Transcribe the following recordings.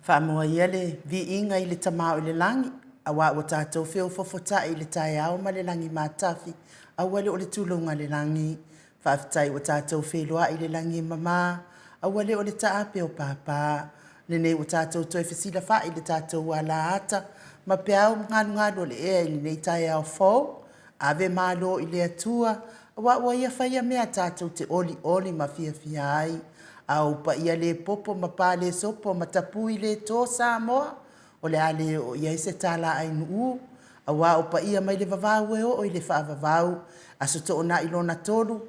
Faamoa ia le viiga i le Tama o i le lagi, aua ua tatou feofofota'i i le taeao ma le lagi matafi, aua le o le tulouna i le lagi. Faafetai ua tatou feiloai i le lagi e mama, aua le o le taape o papa. Lenei ua tatou toe fesilafa'i i le tatou alaata ma peau galugalu o le ea i lenei taeao fou. Ave malo i le Atua aua ua Ia faia mea tatou te olioli ma fiafia ai. A o ou paia le popo ma palesopo ma tapui le to Samoa, o le a le oo i ai se tala ainu'ū, aua o paia mai le vavau e oo i le faavavau. Aso Toonai lona 3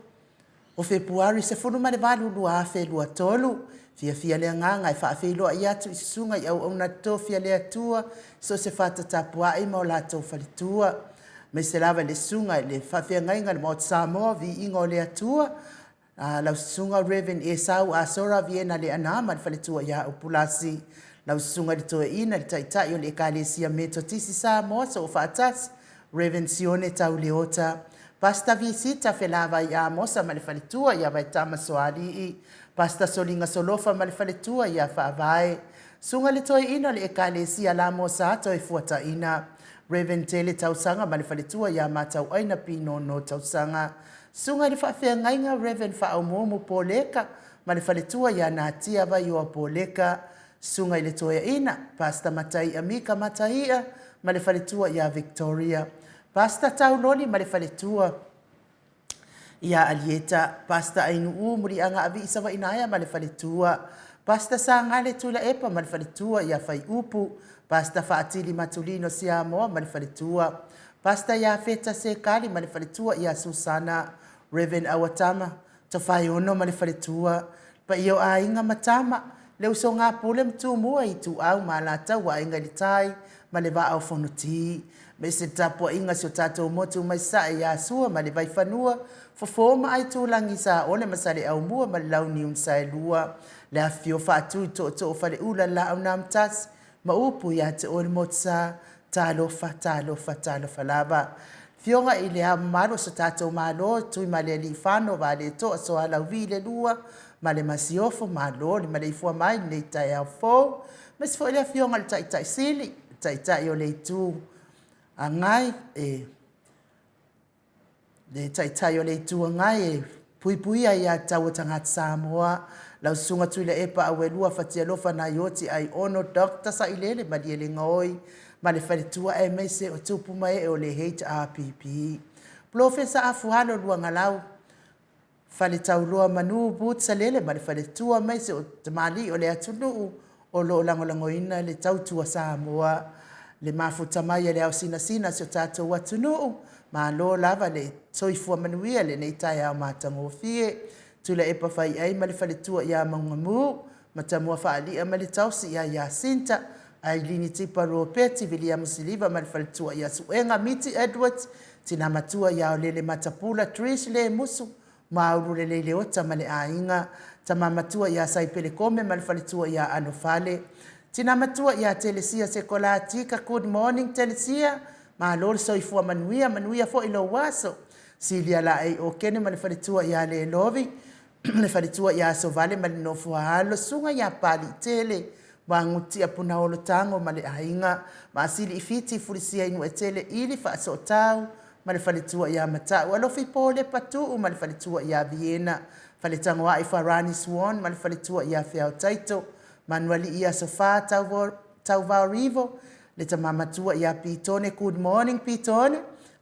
o Fepuari 18 2023, fiafia le agaga e faafeiloai atu i susuga i auauna totofi a le Atua i so o se fata tapuai ma o latou faletua, aemaise lava i le susuga i le faafeagaiga i le Maota Samoa, Viiga o le Atua, lau Susuga Rev Esau Asora Viena Leaana ma le faletua ia Upulasi, lau Susuga i le Toeaina le Taitai o le Ekalesia Metotisi Samoa Soofaatasi, Rev Sione Tau Leota, Pastor Visita Felavai Amosa ma le faletua ia Vaetama Soalii, Pastor Soliga Solofa ma le faletua ia Faavae, Susuga i le Toeaina o le Ekalesia Lamosa Toefuataina, Rev Tele Tausaga ma le faletua ia Matauaina Pinono Tausaga, Susuga i le Faafeagaiga Rev Faaumuumu Poleka ma le faletua ia Natia Vaioa Poleka, Susuga i le Toeaina, Pastor Mataia Mika Mataia ma le faletua ia Victoria, Pastor Tauloli ma le faletua ia Alieta, Pastor Ainuu Muliagaavii Savainaea ma le faletua, Pastor Sagale Tuilaepa ma le faletua ia Faiupu, Pastor Faatili Matulino Siamoa ma le faletua, Pastor Iafeta Sekali ma le faletua ia Susana, Rev Auatama Tofaeono ma le faletua, le paia o aiga ma tama, le usoga a Pule ma Tumua, Ituau ma Alataua, Aiga i le Tai ma le Vaa o Fonoti. Aemaise le tapuaiga a si o tatou motu mai Sasae ia Sua ma le Vaifanua, Fofo ma Aitulagi, Saole ma Saleaaumua ma le Launiu na Saelua, le afifio o Faatui, Tootoo o Faleula, le Laau na Amotasi, ma upu ia te oe le Motusa, talofa, talofa, talofa lava. Afioga i le Ao Mamalu o so tatou Malo, Tuimalealiifano Vaaletoa Sualauvi II ma le Masiofo, malo le maleifua mai i lenei taeao fou. Aemaise foi le Afioga i le Taitai Sili, le Taitai o le Itu Agai e le Taitai o le Itu Agai e puipuia aia tatau a tagata Samoa, lau Susuga Tuilaepa Auelua Fatialofa Naioti Aiono Dr. Sailele Malielegaoi ma le faletua aemaise o tupu ma ee o le HRPP. Polofesa Afualo Luagalau Faletauloa Manu Boots Salele ma le faletua aemaise o tamalii o le atunuu o lo o lagolagoina le tautua Samoa, le mafuta mai a le ao sinasina a si o tatou atunuu. Malo lava le soifua manuia i lenei taeao matagofie. Tuilaepa Faiai ma le faletua ia Maugamu, Matamua Faalia ma le tausi ia Jacinta, Ailini Tipa Ropeti, Viliamu Siliva ma le faletua ia Suega Miti Edwards, Tina Matua ia Olele Matapula, Trish Lemusu, Maulu Lelei Leota ma le aiga, Tama Matua ia Saipele Kome ma le faletua ia Alofale, Tina Matua ia Telesia Sekolatika, Good morning Telesia, malo le soifua manuia, manuia foi lou aso. Silia Laei Okene ma le faletua ia Lelovi, le faletua ia Asovale ma le nofo a alo, Susuga ia Paliitele, Magutia Punaolo Tago ma le aiga, Maasili i Fiti Fulisia i Nuetele Ili Faasootau ma le faletua ia Mata'u, Alofi Polepa Tuu ma le faletua ia Viena, Faletagoai Farani Swan ma le faletua ia Feao Taito, Manualii Aso Fa Tauvao Rivo, le tama matua ia Pitone, Good morning Pitone,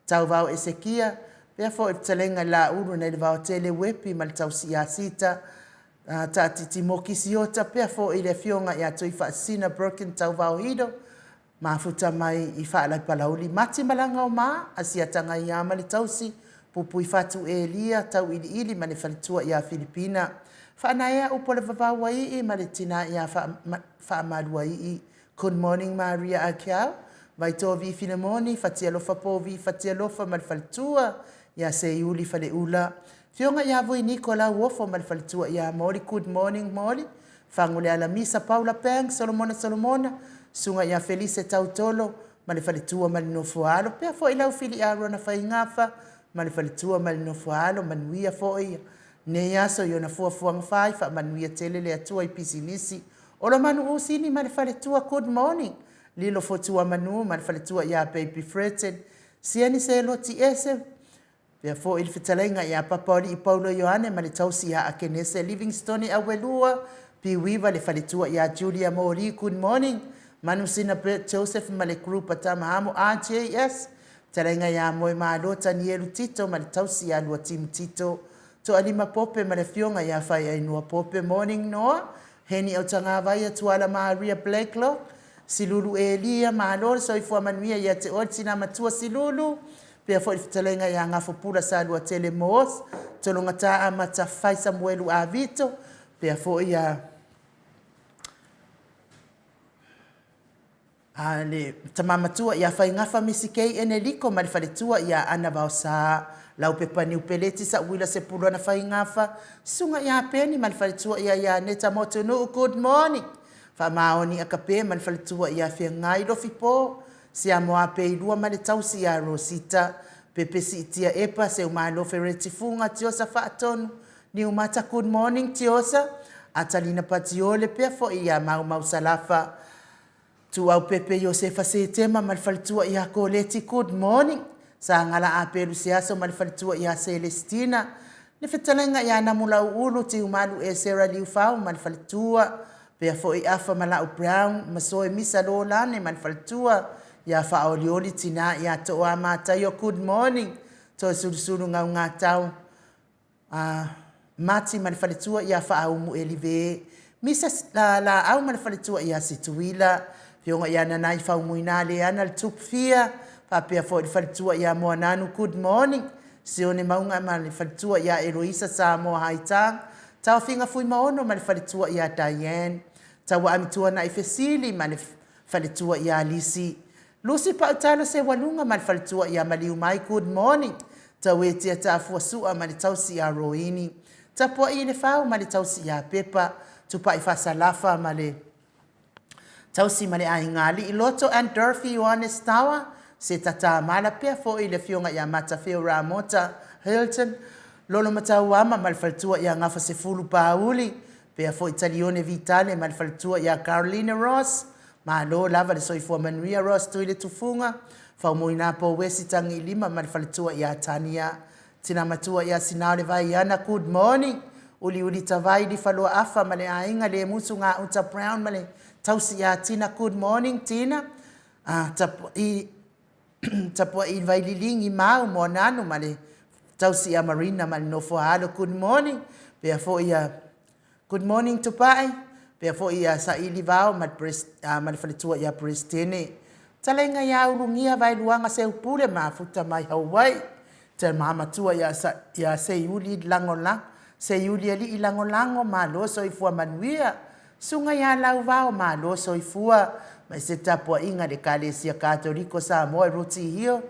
Tauvao Esekia, pea foi le fetalaiga i Laulu nai le Vaotele Uepi ma le tausi ia Sita, Taatiti Mokisi Ota, pea foi le afioga ia Tuifaasisina Broken Tauvao Hido, mafuta mai i Faalaipalauli, Mati Malaga o Ma, Asiata Gaia ma le tausi, Pupui Fatu Elia, Tauiliili ma le faletua ia Filipina, Faanaea upu o le Vavau Aii ma le tina ia Faamaluaii, Good morning Maria Akiau, Vaitovi Filemoni, Fatialofa Povi Fatialofa ma le faletua ia Seiuli Faleula, Afioga ia Vui Niko Lauofo ma le faletua ia Moli, Good morning Moli, Faguleala Misa Paula Pang, Solomona Solomona, Susuga ia Felise Tautolo ma le faletua ma le nofo a alo, pea foi lau Fili Arona Faigafa ma le faletua ma le nofo a alo, manuia foi nei aso i ona fuafuaga fai, faamanuia tele le Atua i pisinisi. Olomanu Usini ma le faletua, good morning. Lilo Fotuamanu ma le faletua ia Baby Fredson, Siani Seloti Ese, pea foi le fetalaiga ia Papaoli'i Paulo Ioane ma le tausi ia Akenese Livingstone Auelua, Piuiva le faletua ia Julia Moli, good morning. Manusina Bert Joseph ma le group a Tamahamo RJS, fetalaiga ia Moemalo Tanielu Tito ma le tausi ia Luatimu Tito, Toalima Pope ma le afioga ia Faiainua Pope, morning Noa, Heni Autagavaia Tuala Maria Blacklock, Silulu Elia, malo le soifua manuia ia te oe le tina matua Silulu, pea foi le fetalaiga ia Gafopula Saluatele Moss, Tologata Amata Fai Samuelu Avito, pea foi ia a le tama matua ia Faigafa Misi Kei Eneliko ma le faletua ia Ana Vaosa, Laupepa Niu Peleti Sa'uila Sepulona Faigafa, Susuga ia Peni ma le faletua ia Ianeta Motunuu, good morning. Faamaoni Akape ma le faletua ia Feagai Lofipo, Siamoa Peilua ma le tausi ia Rosita, Pepe Siitia Epa, Seumalo Fereti Fuga, Tiosa Faatonu, Niumata, good morning Tiosa, Atalina Patiole, pea foi ia Maumau Salafa, Tuau Pepe Iosefa Setema ma le faletua ia Koleti, good morning. Sagala Apelu Seaso ma le faletua ia Selestina, le fetalaiga ia Namulauulu Tiumalu Esera Liufau ma le faletua, pea foi Afa ma Lau Brown, Masoe Misa Lolane ma le faletua ia Faaolioli Tina ia Toa Mataio, good morning. Toesulusulu Gaugatau A Mati ma le faletua ia Faaumu Elive, Misa Laau ma le faletua ia Situila, Afioga ia Nanai Faumuina Leana le Tupufia, faapea foi le faletua ia Moananu, good morning. Sione Mauga ma le faletua ia Eloisa Samoa Haitang, Taofiga Fuimaono ma le faletua ia Diane, Tauaami Tuanai Fesili ma le faletua ia Lisi, Lucy Pautalo Sewaluga ma le faletua ia Maliumai, good morning. Tauetia Tafua Sua ma le tausi ia Roini, Tapuai i le Fau ma le tausi ia Pepa, Tupai Fasalafa ma le tausi ma le aiga Alii Loto and Dorothy Ioane Tower, Seta Tamala pea foi le afioga ia Matafeo Ramota Hilton, Lolo Matauama ma le faletua ia Gafasefulu Pauli, pea foi Talione Vitale ma le faletua ia Caroline Ross, Malo lava le soifua manuia Rose Tuiletufuga, Faumuina Pouesi Tagiilima ma le faletua ia Tania, Tina matua ia Sinao Vaiana, good morning. Uliuli Tavai Lifaloa Afa ma le aiga Lemusu Gauta Brown ma le tausi ia Tina, good morning Tina. Ah, tapuai tapuai Vaililigi Mau Moananu ma le tausi ia Marina ma le nofo a alo, good morning. Pea foi ia Good morning Tupai, pea foi ia Saili Vao ma le faletua ia Peresetene. Talaiga ia Ulugia Vaeluaga Seupule mafuta mai Hawaii. Tama matua ia Seiuli Lagolago, Seiuli Alii Lagolago, malo soifua manuia. Susuga ia Lauvao, malo soifua. Mai se tapuaiga i le Ekalesia Katoliko Samoa i Ruti Hill,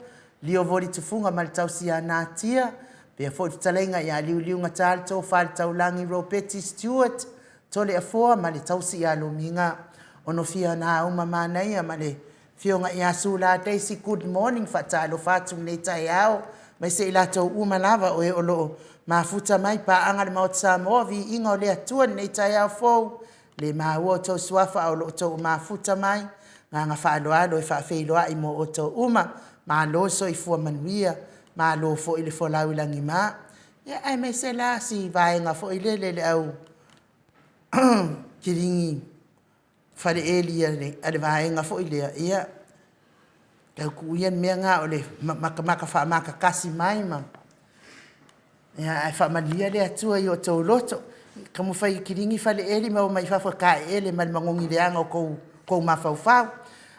Lio Voli Tufuga ma le tausi ia Natia, pea foi le fetalaiga ia Liuliuga le Tofa le Taulagi Ropeti Stewart, Toleafoa ma le tausi ia Lumiga. Onofia na uma manaia ma le Afioga ia Sula Daisy, good morning, faatalofa atu lenei taeao, aemaise i latou uma lava o e o lo o mafuta mai paaga le Maota Samoa, viiga o le Atua i lenei taeao fou, Le maua outou suafa o lo outou mafuta mai, agaga faaaloalo e faafeiloai mo outou uma. Malo le soifua manuia, malo foi le folau i lagima. Ia aemaise la si vaega foi lele le au kiligi faleeli a le vaega foi lea, ia tau tuu ia le mea lena o le makamaka faamakakasi mai ma Ia, ae faamanuia le Atua i o outou loto. Taumafai e kiligi faleeli ma omai i fafo e taeele ma le magogi leaga o kou, kou mafaufau.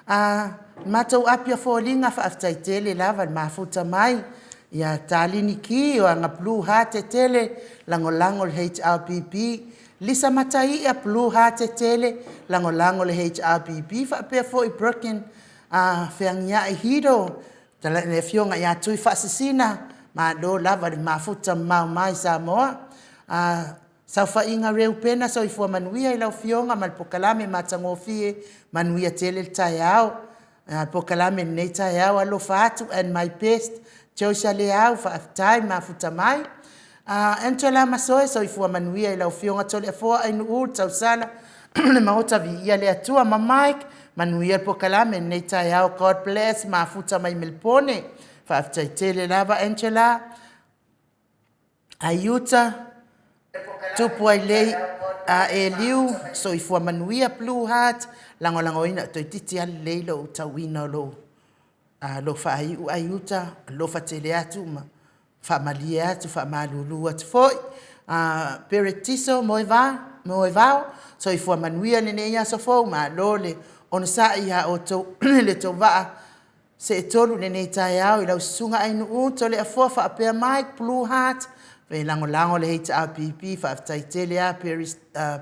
A matou api a foliga, faafetai tele lava le mafuta mai. Ia Talini Ki o aga Blue Heart tele, lagolago le HRPP. Lisa Mataia, Blue Heart tele, lagolago le HRPP. Faapea foi Birkin a Feagiai Hido, Le Afioga ia Tuifaasisina, malo lava le mafuta mamao mai Samoa. A saofaiga Reupena, soifua manuia i lau Afioga ma le polokalame matagofie, manuia tele le taeao. A polokalame i lenei taeao, alofa atu and my best, Joyce Leau, faafetai mafuta mai. Angela Masoe, soifua manuia i lau Afioga Toleafoa Ainuu le tausala. Le Maota Viia le Atua ma Mike, manuia le pokalame lenei taeao God bless mafuta mai Melipone. Faafetai tele lava Angela. Aiuta, tupu ai lei a Eliu, soifua manuia Blue Heart, lagolagoina toeitiiti lava lelei lou tauina o lou lou faaiu Aiuta, alofa tele atu ma faamalie atu, faamalulu atu foi. Peretiso Moevao, soifua manuia lenei aso fou, malo le onosai ia outou le tou vaa seetolu i lenei taeao i lau Susuga Ainuu Toleafoa faapea Mike Blue Heart, e lagolago le HRPP, faafetai tele lava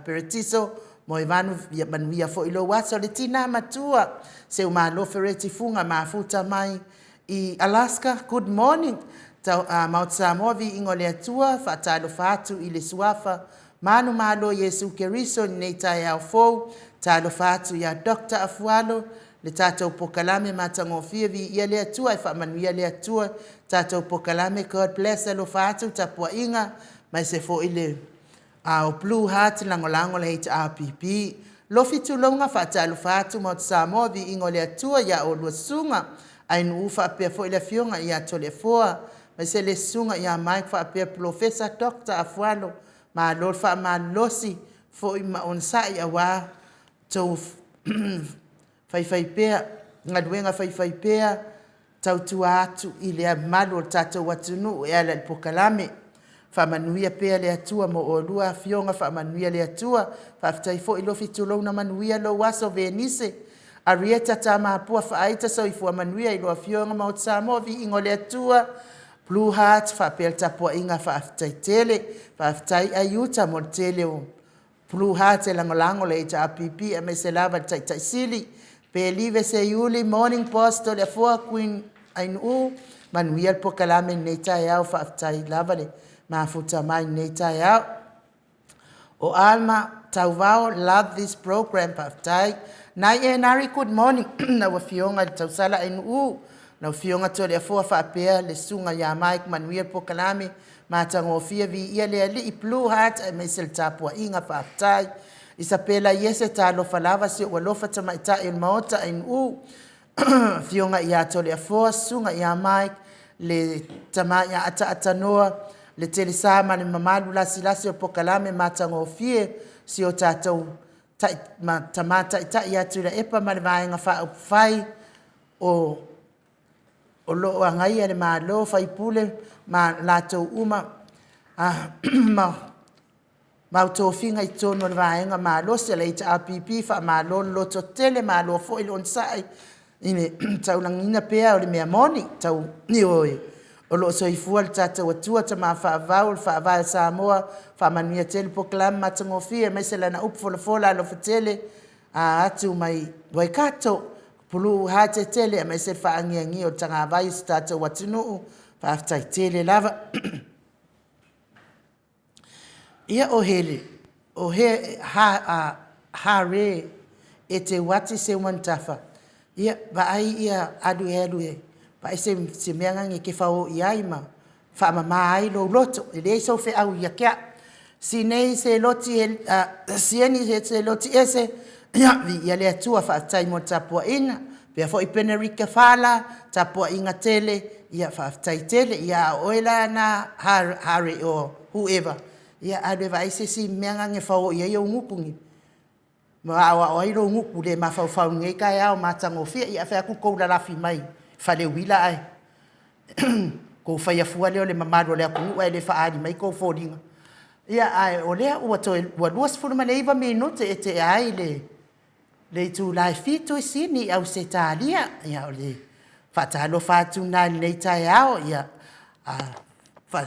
Peretiso Moevao, ia manuia foi lou aso. Le Tina Matua Seumalo Fereti Fuga mafuta mai i Alaska, good morning. Maota Samoa, viiga o le Atua, faatalofa atu i le Suafa manumalo Iesu Keriso i lenei taeao fou. Talofa atu ia Dr. Afualo, le tatou pokalame matagofie, viia le Atua e faamanuia le Atua tatou pokalame, God bless, alofa atu tapuaiga aemaise foi le o Blue Heart lagolago le HRPP. Lofi Tulouna, faatalofa atu Maota Samoa, viiga o le Atua ia oulua Susuga Ainuu faapea foi le Afioga ia Toleafoa, aemaise le Susuga ia Mike faapea Polofesa Dr. Afualo, malo le faamalolosi foi ma onosai aua tou faifaipea, galuega faifaipea, tautua atu i le mamalu o le tatou atunuu e ala i le pokalame. Faamanuia pea le Atua mo oulua afioga, faamanuia le Atua. Faafetai foi Lofi Tulouna, manuia lou aso. Venise Arieta Tamapua Faaita, soifua manuia i lua afioga. Maota Samoa, viiga o le Atua, Blue Heart faapea le tapuaiga, faafetai tele. Faafetai Aiuta mo le tele o Blue Heart e lagolago le HRPP aemaise lava le Taitai Sili. Pelive Seiuli, Morning Boss Toleafoa Queen Ainuu, manuia le pokalame i lenei taeao, faafetai lava le mafuta mai i lenei taeao. O Alma Tauvao, love this program, faafetai. Nai Enari, good morning, lau Afioga i le Tausala Ainuu, lau Afioga Toleafoa faapea le Susuga ia Mike, manuia le pokalame, matagofie, viia le Alii, Blue Heart aemaise le tapuaiga, faafetai. Isapela Iese, talofa lava si ou alofa tamaitai o le Maota Ainuu, Afioga ia Toleafoa, Susuga ia Mike, le tama ia Ataatatanoa, le Telesa ma le mamalu lasilasi o pokalame matagofie, si o tatou tama taitai ia Tuilaepa ma le Vaega Faaupufai o lo o agaia le Malo, faipule ma latou uma ma mau tofiga i totonu o le Vaega Malosi o le HRPP. Faamalo le lototele, malo foi le onosai i le taulagiina pea o le mea moni. Ioe, o lo o soifua le tatou Atua, Tama Faavavau o le Faavae o Samoa, faamanuia tele polokalame matagofie aemaise lana upu folafola alofa tele atu mai Waikato, puluu hatetele aemaise le faagiagia o le tagavai o si tatou atunuu. Faafetai tele lava. Ia o hele, o he ha hare e te uati se umanutafa, ia vaai ia alu e alu e vaai se mea nani e te fao i ai ma faamama ai lou loto, e leai sou feau ia te au. Sinei se loti sieni se loti ese, ia viia le Atua, faafetai mo le tapuaiga. Faapea foi Penerika Fala, tapuaiga tele, ia faafetai tele. Ia a o oe la lena Harry or whoever, ia alu e vaai se isi mea lena e fao i ai ou gutu ma aoao ai lou gutu le mafaufau i lenei taeao matagofie. Ia ae fai atu tou lalafi mai faleuila ae tou faia fua lea o le mamalu o le atunuu ae le faaali mai tou foliga. Ia ae o lea ua toe 29 minute e tea ai le itula e 7 e sini i Ausetalia. Ia o le faatalofa atu lena i lenei taeao. Ia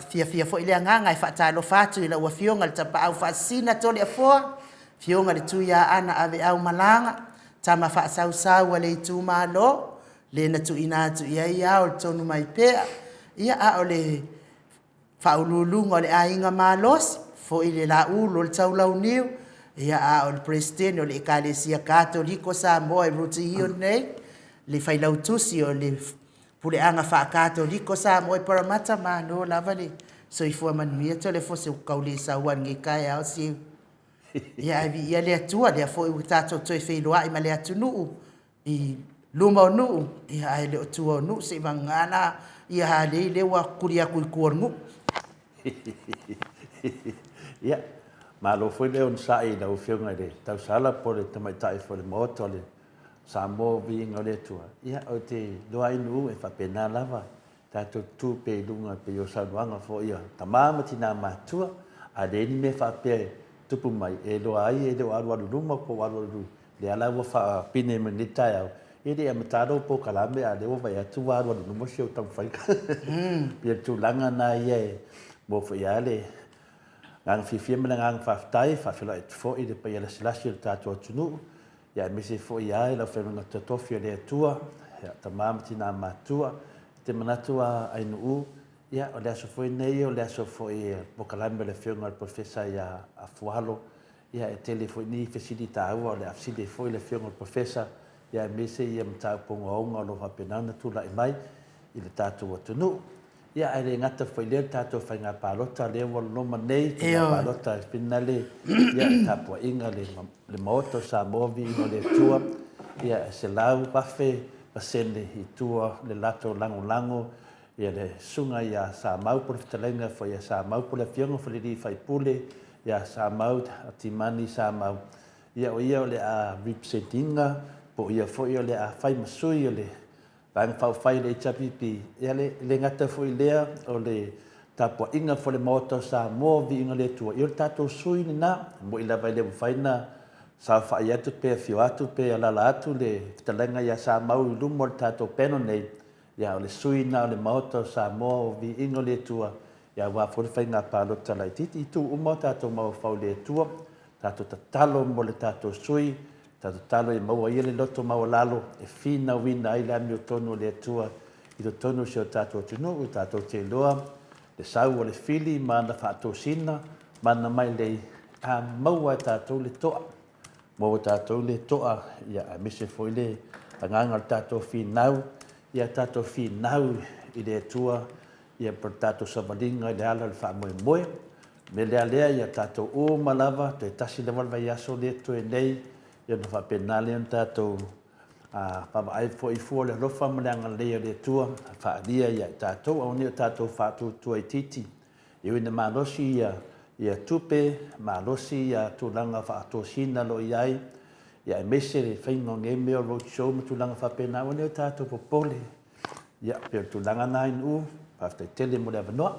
fiafia foi le agaga e faatalofa atu i lau Afioga i le Tapaau Faasisina Toleafoa, Afioga i le Tuiaana Aveau Malaga, tama faasausau a le itumalo, le na tuuina atu i ai ao o le Tonumaipea, ia a o le faauluuluga o le Aiga Malosi, foi le Laulu o le Taulauniu, ia a o le Peresetene o le Ekalesia Katoliko Samoa i Rutihio nei, le Failautusi o le Puleaga Faa-Katoliko Samoa i Paramata, malo lava le soifua manuia Toleafoa, se ua tau le sau lava i lenei taeao Siumu. Ia ae viia le Atua, lea foi ua tatou toe feiloai ma le atunuu i luma o nuu, ia ae le o tua o nuu, seivagana la ia Harley lea ua kuli atu i tua o le nuu. Ia, malo foi le onosai i lau Afioga i le Tausala po o le Tamaitai foi o le Maota o le Samoa Viiga o le Atua. Ia, ou te iloa ai Nuu e faapena lava tatou tutu pea i luga e pei o saunoaga foi a tama ma tina matutua, a leai ni mea faapea e tupu mai, e iloa ai e le o alualu i luma po o alualu i lea la ua faapine mai nei taeao, e le i amata lou polokalame a o lea ua vaai atu ua alualu i luma si ou taumafaiga. Pei o le tulaga lena ia e maua foi lava le agaga fiafia ma le agaga faafetai, e faafeiloai atu foi i le paia lasilasi o le tatou atunuu, ia aemaise foi lava i le aufaigaluega totofi a le Atua, ia tama ma tina matutua. Ou te manatu a Ainuu, ia o le aso foi lenei o le aso foi e polokalame a le Afioga i le Polofesa ia Afualo, ia e tele foi ni fesili taua o le a fesili ai foi le Afioga i le Polofesa, ia aemaise ia mataupu ogaoga o lo o faapena ona tulai mai i le tatou atunuu. Ia, ae le gata foi i lea le tatou faiga palota lea ua loma nei, faiga palota e finale, ia, le tapuaiga a le Maota o Samoa, viiga o le Atua, ia, e 100,000% i tua le latou lagolago ia le Susuga ia Samau po o le Fetalaiga foi ia Samau po o le Afioga foi i le Alii Faipule ia Samau Timani Samau, ia o ia o le a represent ina, po o ia foi o le a fai ma sui o le Vaega Faaupufai a le HRPP, ia e le gata foi i lea, o le tapuaiga foi a le Maota o Samoa, viiga i le Atua, ia o le tatou sui lena. E moni lava e le mafai ona saofai atu pe afio atu pe alaala atu le fetalaiga ia Samau i luma o le tatou panel nei, ia a o le sui lena o le Maota o Samoa, o viiga o le Atua, ia aua foi le faiga palota laitiiti. I itu uma o tatou mafaufau i le Atua, tatou tatalo mo le tatou sui, Tatou tatalo ia maua ia le loto maualalo e finauina ai le amiotonu o le Atua i totonu o si o tatou atunuu, tatou te iloa le sau o le fili ma ana faatosina ma ana mailei, a maua e tatou le toa, maua e tatou le toa, ia aemaise foi le agaga o le tatou finau, ia tatou finau i le Atua, ia po o le tatou savaliga i le ala o le faamoemoe. O le mea lea ia tatou uma lava, toe tasi lava le vaiaso lea e totoe nei, ia ona faapena lea ona tatou vaavaai foi i fua o le alofa ma le agalelei o le Atua e faaalia ia i tatou, aua ne i o tatou faatuatua itiiti. E ui ina malosi ia tupe, malosi ia tulaga faatosina o lo o i ai, ia aemaise le faiga o nei mea o road show ma tulaga faapena, aua ne i o tatou popole. Ia, pei o le tulaga lena Ainuu, faafetai tele mo le avanoa.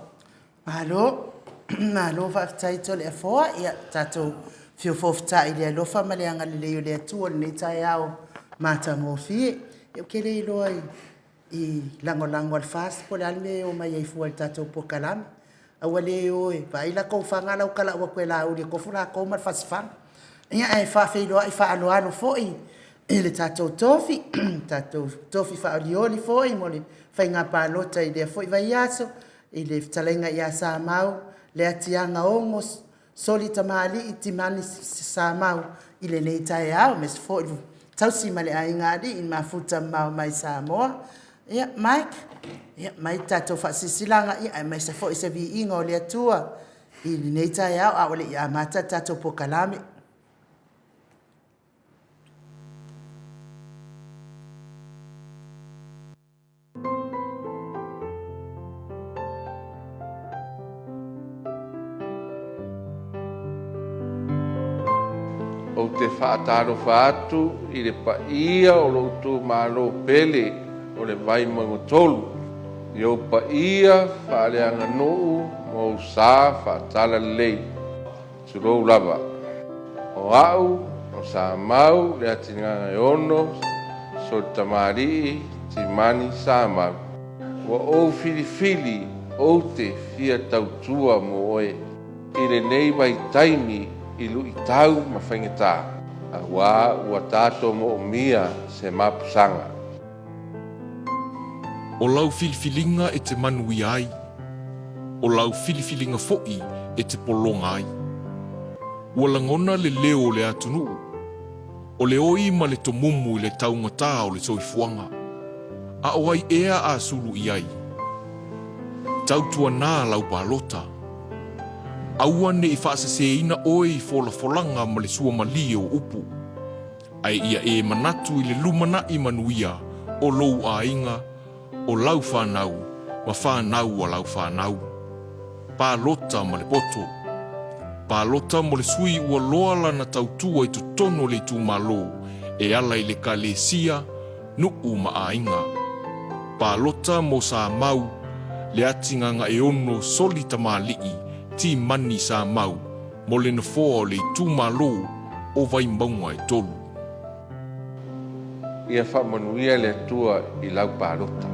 Malo, malo faafetai Toleafoa, ia tatou feofoofotai i le alofa ma le agalelei o le Atua i lenei taeao matagofie. Ia ou te le iloa i lagolago a le FAST po o le a le mea e omai ai fua i le tatou polokalame. Aua le o e vaai latou fana la ua talau atu e Laauli e tofu latou ma le fasifaga. Ia ae faafeiloai faaaloalo foi i le tatou tofi, tatou tofi faaolioli foi mo le faiga palota i lea foi vaiaso, i le fetalaiga ia Samau Leatiagaogo Soli Tamalii Timani Samau i lenei taeao, aemaise foi le tausi ma le aiga alii mafuta mamao mai Samoa. Ia Mike, ia mai le tatou faasilasilaga aemaise foi se viiga o le Atua i lenei taeao a o le i amata le tatou polokalame. Ou te faatalofa atu i le paia o lou itumalo pele o le Vaimauga 3, i ou paia faaleaganuu ma ou sa faatalalelei. Tulou lava. O au, o Samau Leatinagaeono Solitamalii Timani Samau, ua ou filifili ou te fia tautua mo oe i lenei vaitaimi i luitau ma faigata, auā ua tatou moomia se mapusaga. O lau filifiliga e te manuia ai, o lau filifiliga foi e te pologa ai. Ua lagona le leo o le atunuu, o le oi ma le tomumu i le taugata o le soifuaga. A o ai ea a sulu i ai? Tautuanā lau palota. Aua ne i faaseseina oe i folafolaga ma le suamalie o upu, ae ia e manatu i le lumanai manuia o lou aiga, o lau fanau ma fanau a lau fanau. Palota ma le poto. Palota mo le sui ua loa lana tautua i totonu o le itumalo e ala i le Ekalesia, nuu ma aiga. Palota mo Samau, Leatigagaeono Soli Tamalii Timani Samau mo le nofoa o le itumalo o Vaimauga e tolu. Ia faamanuia le Atua i lau palota.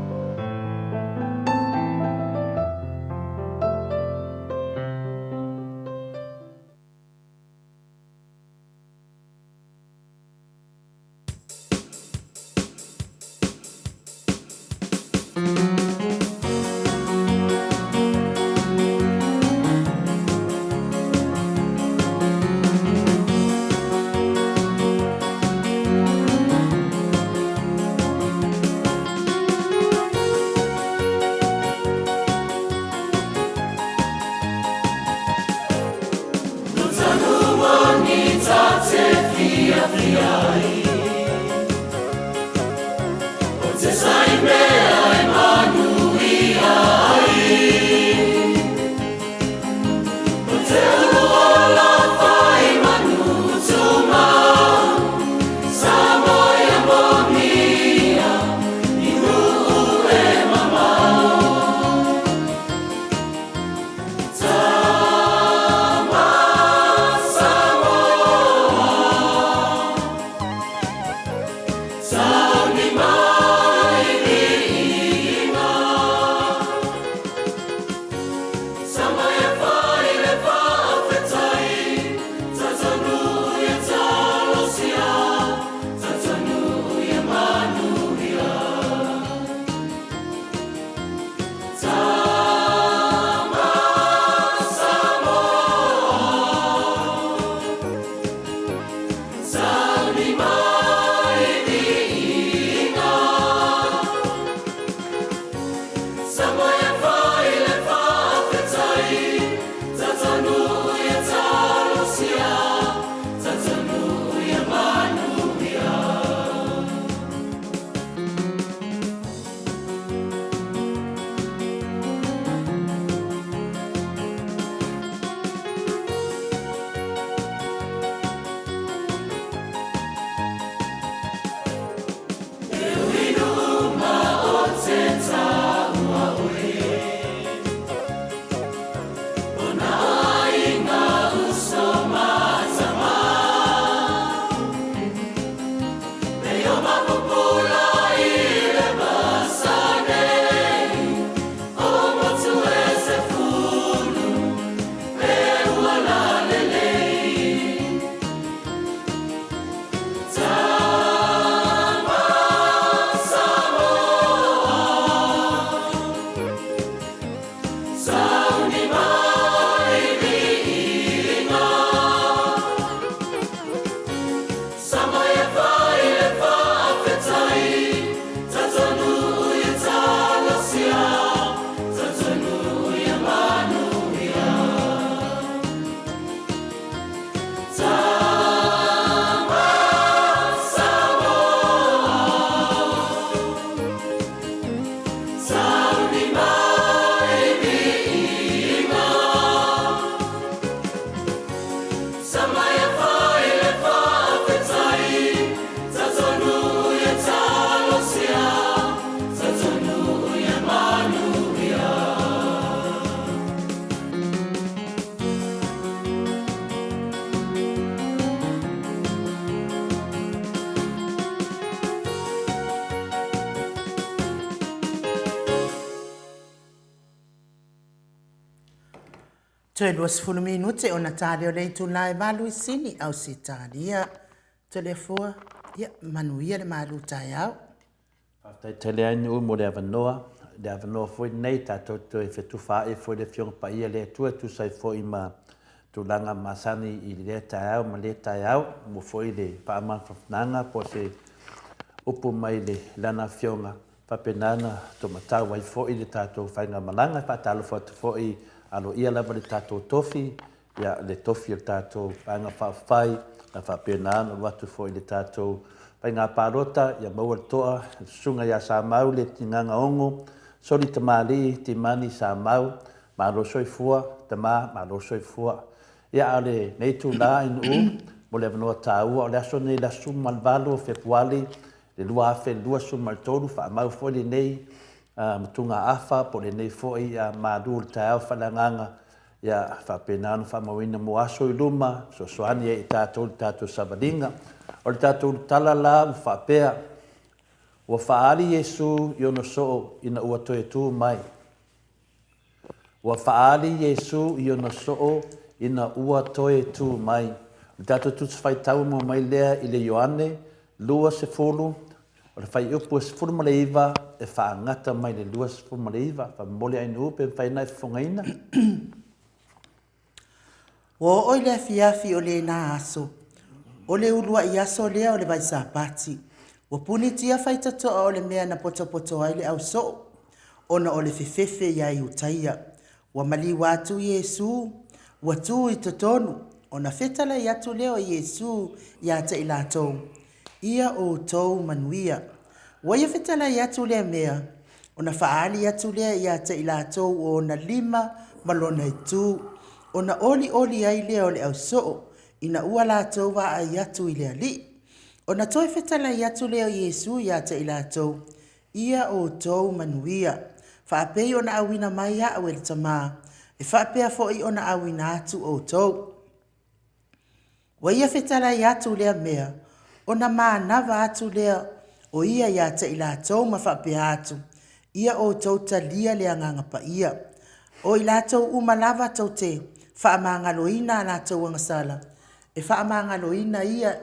Toe 20 minute ona tali o le itula e valu i Sini, Ausetalia. Toleafoa, ia, manuia le malu taeao. Faafetai tele ai Nuu mo le avanoa, le avanoa foi lenei tatou toe fetufaai foi le Afioga Paia le Atua e tusa ai foi ma tulaga masani i lea taeao ma lea taeao, mo foi le faamafanafanaga po o se upu mai le Lana Afioga, faapena ona taumatau ai foi le tatou faigamalaga. E faatalofa atu foi aloaia lava le tatou tofi. Ia, le tofi o le tatou Vaega Faaupufai, na faapena ona alu atu foi i le tatou faiga palota, ia maua le toa, le Susuga ia Samau le Tigagaogo, Soli Tamalii Timani Samau, malo soifua, tama, malo soifua. Ia, a o lenei itula i Nu'u, mo le avanoa taua, o le aso lenei le aso 18 o Fepuali le 2023, faamau foi lenei matugaafa po o lenei foi malu o le taeao faaleagaga, Ia faapena ona faamauina mo aso i luma, fesoasoani ai i tatou i le tatou savaliga. O le tatou tala la ua faapea, Ua faaali Iesu i ona soo ina ua toe tu mai. Ua faaali Iesu i ona soo ina ua toe tu mai. O le tatou Tusi Faitau e maua mai lea i le Ioane 20, O le fuaiupu e 19 e faagata mai le 29. Faamomoli Ainuu pe mafai ona e fofogaina. Ua oo i le afiafi o lena aso, o le uluai aso lea o le Vaisapati, ua punitia faitotoa o le mea na potopoto ai le ausoo, ona o le fefefe iā Iutaia. Ua maliu atu Iesu, ua tu i totonu, ona fetalai atu lea o Iesu ia te i latou, Ia outou manuia. Ua ia fetalai atu lea mea, ona faaali atu lea ia te i latou o ona lima ma lona itu, ona olioli ai lea o le ausoo, ina ua latou vaai atu i le Alii. Ona toe fetalai atu lea o Iesu ia te i latou, Ia outou manuia. Faapei ona auina mai au e le Tamā, e faapea foi ona auina atu outou. Ua ia fetalai atu lea mea, ona manava atu lea o ia ia te i latou ma faapea atu, Ia outou talia le Agaga Paia. O i latou uma lava tou te faamagaloina a latou agasala, e faamagaloina ia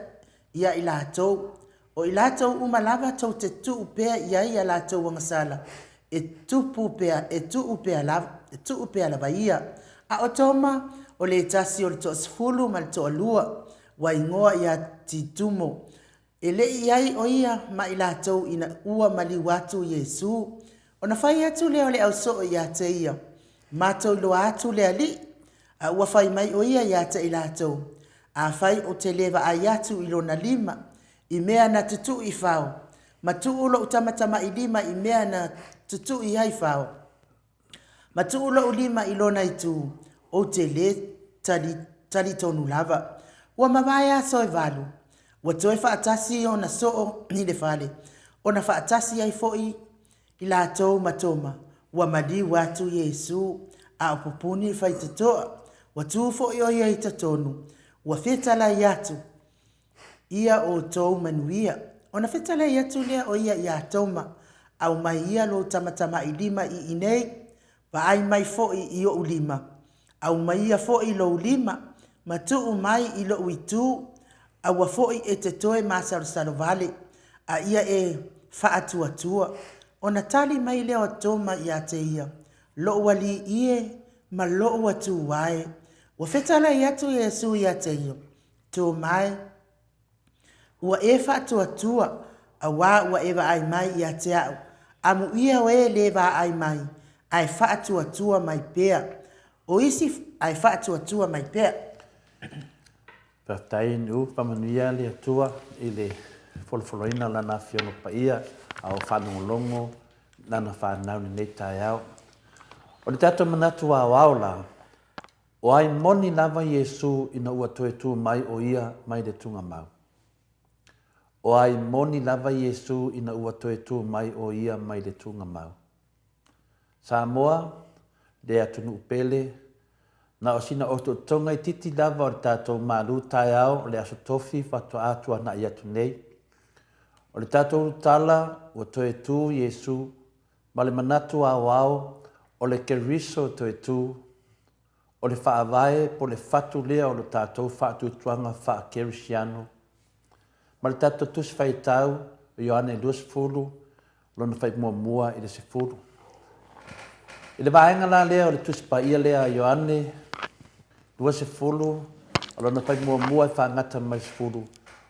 ia i latou. O i latou uma lava tou te tuu pea i ai a latou agasala, e tupu pea, e tuu pea lava, e tuu pea lava ia. A o Toma, o le tasi o le toasefulu ma le toalua, ua igoa ia Titumo, e le i i ai o ia ma i latou ina ua maliu atu Iesu. Ona fai atu lea o le ausoo ia te ia, Matou iloa atu le Alii. A ua fai mai ʻo ia ia te i latou, Afai ou te le vaai atu i lona lima i mea na tutui i fao, ma tuu loʻu tamatamailima i mea na tutui ai fao, ma tuu loʻu lima i lona itu, ou te lē tali, talitonu lava. Ua mavae aso e valu, ua toe faatasi ona soo i le fale, ona faatasi ai foi i latou ma Toma, ua maliu atu Iesu, a o pupuni le faitotoa, ua tu foi ʻo ia i totonu, ua fetalai atu, Ia outou manuia. Ona fetalai atu lea o ia iā Toma, Aumai ia lou tamatamailima i inei, vaai mai foi i oʻu lima, aumaia foi lou lima, ma tuu mai i loʻu itu, aua foi e te toe masalosalo vale, a ia e faatuatua. Ona tali mai lea o Toma ia te ia, Loʻu Alii e, ma loʻu Atua e. Ua fetalai atu Iesu ia te ia, Toma e, ua e faatuatua, auā ua e vaai mai ia te aʻu, amuia o e lē vaai mai, ae faatuatua mai pea. O isi, ae faatuatua mai pea. Faafetai Nu'u, faamanuia le Atua i le folofoloina o Lana Afioga Paia a o faalogologo Lana fanau i lenei taeao. O le tatou manatu aoao la, o ai moni lava Iesu ina ua toe tu mai o Ia mai le tugamau? O ai moni lava Iesu ina ua toe tu mai o Ia mai le tugamau? Samoa, le atunuu pele, na o sina otootoga itiiti lava o le tatou malu taeao o le Aso Tofi faatoa tuanai atu nei. O le tatou ulutala ua toe tu Iesu ma le manatu aoao o le Keriso toe tu, o le faavae po o le fatu lea o lo tatou faatuatuaga faa-Kerisiano. Ma le tatou Tusi Faitau o Ioane 20, lona fai muamua i le 10. I le vaega la lea o le Tusi Paia lea a Ioane 20, o lona fai muamua e faagata mai le 10,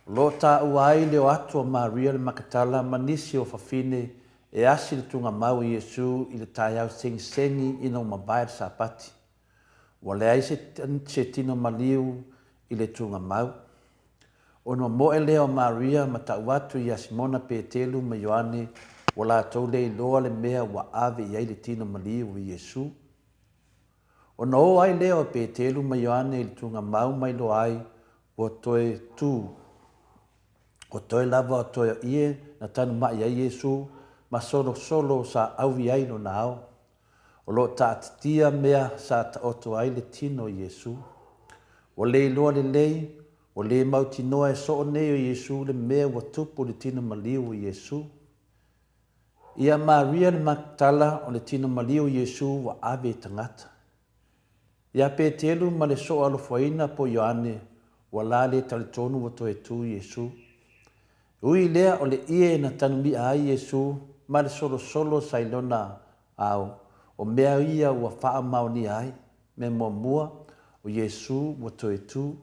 o lo o taua ai le o atu o Maria le Makatala ma nisi o fafine e asi le tugamau i Iesu i le taeao segisegi ina ua mavae le Sapati. Ua leai se, se tino maliu i le tugamau. Ona momoe lea o Maria ma tau atu iā Simona Petelu ma Ioane, ua latou le iloa le mea ua ave i ai le tino maliu o Iesu. Ona o ai lea o Petelu ma Ioane i le tugamau ma iloa ai ua toe tu. O toe lava o toe o ie na tanumaʻi ai Iesu ma solosolo sa ʻaui ai lona ao. O lo o taatitia mea sa taoto ai le tino o Iesu. Ua le iloa lelei, ua le mautinoa e soo nei o Iesu le mea ua tupu i le tino maliu o Iesu. Ia Maria le Maktala o le tino maliu o Iesu ua ave i tagata. Ia Petelu ma le soo alofaina po Ioane ua la le talitonu ua toe tu Iesu. E ui i lea o le ie na tanumi'a ai Iesu ma le solosolo sa i lona ao, o mea ia ua faamaonia ai, mea muamua, o Iesu ua toe tu,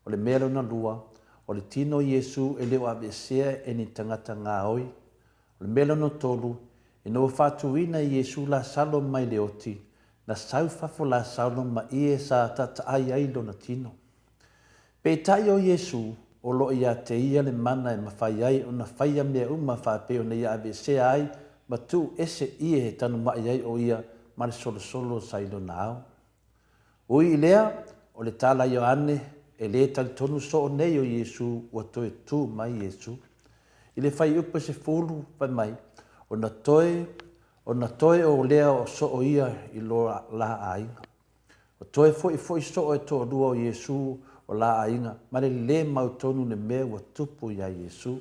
o le mea lona lua, o le tino o Iesu e le o aveesea e ni tagata gaoi, o le mea lona tolu, ina ua faatuina e Iesu Lasalo mai le oti, na sau fafo Lasalo ma ie sa taataai ai lona tino. Peitai o Iesu, o lo o ia te ia le mana e mafai ai ona faia mea uma faapei ona ia aveesea ai ma tuu ese ie e tanumaʻi ai o ia ma le solosolo sa i lona ao. Ui i lea, o le tala a Ioane, e lē talitonu soo nei o Iesu ua toe tu mai Iesu. I le fuaiupu e sefulu, fai mai, ona toe, ona toe o lea o soo ia i lo la aiga. O toe foʻifoʻi soo e toalua o Iesū o la aiga ma le lē mautonu le mea ua tupu iā Iesū.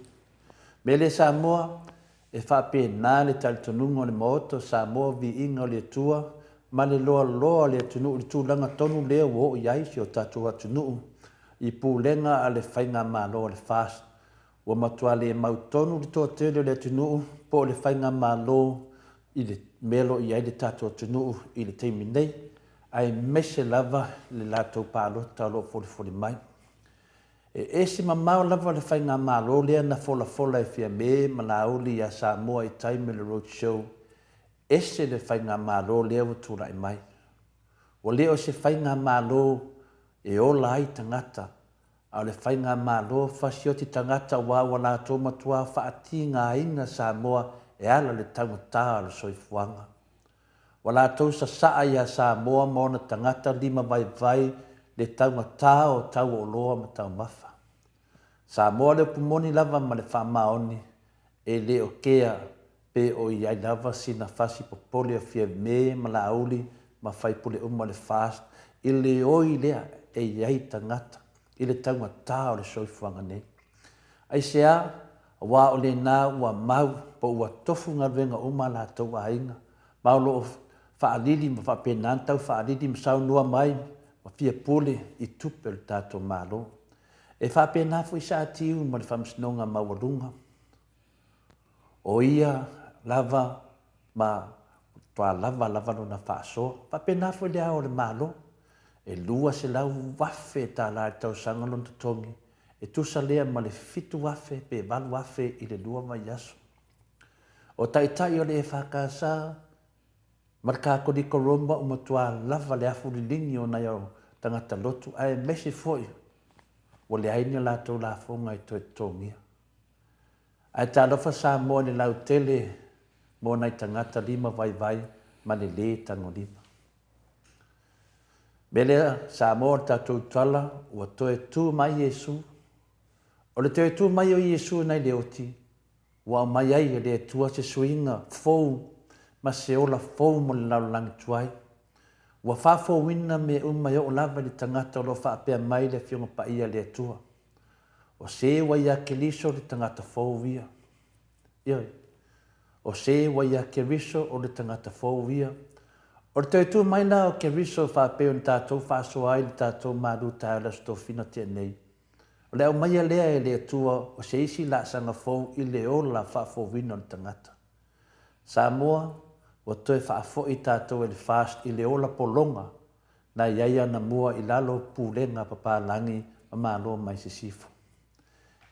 Mele Samoa, E faapena le talitonuga o le Maota o Samoa Viiga o le Atua ma le loaloa o le atunuu i le tulaga tonu lea ua oo i ai si o tatou atunuu i pulega a le Faigamalo a le FAST. Ua matua le mautonu le toatele o le atunuu po o le Faigamalo i le mea o lo o i ai le tatou atunuu i le taimi nei, aemaise lava le latou palota o lo o folifoli mai. E ese mamao lava le faigamalo lea na folafola e Fiame ma Laauli ia Samoa i taimi o le Road Show, ese le faigamalo lea ua tulai mai. Ua le o se faigamalo e ola ai tagata, A o le faigamalo fasioti tagata aua ua latou matua faatigaina Samoa e ala le taugata o le soifuaga. Ua latou sasaa ia Samoa ma ona tagata lima vaivai le taugata o tau o oloa ma taumafa. Samoa le upu moni lava ma le faamaoni e le o kea pe o i ai lava sina fasi popole o Fiame ma Laauli ma faipule uma o le FAST i le oi lea e i ai tagata i le taugata o le soifuaga nei. Aisea? Aua o lena ua mau po ua tofu galuega uma a latou aiga ma o lo o faalili ma faapena ona tau faalili ma saunoa mai ma fia pule i tupe o le tatou Malo. E faapena foi sa Tiu ma le Faamasinoga Maualuga. O ia lava ma matua lava lava lona faasoa. Faapena foi le Ao o le Malo, e $200,000 tala i le tausaga lona totogi, e tusa lea ma le $7,000 pe $8,000 i le lua vaiaso. O Taitai o le EFKS ma le Katoliko Roma ua matua lava le afu liligi o nai tagata lotu aemaise foi ua leai ni a latou lafoga e toe totogia. Ae talofa Samoa i le lautele mo nai tagata lima vaivai ma le lē tagolima. Mea lea Samoa o le tatou tala ua toe tu mai Iesu. O le toe tu mai o Iesu nai le oti, ua aumai ai e le Atua se suiga fou ma se ola fou mo le lalolagi tuai. Ua faafouina mea uma e oo lava i le tagata o lo o faapea mai le Afioga Paia a le Atua. O se ua ia Keriso le tagata fou ia. Ioe. O se ua ia Keriso o le tagata fou ia. O le toe tu mai la o Keriso faapei ona tatou faasoa ai le tatou malu taeao i le Aso Tofina tea nei, o le aumaia lea e le Atua o se isi laasaga fou i le ola faafouina o le tagata. Samoa, ua toe faafoi tatou e le FAST i le ola pologa na i ai ana mua i lalo o pulega papalagi ma malo mai sisifo.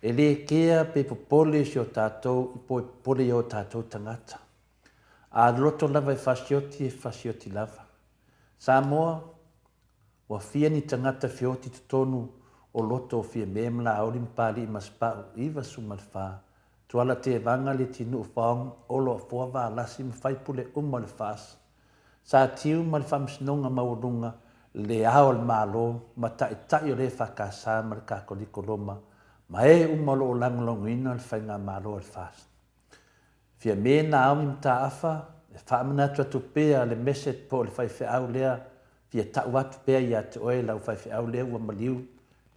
E le kea pe popole si o tatou i poe popole i o tatou tagata. A loto lava e fasioti e fasioti lava. Samoa. Ua fia ni tagata feoti totonu o loto o Fiame ma Laoli ma Palii ma Sipa'u, 94, Tuala Tevaga Letinuu Faong Olo Afoa Valasi ma faipule uma o le FAS. Sa tiu ma le Faamasinoga Maualuga le Ao o le Malo ma Taitai o le EFKS ma le Katoliko Roma ma e uma o lo o lagolagoina le Faigamalo a le FAS. Fiame Naomi Mataafa, e faamanatu atu pea le message po o le faifeau lea, fia tau atu pea ia te oe lau faifeau lea ua maliu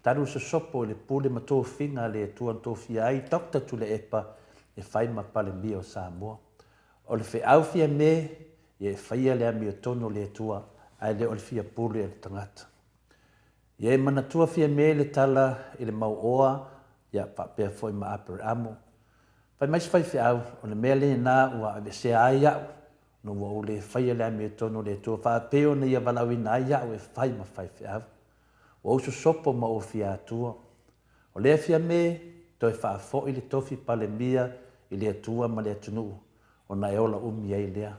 talu le sosopo i le pule ma tofiga a le Atua na tofia ai Doctor Tuilaepa e fai ma Palemia o Samoa. O le feau Fiame, ia e faia le amiotonu o le Atua ae le o le fia pule o le tagata. Ia e manatua Fiame le tala i le mau oa, ia faapea foi ma Apereamo. Fai mai si faifeau, o le mea lena ua aveesea ai au, ona ua ou le faia le amiotonu o le Atua faapei ona Ia valaauina ai au e fai ma faifeau. Ua ou sosopo ma ou fia Atua. O lea Fiame, toe faafoi le tofi Palemia i le Atua ma le atunuu, ona e ola umi ai lea.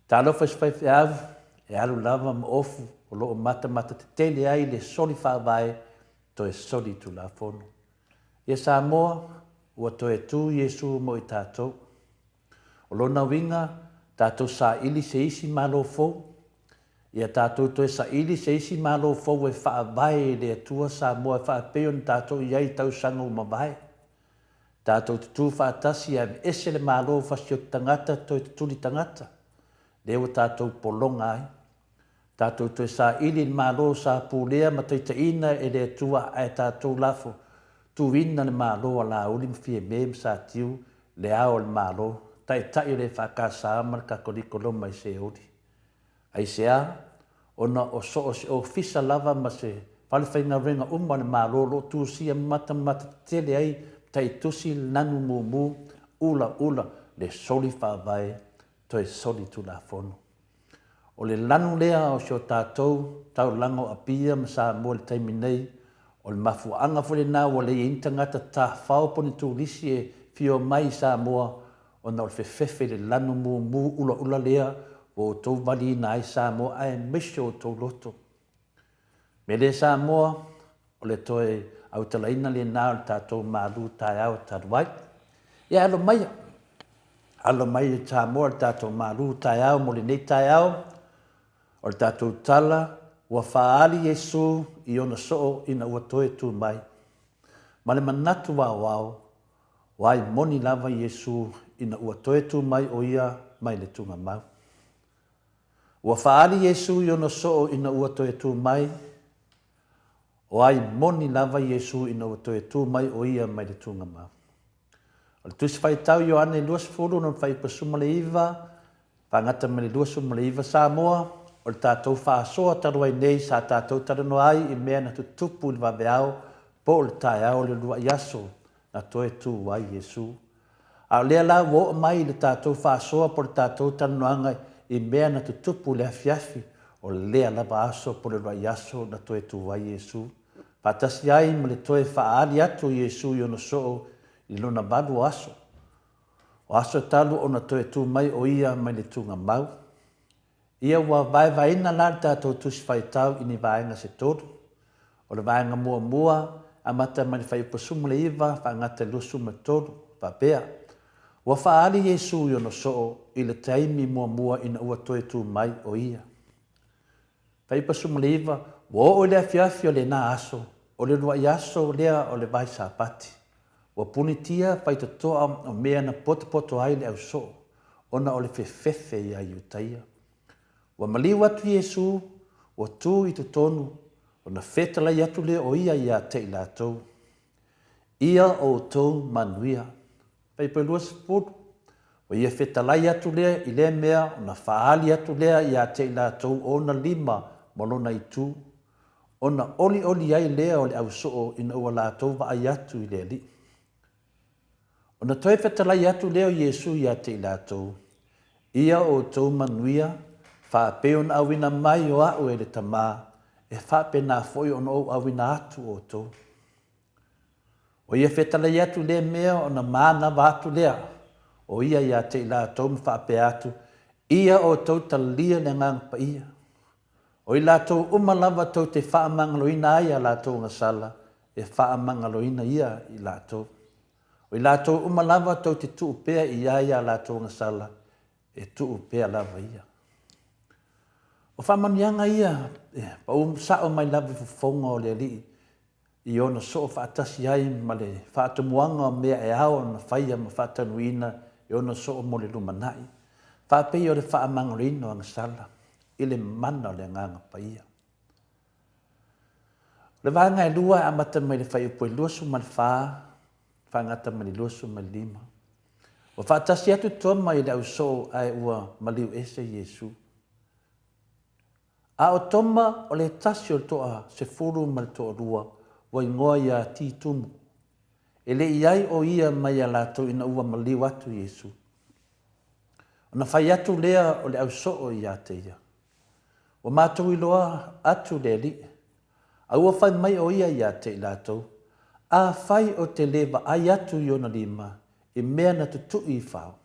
Talofa i si faifeau, e alu lava ma ofu o lo o matamata tetele ai le soli faavae toe soli tulafono. Ia Samoa, ua toe tu Iesu mo i tatou. O lona uiga, tatou saili se isi Malo fou. Ia tatou toe saili se isi Malo fou e faavae i le Atua Samoa e faapei ona tatou i ai i tausaga ua mavae. Tatou tutū faatasi e aveese le Malo fasioti tagata toe tutuli tagata, lea ua tatou pologa ai. Tatou toe saili i le Malo sa pulea ma taitaiina e le Atua ae tatou lafo tuina le Malo a Laauli ma Fiame ma Satiu le Ao o le Malo, Taitai o le EFKS ma le Katoliko Roma i Seoli. Aisea? Ona o so o se ofisa lava ma se falefaigaluega uma a le Malo o lo o tusia matamata tetele ai taitusi lanu mumu ulaula le soli faavae toe soli tulafono. O le lanu lea o si o tatou taulaga o Apia ma Samoa i le taimi nei, o le mafuaaga foi lena ua leai ai ni tagata tafao po o ni turisi e fia omai i Samoa ona o le fefefe i le lanu mumu ulaula lea ua outou valiina ai Samoa aemaise o outou loto. Mele Samoa, o le toe autalaina lena o le tatou malu taeao talu ai. Ia alo maia, alo mai e Samoa le tatou malu taeao mo lenei taeao, o le tatou tala ua faaali Iesu i ona soo ina ua toe tu mai. Ma le manatu aoao, ua ai moni lava Iesu ina ua toe tu mai o ia mai le tugamau. Ua faaali Iesu i ona soo ina ua toe tu mai, o ai moni lava Iesu ina ua toe tu mai o ia mai le tugamau. O le Tusi Faitau Ioane 20 lona fuaiupu 19, faagata mai le 29 Samoa, o le tatou faasoa talu ai nei sa tatou talanoa ai i mea na tutupu i le vaveao po o le taeao o le uluai aso na toe tu ai Iesu. A o lea la ua oo mai i le tatou faasoa po o le tatou talanoaga i mea na tutupu i le afiafi o lea lava aso po o le uluai aso na toe tu ai Iesu, faatasi ai ma le toe faaali atu o Iesu i ona soo i lona valu o aso. O aso talu ona toe tu mai o ia mai le tugamau. Ia ua vaevaeina la le tatou Tusi Faitau i ni vaega se tolu. O le vaega muamua, amata mai le fuaiupu 19 faagata i le 23, faapea, Ua faaali Iesu i ona soo i le taimi muamua ina ua toe tu mai o ia. Fuaiupu 19, Ua oo i le afiafi o lena aso, o le uluai aso lea o le vai Sapati. Ua punitia faitotoa o mea na potopoto ai le ausoo, ona o le fefefe iā Iutaia. Ua maliu atu Iesu, ua tu i totonu, ona fetalai atu lea o ia iā te i latou, Ia outou manuia. Fuaiupu 20, Ua ia fetalai atu lea i lea mea, ona faaali atu lea iā te i latou ona lima ma lona itu, ona olioli ai lea o le ausoo ina ua latou vaai atu i le Alii. Ona toe fetalai atu lea o Iesu ia te i latou, Ia outou manuia, faapei ona auina mai o a'u e le Tamā, e faapena foi ona ou auina atu outou. Ua ia fetalai atu lea mea ona manava atu lea o ia ia te i latou ma faapea atu, Ia outou talia le Agaga Paia. O i latou uma lava tou te faamagaloina ai a latou agasala, e faamagaloina ia i latou. O i latou uma lava tou te tuu pea i ai a latou agasala, e tuu pea lava ia. O faamanuiaga ia e pau sao mai lava i fofoga o le Alii i ona soo faatasi ai ma le faatomuaga o mea e ao ona faia ma faatanuiina e ona soo mo le lumanai, faapei o le faamagaloina o agasala i le mana o le Agaga Paia. O le vaega e lua e amata mai le fuaiupu e 24 faagata mai le 25. Ua faatasi atu Toma i le ausoo ae ua maliu ese Iesu. A o Toma o le tasi o le toa 10 ma le toalua, ua igoa ia Titumu. E le i ai o ia mai ia latou ina ua maliu atu Iesu. Ona fai atu lea o le ausoo ia te ia, Ua matou iloa atu le Alii, a ua fai mai o ia ia te i latou, Afai ou te le vaai atu i ona lima i mea na tutui i fao,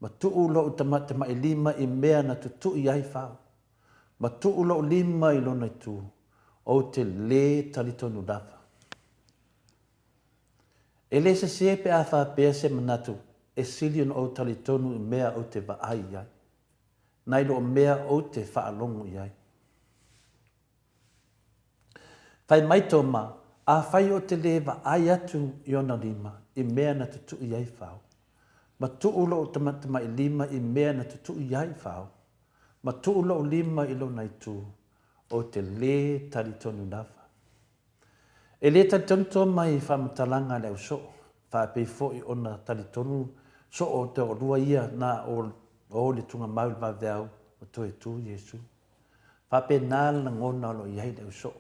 ma tuu lou tamatamailima i mea na tutui ai fao, ma tuu lou lima i lona itu, ou te lē talitonu lava. E le sesē pe a faapea se manatu e sili ona ou talitonu i mea ou te vaai i ai, nai lo mea ou te faalogo i ai. Fai mai Toma, Afai ou te lē vaai atu i ona lima i mea na tutui ai fao, ma tuu lou tamatamailima i mea na tutui ai fao, ma tuu lou lima i lona itu, ou te lē talitonu lava. E lē talitonu Toma i faamatalaga a le ausoo, faapei foi ona talitonu soo toalua ia na o le tugamau i le vaveao o toe tu Iesu. Faapena le lagona o lo o i ai le ausoo.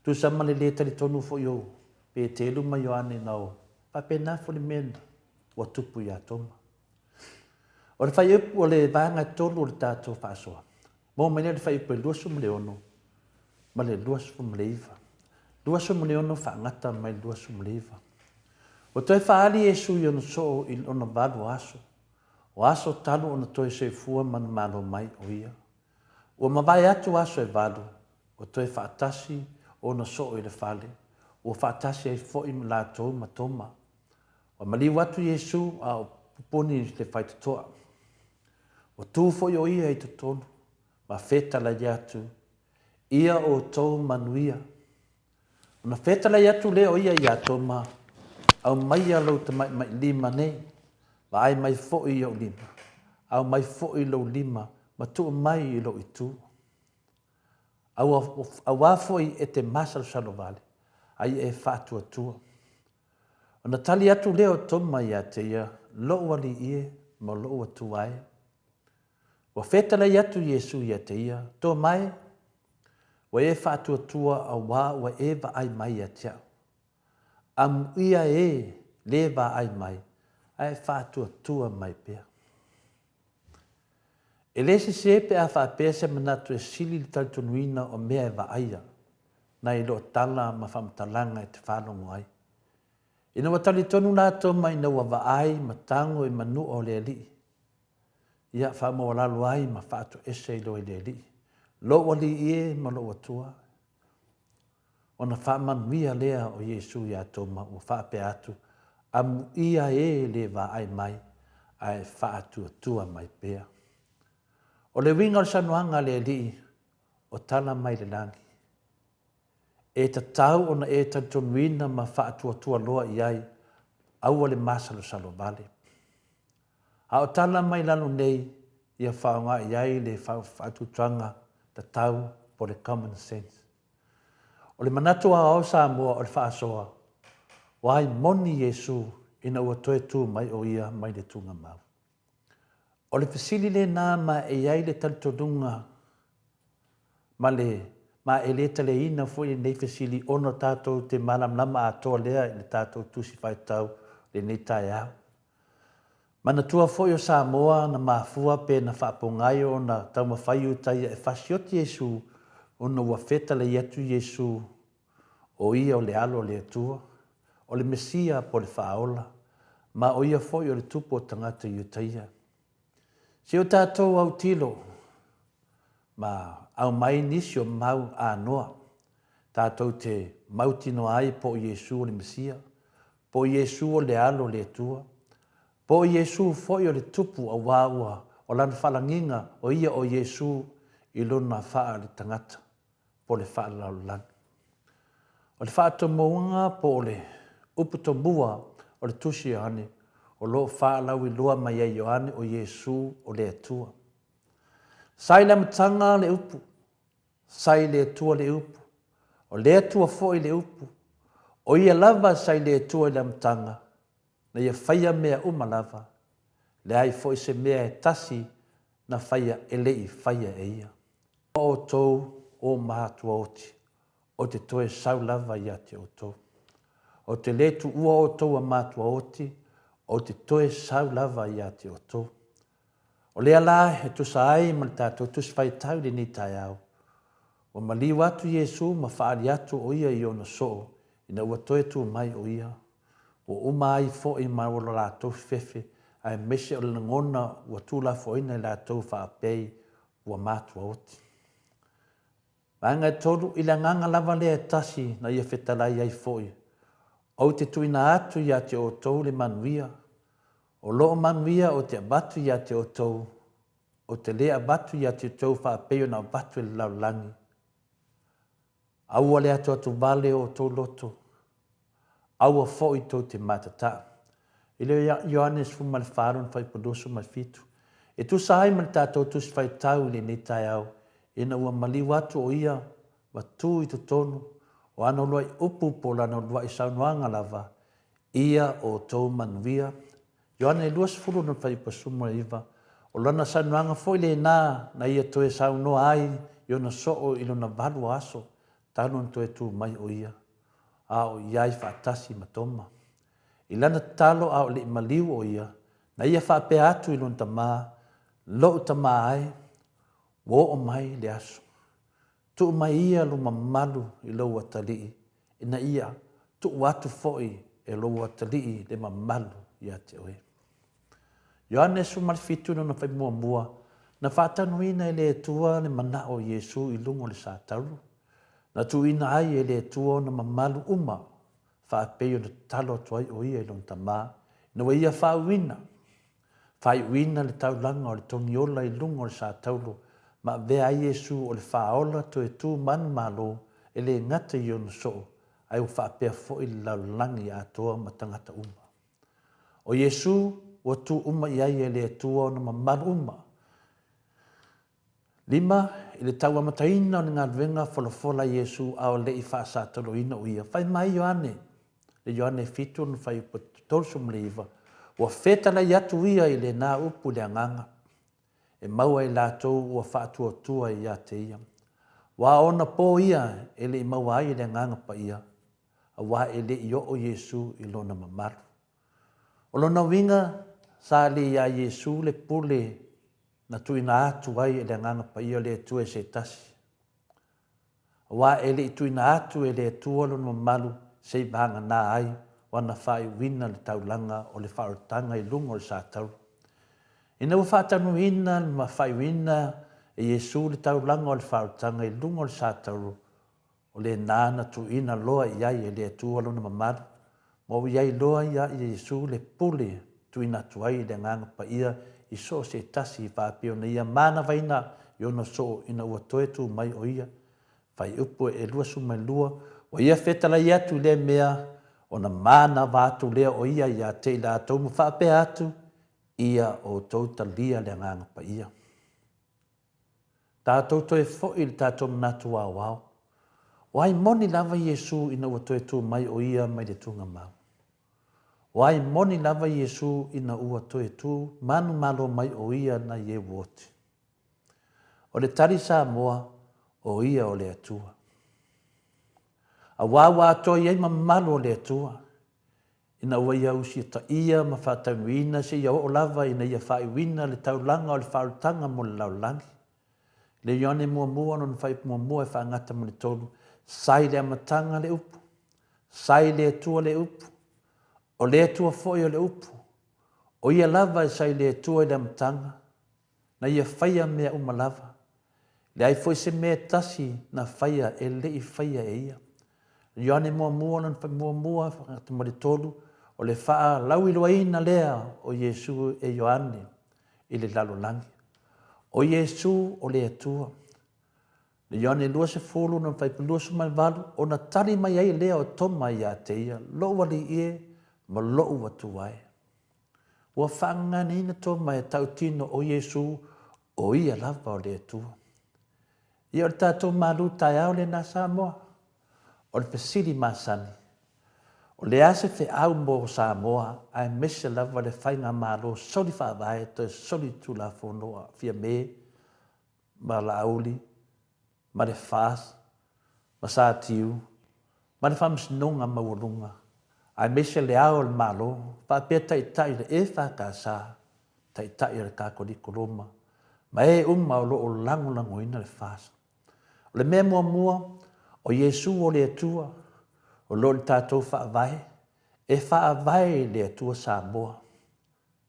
Tusa ma le lē talitonu foi o Petelu ma Ioane na o, faapena foi le mea ua tupu iā Toma. O le fuaiupu o le vaega e tolu o le tatou faasoa, maua mai lea i le fuaiupu e 26 ma le 29. 26 faagata mai le 29. Ua toe faaali Iesu i ona soo i lona valu o aso, o aso talu ona toe soifua manumalo mai o ia. Ua mavae atu aso e valu, ua toe faatasi ona soo i le fale, ua faatasi ai foi ma latou ma Toma. Ua maliu atu Iesu a o pupuni le faitotoa. Ua tu foi o ia i totonu ma fetalai atu, Ia outou manuia. Ona fetalai atu lea o ia iā Toma, Aumaia lou tamaimai-lima nei, vaai mai foi i ou lima, aumai foi lou lima ma tuu mai i lou itu. Aua foi e te masalosalo vale, a ia e faatuatua. Ona tali atu lea o Toma ia te ia, Lou Alii e, ma lou Atua e. Ua fetalai atu Iesu ia te ia, Toma e, ua e faatuatua auā ua e vaai mai ia te au. Amuia e lē vaai mai, ae faatuatua mai pea. E le sesē pe a faapea se manatu e sili le talitonuina o mea e vaaia, nai lo tala ma faamatalaga e te faalogo ai. Ina ua talitonu latou mai ina ua vaai ma tago i manua o le Alii, ia faamaualalo ai ma faatoese ai loa i le Alii, Lou Alii e ma lou Atua. Ona faamanuia lea o Iesu iā Toma ua faapea atu, Amuia e le vaai mai, ae faatuatua mai pea. O le uiga o le saunoaga a le Alii, o tala mai le lagi. E tatau ona e talitonuina ma faatuatua loa i ai, aua le masalosalo vale. A o tala mai lalo nei, ia faaaoga i ai le faatuatuaga tatau po o le common sense. O le manatu aoao Samoa o le faasoa, ua ai moni Iesu ina ua toe tu mai o ia mai le tugamau. O le fesili lena ma e i ai le talitonuga ma le ma e le taliaina foi lenei fesili ona tatou te malamalama atoa lea i le tatou Tusi Faitau lenei taeao. Manatua foi o Samoa na mafua pe na faapogai ona taumafai Iutaia e fasioti Iesu ona ua fetalai atu Iesu o ia o le Alo o le Atua, o le Mesia po o le Faaola, ma o ia foi o le Tupu o tagata Iutaia. Si o tatou autilo ma. Aumai nisi o mau anoa, tatou te mautinoa ai po o Iesu o le Mesia, po o Iesu o le Alo o le Atua, po o Iesu foi o le Tupu auā ua o Lana faalagiga o Ia o Iesu i Lona faa-le-tagata po o le faa-lalolagi. O le faatomuga po o le upu tomua o le Tusi Ioane o lo o faalauiloa mai ai Ioane o Iesu o le Atua. Sa i le amataga le upu, sa i le Atua le upu, o le Atua foi le upu, o ia lava sa i le Atua i le amataga, na ia faia mea uma lava, leai foi se mea e tasi na faia e le i faia e ia. O outou o matuaoti, ou te toe sau lava ia te outou. Ou te le tuua outou a matuaoti, ou te toe sau lava ia te outou. O lea la e tusa ai ma le tatou Tusi Faitau i lenei taeao, ua maliu atu Iesu ma faaali atu o ia i ona soo ina ua toe tu mai o ia. Ua uma ai foi ma lo latou fefefe aemaise o le lagona ua tuulafoaina i latou faapei ua matuaoti. Vaega e 3, i le agaga lava lea e tasi na ia fetalai ai foi, Ou te tuuina atu ia te outou le manuia, o loo manuia ou te avatu ia te outou, ou te le avatu ia te outou faapei ona avatu e le lalolagi. Aua le atuatuvale o outou loto, aua foi tou te matataa. I le Ioane 14 lona fuaiupu 27, e tusa ai ma le tatou Tusi Faitau i lenei taeao, ina ua maliu atu o ia ma tu i totonu o ana uluai upu po o lana uluai saunoaga lava, Ia outou manuia. Ioane 20 lona fuaiupu 19, o lana saunoaga foi lena na ia toe saunoa ai i ona soo i lona valu aso talu ona toe tu mai o ia, a o i ai faatasi ma Toma. I lana tatalo a o le i maliu o ia, na ia faapea atu i lona tama, Lou tama ae, ua oo mai le aso. Tuu mai ia lou mamalu i lou atalii, ina ia tuu atu foi e lou atalii le mamalu ia te oe. Ioane 17 lona fai muamua, na faatanuina e le Atua le manao o Iesu i luga o le satauro, na tuuina ai e le Atua ona mamalu uma faapei ona tatalo atu ai o ia i lona Tama, ina ua ia faauuina, faaiuina le taulaga o le togiola i luga o le satauro, ma avea ai Iesu o le faaola toe tu manumalo e le gata i ona soo, ae ua faapea foi le lalolagi atoa ma tagata uma. O Iesu ua tu uma i ai e le Atua ona mamalu uma. 5, I le tau amataina o le galuega folafola a Iesu a o le i faasataloina o ia, fai mai Ioane, le Ioane 7 lona fuaiupu 39, ua fetalai atu ia i lena upu i le agaga, e maua e latou ua faatuatua ia te ia. Ua ona po ia e le i maua ai e le Agaga Paia, aua e le i oo Iesu i lona mamalu. O lona uiga, sa le iā Iesu le pule na tuuina atu ai e le Agaga Paia o le Atua e se tasi, aua e le i tuuina atu e le Atua lona mamalu se i vagana ai o ana faaiuina le taulaga o le faaolataga i luga o le satauro. Ina ua faatanuina ma faaiuina e Iesu le taulaga o le faaolataga i luga o le satauro, O lena na tuuina loa i ai e le Atua lona mamalu, ma ua i ai loa ia Iesu le pule tuuina atu ai i le Agaga Paia i so o se tasi i faapea ona ia manavaina i ona soo ina ua toe tu mai o ia. Fuaiupu e 22, Ua ia fetalai atu i lea mea, ona manava atu lea o ia ia te i latou ma faapea atu, Ia outou talia le Agaga Paia. Tatou toe foi i le tatou manatu aoao. O ai moni lava Iesu ina ua toe tu mai o Ia mai le tugamau? O ai moni lava Iesu ina ua toe tu manumalo mai o Ia nai e ua oti? O le tali Samoa, o Ia o le Atua. Auā ua atoa i ai mamalu o le Atua. Ina ua ia usitaia ma faataunuuina seia oo lava ina ia faaiuina le taulaga o le faaolataga mo le lalolagi. Le Ioane muamua lona fuaiupu muamua e faagata ma le tolu, Sa i le amataga le upu, sa i le Atua le upu, o le Atua foi o le upu, o ia lava e sa i le Atua i le amataga, na ia faia mea uma lava. Leai foi se mea e tasi na faia e le i faia e ia. Ioane muamua lona muamua ma le 3, o le faalauiloaina lea o Iesu e Ioane i le lalolagi. O Iesu o le Atua. Le Ioane 20 lona fuaiupu 28, ona tali mai ai lea o Toma ia te ia, Lou Alii e, ma lou Atua e. Ua faagaganeina Toma e tautino o Iesu o ia lava o le Atua. Ia o le tatou malu taeao lena Samoa. O le fesili masani, o le a se feau mo Samoa aemaise lava le faigamalo soli faavae toe soli tulafono a Fiame ma Laauli ma le FAST ma Satiu ma le Faamasinoga Maualuga aemaise le Ao o le Malo faapea Taitai o le EFKS, Taitai o le Katoliko Roma ma e uma o lo o lagolagoina le FAST. O le mea muamua, o Iesu o le Atua o lo o i le tatou Faavae, e faavae i le Atua Samoa.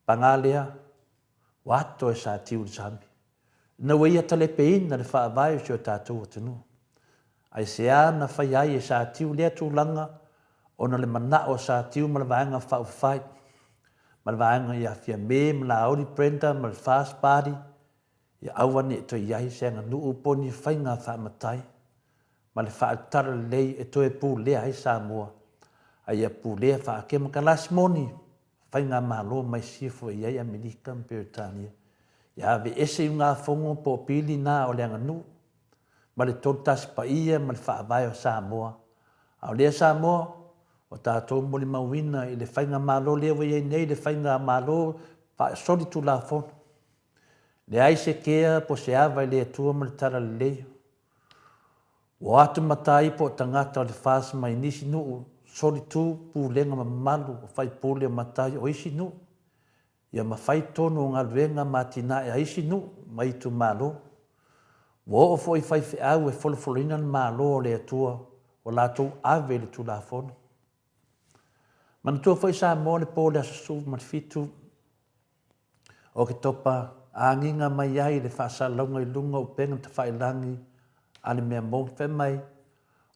Paga lea, ua ato e Satiu i le sami, ina ua ia talepeina le faavae o si o tatou atunuu. Aisea na faia ai e Satiu lea tulaga? Ona o le manao o Satiu ma le Vaega Faaupufai, ma le vaega ia Fiame ma Laauli Brenda ma le First Party, ia aua ne i toe i ai se aganuu po o ni faiga faamatai ma le faatalalelei e toe pulea ai Samoa, a ia pulea faakemokalasi moni faigamalo mai sifo i ai Amerika ma Peretania, ia aveese iugafono po o pili na o le aganuu ma le tolutasi paia ma le faavae o Samoa. A o lea Samoa, ua tatou molimauina i le faigamalo lea ua i ai nei le faigamalo faasolitulafono. Leai se kea po se ava i le Atua ma le Talalelei. Ua o atu matai po o tagata o le FAST mai nisi nuu solitu pulega mamalu o faipule o matai o isi nuu, ia ma fai tonu o galuega ma atinae a isi nuu ma itumalo. Ua oo foi faifeau e folofoloina le Malo o le Atua ua latou ave i le Tulafono. Manatua foi Samoa le po o le aso 17 Oketopa, agiga mai ai le faasalalauga i luga o upega tafailagi a le mea moni, fai mai,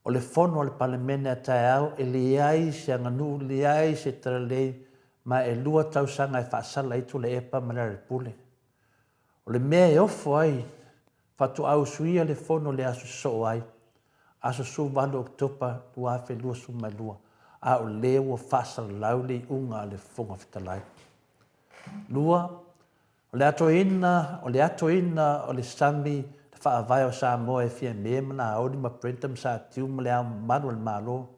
o le fono a le Palemene a taeao e leai se aganuu, leai se talalelei, ma e lua tausaga e faasala ai Tuilaepa ma Lealailepule. O le mea e ofo ai, faatoa usuia le fono i le aso sosoo ai, aso 18 Oketopa 2022, a o lea ua faasalalau le iuga a le Fofoga Fetalai. 2, o le atoina, o le atoina o le sami le faavae o Samoa e Fiame ma Naoli ma Brenda ma Satiu ma Le Ao Mamalu o le Malo,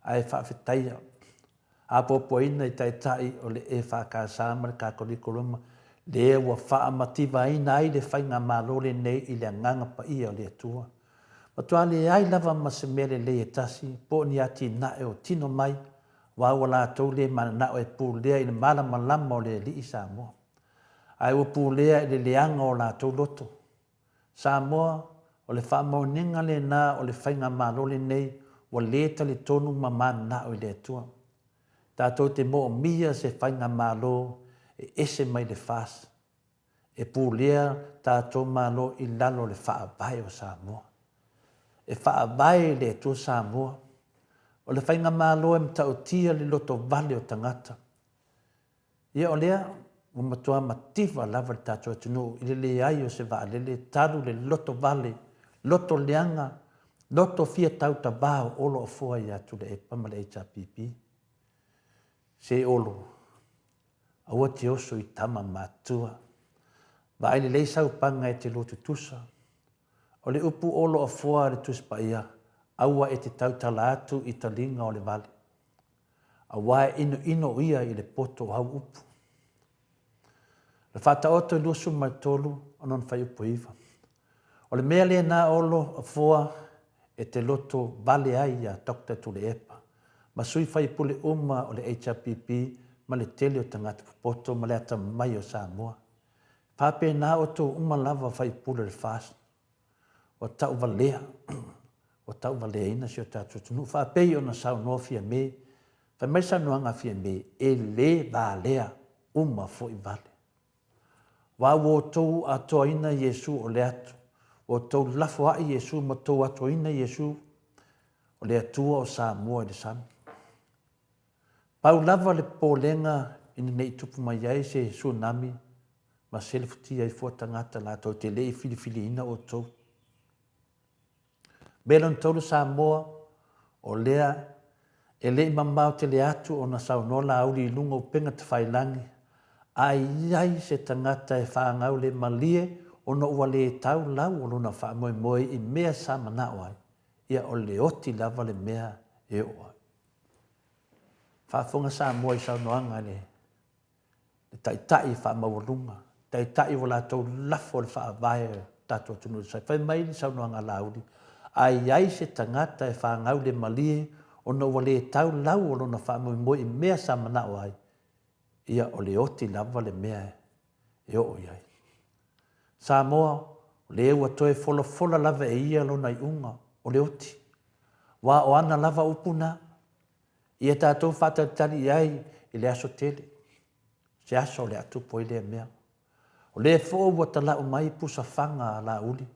ae faafetaia apoapoaina i Taitai o le EFKS ma le Katoliko Roma, lea ua faamativaina ai le Faigamalo lenei i le Agaga Paia o le Atua. Matua leai lava ma se mea lelei e tasi po o ni atinae o tino mai aua ua latou le mananao e pulea i le malamalama o le Alii Samoa, ae ua pulea i le leaga o latou loto. Samoa, o le faamaoniga lena o le faigamalo lenei ua le talitonu ma mananao i le Atua. Tatou te moomia se faigamalo e ese mai le FAST, e pulea tatou Malo i lalo o le Faavae o Samoa. E faavae i le Atua Samoa. O le faigamalo e matautia le lotovale o tagata. Ia o lea, ua matua mativa lava le tatou atunuu i le leai o se vaalele talu le lotovale, loto leaga, loto fia tautava o Olo Afoa ia Tuilaepa ma le HRPP. Se Olo, Aua te oso i tama matua. Vaai lelei saupaga e te lotu tusa. O le upu olo afoa a le Tusi Paia, aua e te tautala atu i taliga o le vale. Aua e inoino ia i le poto o au upu. Le Faataoto i 23 o lona fuaiupu e 9. O le mea lena olo afoa e te loto vale ai ia Doctor Tuilaepa ma sui faipule uma o le HRPP ma le tele o tagata popoto ma le atamamai o Samoa. Faapena outou uma lava faipule o le FAST. Ua tauvalea, ua tauvaleaina si o tatou atunuu. Faapei ona saunoa Fiame, fai mai saunoaga a Fiame, e le valea uma foi vale. Aua ua outou atoaina Iesu o le atu. Ua outou lafoai Iesu ma outou atoaina Iesu, o le Atua o Samoa i le sami. Pau lava le popolega ina ne i tupu mai ai se tsunami ma selefutia ai fua tagata latou te le i filifiliina outou. Mea lona taulu Samoa, o lea e le i mamao tele atu ona saunoa Laauli i luga o upega tafailagi, a i ai se tagata e fanau le malie ona ua le tau lau o lona faamoemoe i mea sa manao ai, ia o le oti lava le mea e oo ai. Faafofoga Samoa i saunoaga a le taitai faamaualuga, taitai ua latou lafo le faavae o le tatou atunuu i le Fai mai le saunoaga a Laauli, a i ai se tagata e fanau le malie ona ua le tau lau o lona faamoemoe i mea sa manao ai, ia o le oti lava le mea e oo i ai. Samoa, o lea ua toe folafola lava e ia lona iuga, o le oti. Aua o ana lava upu na, ia tatou faatalitali i ai i le aso tele, se aso o le a tupu ai lea mea. O lea foi ua tala'u mai pusa faga a Laauli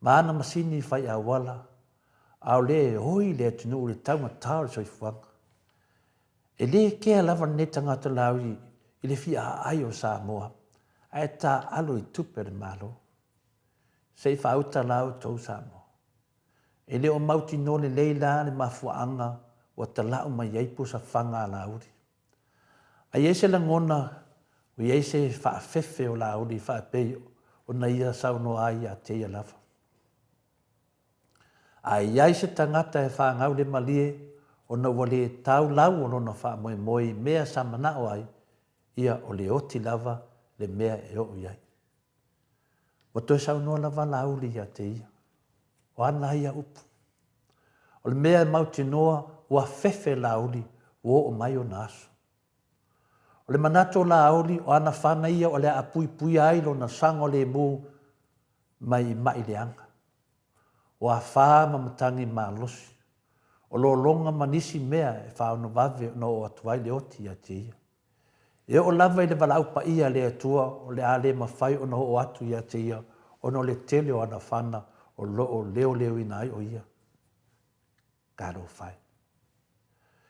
ma ana masini fai auala, a o lea e oi le atunuu i le taugata o le soifuaga. E le kea lava lenei tagata Laauli i le fia aai o Samoa, ae taaalo i tupe a le Malo. Se i faauta la outou Samoa. E le o mautinoa lelei la le mafuaaga ua tala'u mai ai pusa faga a Laauli. A i ai se lagona ua i ai se faafefe o Laauli faapei ona ia saunoa ai ia te ia lava. A i ai se tagata e fanau le malie ona ua le tau lau o lona faamoemoe i mea sa manao ai, ia o le oti lava le mea e oo i ai. Ua toe saunoa lava Laauli ia te ia. O ana ia upu. O le mea e mautinoa ua fefe Laauli ua oo mai ona aso. O le manatu o Laauli o ana fana ia o le a puipuia ai lona saogalemu mai i maʻi leaga. O afa ma matagi malosi. O lologa ma nisi mea e faaonovave ona oo atu ai le oti ia te ia. E oo lava i le valaau paia a le Atua o le a le mafai ona oo atu ia te ia ona o le tele o ana fana o lo o leoleoina ai o ia. Talofa e.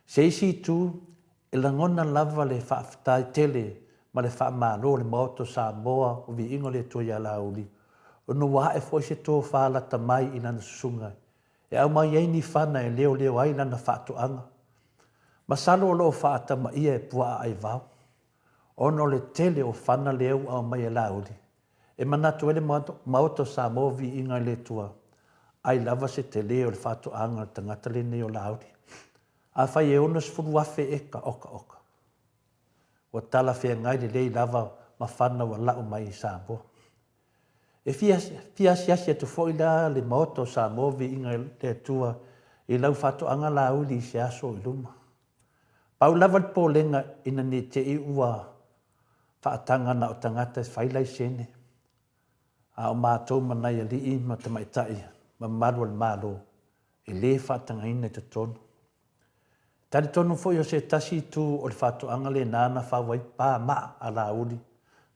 Se isi itu, e lagona lava le faafetai tele ma le faamalo o le Maota o Samoa o Viiga o le Atua ia Laauli, ona ua ae foi se tofa lata mai i lana susuga e aumai ai ni fana e leoleo ai lana faatoaga. Masalo o lo o faatamaia e puaa aivao, ona o le tele o fana lea ua aumai e Laauli, e manatu ai le Maota o Samoa Viiga i le Atua, ai lava se tele o le faatoaga a le tagata lenei o Laauli. Afai e 60,000 eka okaoka, ua talafeagai lelei lava ma fana ua lau mai i Samoa. E fia asiasi atu foi la le Maota o Samoa Viiga i le Atua i lau faatoaga Laauli i se aso o i luma. Pau lava le popolega ina ne i te i ua faataga na o tagata e fai laisene, a o matou ma nai alii ma tamaitai mamalu o le Malo e le faatagaina i totonu. Talitonu foi o se tasi itu o le faatoaga lena na fau ai pa maa a Laauli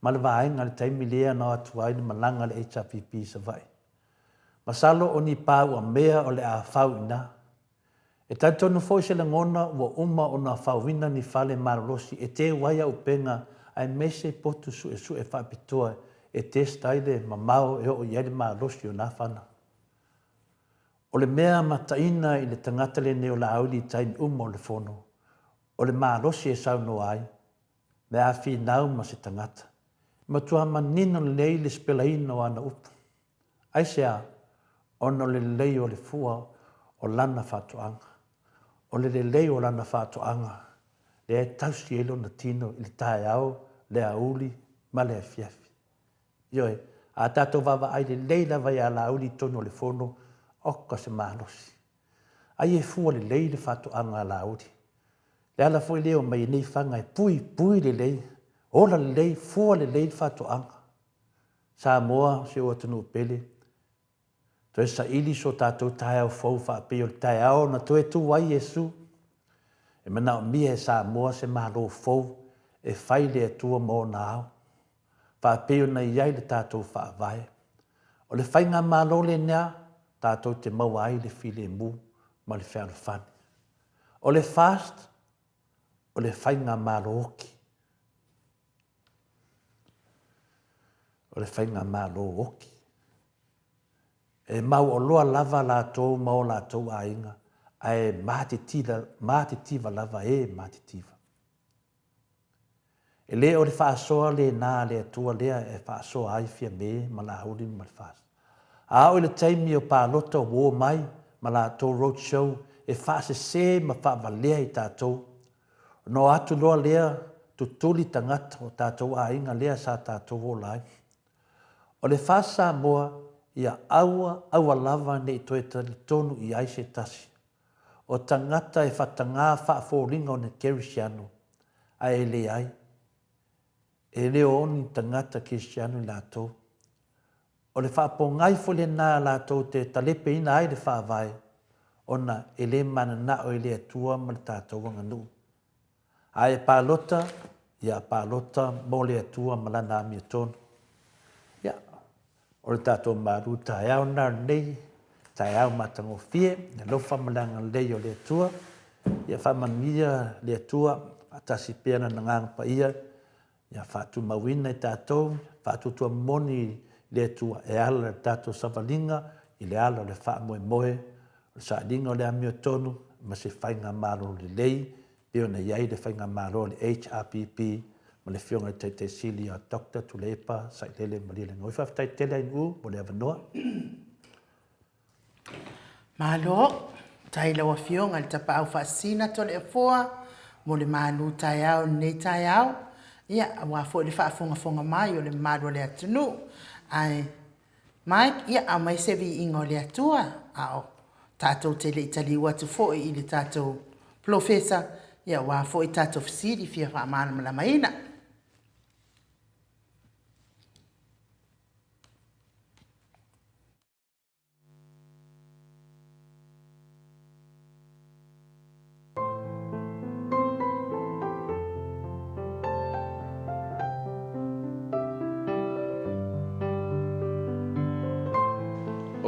ma le vaega i le taimi lea na o atu ai le malaga a le HRPP i Savaii. Masalo o ni pa ua mea o le a fau i ina. E talitonu foi se lagona ua uma ona fauina ni fale malolosi e teu ai auupega aemaise potu suesue faapitoa e test ai le mamao e oo i ai le malosi o na fana. O le mea mataina i le tagata lenei o Laauli i taimi uma o le fono, o le malosi e saunoa ai, me a finau ma se tagata. E matua manino lelei le sipelaina o ana upu. Aisea? Ona o le lelei o le fua o lana faatoaga. O le lelei o lana faatoaga, lea e tausi ai lona tino i le taeao, le aoauli ma le afiafi. Ioe, a tatou vaavaai lelei lava ia Laauli i totonu o le fono, oka se malosi. Ai e fua lelei le faatoaga a Laauli. Le ala foi lea o mai nei faga e puipui lelei, ola lelei, fua lelei le faatoaga. Samoa, si ou atunuu pele, Toe saili so tatou taeao fou faapei o le taeao na toe tu ai Iesu. E manaomia e Samoa se Malo fou e fai le Atua ma ona ao, faapei ona i ai le tatou Faavae. O le faigamalo lenea tatou te maua ai le filemu ma le fealofani. O le FAST, o le faigamalo oki. O le faigamalo oki. E mauoloa lava latou ma o latou aiga, ae matitiva lava e matitiva. E le o le faasoa lena a le Atua lea e faasoa ai Fiame ma Laauli ma le FAST. A oo i le taimi o palota ua o mai ma latou road show e faasese ma faavalea i tatou, ona o atu loa lea tutuli tagata o tatou aiga lea sa tatou ola ai. O le FAST Samoa ia aua, aua lava ne i toe talitonu i ai se tasi. O tagata e fatagā faafoliga o ni Kerisiano, ae e leai, e le o ni tagata Kerisiano i latou. O le faapogai foi lena latou te talepeina ai le Faavae, ona e le mananao i le Atua ma le tatou aganuu. A e palota, ia palota mo le Atua ma Lana amiotonu. Ia, o le tatou malu taeao lena lenei, taeao matagofie, le alofa ma le agalelei o le Atua. Ia faamanuia le Atua, faatasi pea Lana Agaga Paia, ia faatumauina i tatou, faatuatua moni i le Atua e ala i le tatou savaliga i le ala o le faamoemoe, o le sailiga o le amiotonu ma se faigamalo lelei pei ona i ai le Faigamalo a le HRPP ma le Afioga i le Taitai Sili a Doctor Tuilaepa Sailele Malielegaoi. Faafetai tele Ainuu mo le avanoa. Malo, faafetai i lau Afioga i le Tapaau Faasisina Toleafoa mo le malu taeao i lenei taeao, ia aua foi le faafogafoga mai o le mamalu o le atunuu. Ae Mike, ia aumai se viiga o le Atua, a o tatou te le i taliu atu foi i le tatou Polofesa, ia aua foi tatou fesili fia faamalamalamaina.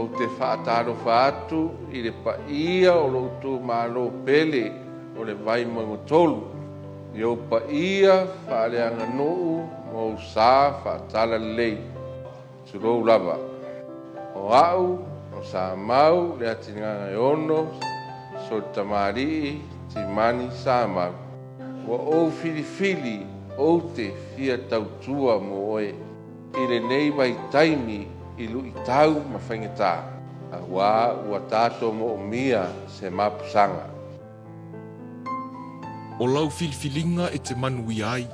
Ou te faatalofa atu i le paia o lou itumalo pele o le Vaimauga 3, i ou paia faaleaganuu ma ou sa faatalalelei. Tulou lava. O au, o Samau Leatinagaeono Solitamalii Timani Samau. Ua ou filifili ou te fia tautua mo oe i lenei vaitaimi i luitau ma faigata, auā ua tatou moomia se mapusaga. O lau filifiliga e te manuia ai,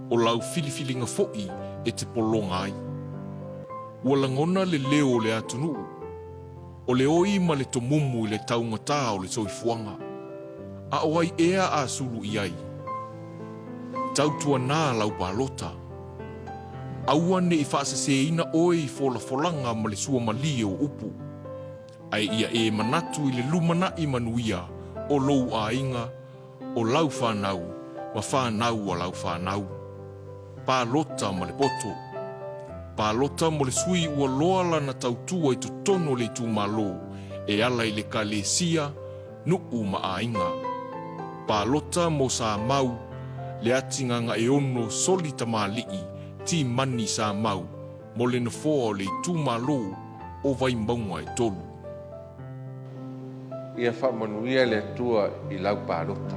o lau filifiliga foi e te pologa ai. Ua lagona le leo o le atunuu, o le oi ma le tomumu i le taugata o le soifuaga. A o ai ea a sulu i ai? Tautuanā lau palota. Aua ne i faaseseina oe i folafolaga ma le suamalie o upu. Ae ia e manatu i le lumanai manuia o lou aiga, o lau fanau, ma fanau a lau fanau. Palota ma le poto. Palota mo le sui ua loa lana tautua i totonu o le itumalo e ala i le kalesia, nuu ma aiga. Palota mo Samau, Leatigagaeono Soli Tamalii Timani Samau mo le nofoa o le itumalo o Vaimauga e 3. Ia faamanuia le Atua i lau palota.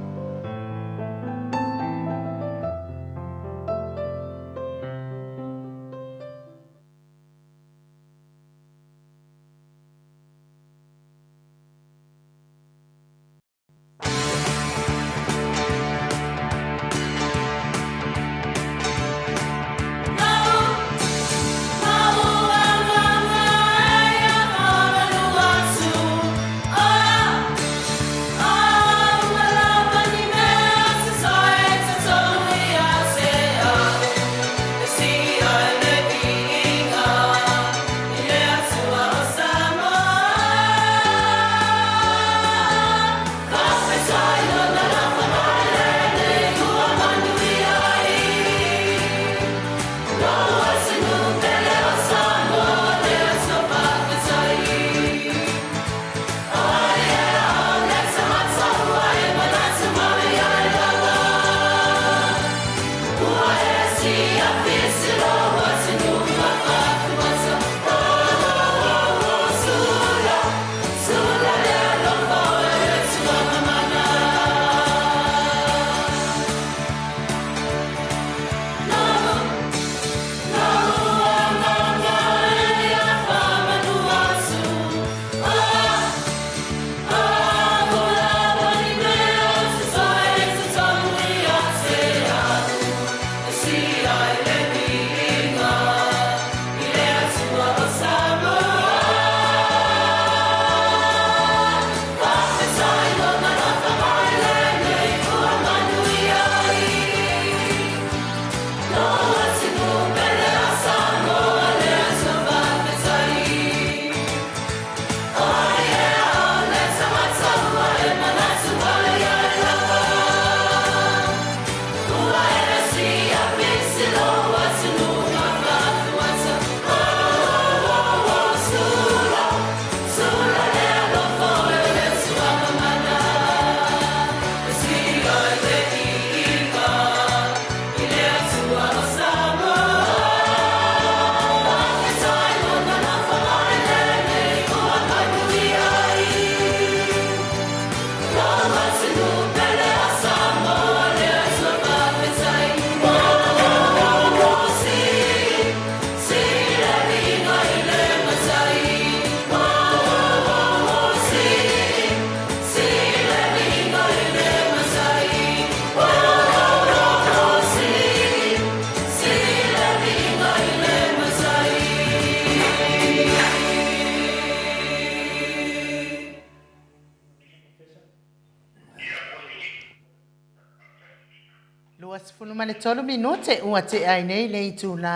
23 minute ua tea ai nei le itulā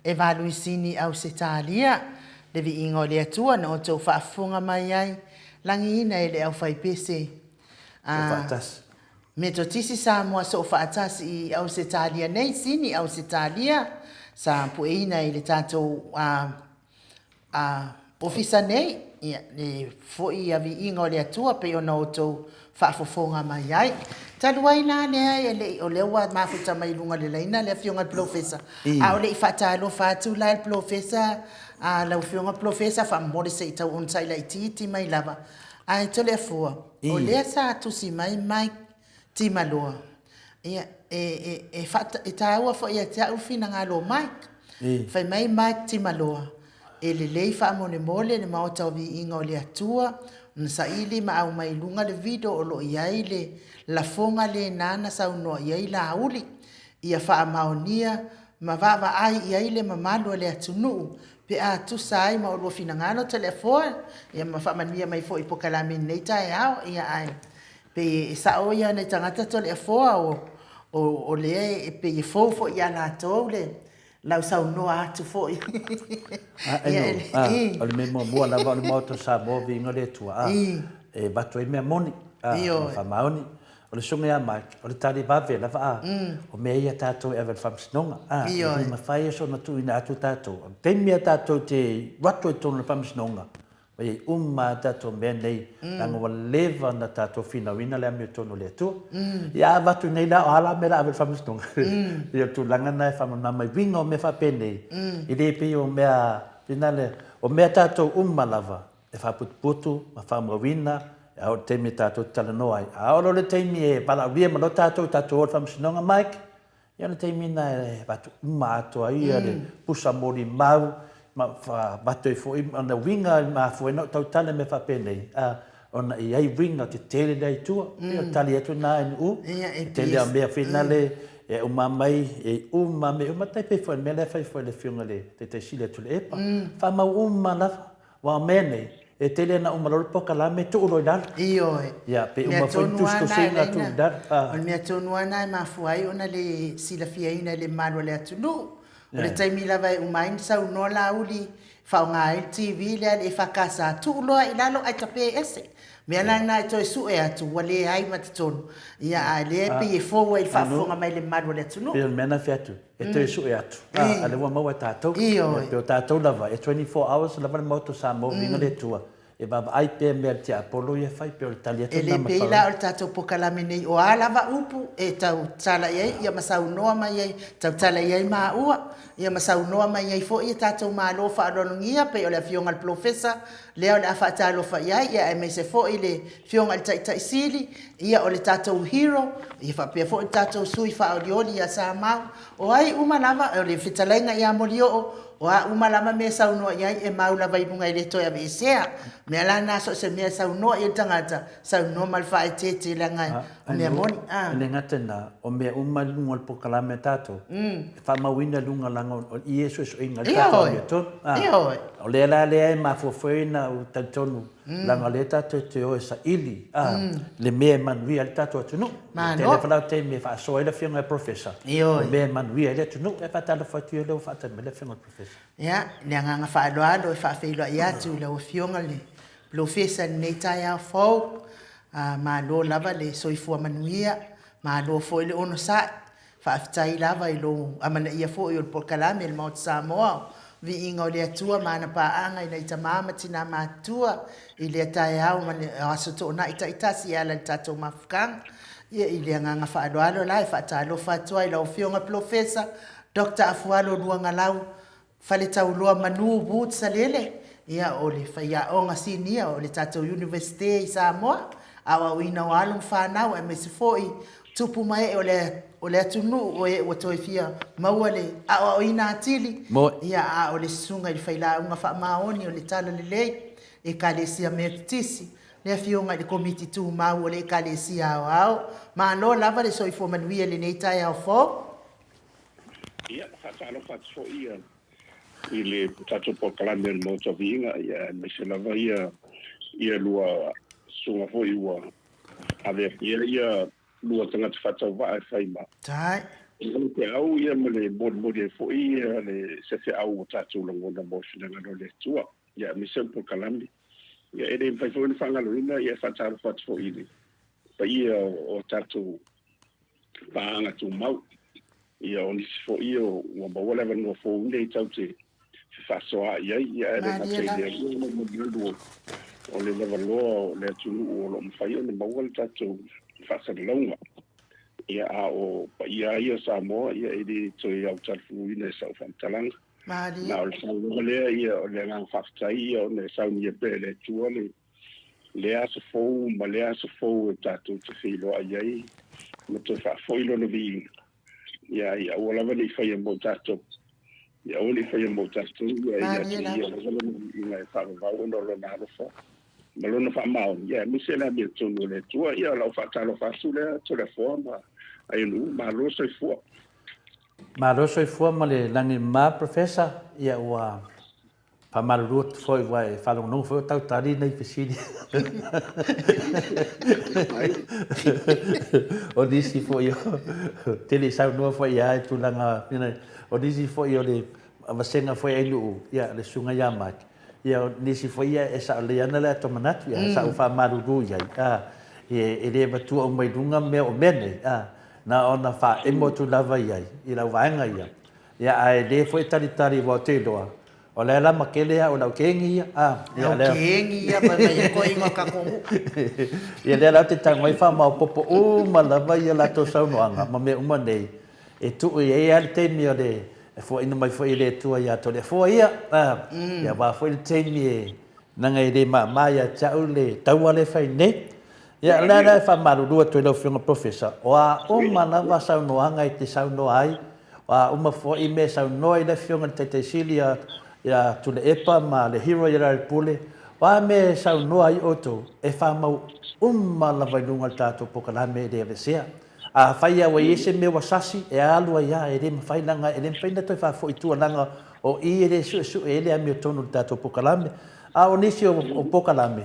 e Valuisini Ausetalia, le viiga o le Atua na outou faafofoga mai ai, lagiina e le aufaipese a Metotisi Samoa Soofaatasi i Ausetalia nei, Sini Ausetalia, sa pueina i le tatou a a Ofisa nei, ia, le foi ia viiga o le Atua pei ona outou faafofoga mai ai. Talu ai la lea e le i, o lea ua mafuta mai i luga o le laina le Afioga i le Polofesa, a o le i faatalofa atu la i le Polofesa, a lau Afioga Polofesa, faamolemole se i tau onosai laitiiti mai lava. Ae Toleafua, o lea sa tusi mai Mike Timaloa, ia, e, e, e, faata, e taua foi ia te au le finagalo o Mike. Fai mai Mike Timaloa, E lelei faamolemole le Maota o Viiga o le Atua ona saili ma aumai i luga le video o lo o i ai le lafoga lena na saunoa i ai Laauli, ia faamaonia ma vaavaai i ai le mamalu o le atunuu pe a tusa ai ma olua finagalo Toleafoa, ia ma faamanuia mai foi i pokalame i lenei taeao. Ia ae pei e sao ia nai tagata Toleafoa o, o, o lea e pei e fou foi ia latou le lau saunoa atu foi. Ia, a, o le mea muamua lava o le Maota o Samoa, viiga o le Atua, a, e avatu ai mea moni, a, ma faamaoni. O le susuga ia Mike, o le tali vave lava, a, o mea ia tatou e ave i le faamasinoga, a, e le mafai e soona tuuina atu tatou. O le taimi a tatou te alu atu ai i totonu o le faamasinoga, Ua i ai uma a tatou mea nei, leaga ua leva ona tatou finauina le amiotonu o le Atua. Ia a avatu nei la, o a la mea o le a ave i le faamasinoga? Ia o le tulaga lena e faamalamalama i uiga o mea faapenei, e le pei o mea, finale, o mea tatou uma lava e faaputuputu ma faamauina, a oo i le taimi e tatou te talanoa ai. A oo loa i le taimi e valaaulia mai loa tatou, tatou o i le faamasinoga, Mike, Ia o le taimi lena e avatu uma atoa ai ia le pusa molimau ma avatu ai foi ona uiga e mafua ai ona ou tautala i mea faapenei, ona e i ai uiga tetele lea i tua. Pei o le tali atu lena e Nu'u. E tele lava o mea foi na le e uma mai, e uma mea uma, tai pei foi o le mea lea e fai foi e le Afioga i le Taitai Sili ia Tuilaepa. Faamau uma lava. Aua o mea nei, e tele ina uma loa le polokalame tuu loa i lalo. Ioe. Ia, pe uma foi ni tusitusiga tuu i lalo. O le mea tonu lava lena e mafua ai ona le silafiaina e le mamalu o le atunuu. O le taimi lava e uma ai ona saunoa Laauli e faaaoga ai le TV lea a le EFKS, tuu loa i lalo ae tape ese. O le mea la lena e toe sue atu ua leai ma totonu. Ia, a o lea e pei e fou ai i le faafofoga mai le mamalu o le atunuu. Pei o le mea lena e fai atu, e toe sue atu, a lea ua maua e tatou. Ioe. Pei o tatou lava, e 24 hours lava le Maota o Samoa, viiga le Atua, e vaavaai pea mea a le tiapolo ia e fai, pei o le tali atu lena ma le faaaloalo. E le pei la o le tatou polokalame nei, o a lava upu e tautala i ai, ia ma saunoa mai ai, tautala i ai maua, ia ma saunoa mai ai foi a tatou Malo faaaloalogia, pei o le Afioga i le Polofesa lea o le a faatalofa i ai, ia aemaise foi le Afioga i le Taitai Sili, ia o le tatou hero, ia faapea foi le tatou sui faaolioli ia Samau, o ai uma lava, o le fetalaiga ia Molioo, o a uma lava mea e saunoa i ai, e mau lava i luga e le toe aveesea. O le mea la lena, so o se mea e saunoa i ai le tagata, saunoa ma le faaeteete leaga o mea moni. E le gata i lena, o mea uma i luga o le polokalame a tatou, e faamauina i luga leaga o i e suesueina ai le tatou amiotonu. Ioe. O lea la lea e mafua foi ona ou talitonu Leaga o lea tatou te o e saili le mea e manuia ai le tatou atunuu. E tele foi la taimi e faasoa ai le Afioga i le Professor, o mea e manuia ai le atunuu. E faatalofa atu ia o lea ua faatali mai le Afioga i le Professor. Ia, le agaga faaaloalo e faafeiloai atu i lau Afioga i le Polofesa i lenei taeao fou. Malo lava le soifua manuia, malo foi le onosai. Faafetai lava i lou amanaia foi o le polokalame i le Maota Samoa, o Viiga o le Atua ma ana paaga i nai tama ma tina matutua i lea taeao ma le aso toonai taitasi e ala i le tatou mafutaga. Ia, i le agaga faaaloalo la e faatalofa atu ai i lau Afioga Polofesa Doctor Afualo Luagalau Faletauloa Manu Woods Salele, ia o le faiaoga sinia o le tatou Universite i Samoa, aoaoina o alo ma fanau aemaise foi tupu ma ee o le o le atunuu o e ua toe fia maua le aoaoina atili, ia a o le susuga i le failauga faamaoni o le Talalelei, Ekalesia Metotisi, le Afioga i le Komiti Tumau o le Ekalesia Aoao. Malo lava le soifua manuia i lenei taeao fou. Ia, faatalofa atu foi i le tatou polokalame o le Maota Viiga, ia, aemaise lava ia, ia lua susuga foi ua ave atu ia, ia lua tagata faatauvaa e fai ma. Tai. O le au ia ma le molimoli ai foi ia le se feau ua tatou lagona mo le finagalo o le Atua, ia aemaise o le polokalame. Ia e le mafai foi ona faagaloina, ia e faatalofa atu foi i le paia o tatou paaga tumau. Ia o nisi foi ia ua maua le avanoa fou nei tatou te fefaasoaai ai, ia ae le gata i lea, ia o le mamalu o le lavaloa o le atunuu o lo o mafai ona maua le tatou faasalalauga. Ia a o paia lava ia o Samoa, ia e le toe autalavuluina i sau faamatalaga. Na o le saunoaga lea, ia o le agaga faafetai ia ona e saunia pea e le Atua le lea aso fou ma lea aso fou e tatou te feiloai ai ma toe faafoi Lona viiga. Ia, ia aua lava ne i faia mo tatou. Ia aua ne i faia mo tatou, ia ia te Ia lava Lona viiga e faavavau ona o Lona alofa ma Lona faamaoni, ia aemaise le amiotonu o le Atua. Ia, o lau faatalofa atu lea, Toleafoa ma Aionuu, malo soifua. Malo soifua ma le lagi mama Professor, ia ua Faamalulu atu foi aua e faalogologo foi o tau tali nei fesili. O nisi foi o tele i saunoa foi ia i tulaga, o nisi foi o le vasega foi a nuu, ia le susuga ia Mike, ia o nisi foi ia e sao lelei ana le ata manatu, ia sa ou faamalulu i ai, a, e le avatua uma i luga mea o mea nei, a, na ona faaemo atu lava i ai i lau vaega ia. Ia ae le foi talitali aua ou te iloa, o la e lama tele au e lau kegi ia, a, ia o lea. Lau kegi ia fai mai ai koe ingoa kako nuu. Ia lea la ou te tago ai faamaopopo uma lava ia latou saunoaga ma mea uma nei e tuu i ai lava le taimi o le foaiina mai foi e le Atua ia Toleafoa ia, a, ia aua foi le taimi e leaga e le mama ia te au le taua lea e fai nei. Ia, o lea la e faamalulu atu ai lau Afioga Professor, o a uma lava saunoaga e te saunoa ai, o a uma foi mea e saunoa ai le Afioga i le Taitai Sili ia Tuilaepa ma le Hero ia Lealailepule, o a mea e saunoa ai outou, e faamau uma lava i luga o le tatou polokalame e le aveesea. Afai lava ua i ai se mea ua sasi, e alu ai lava, e le mafai leaga e le mafai ona toe faafoi i tua leaga o i e le suesue ai le amiotonu i le tatou polokalame. A o nisi o polokalame,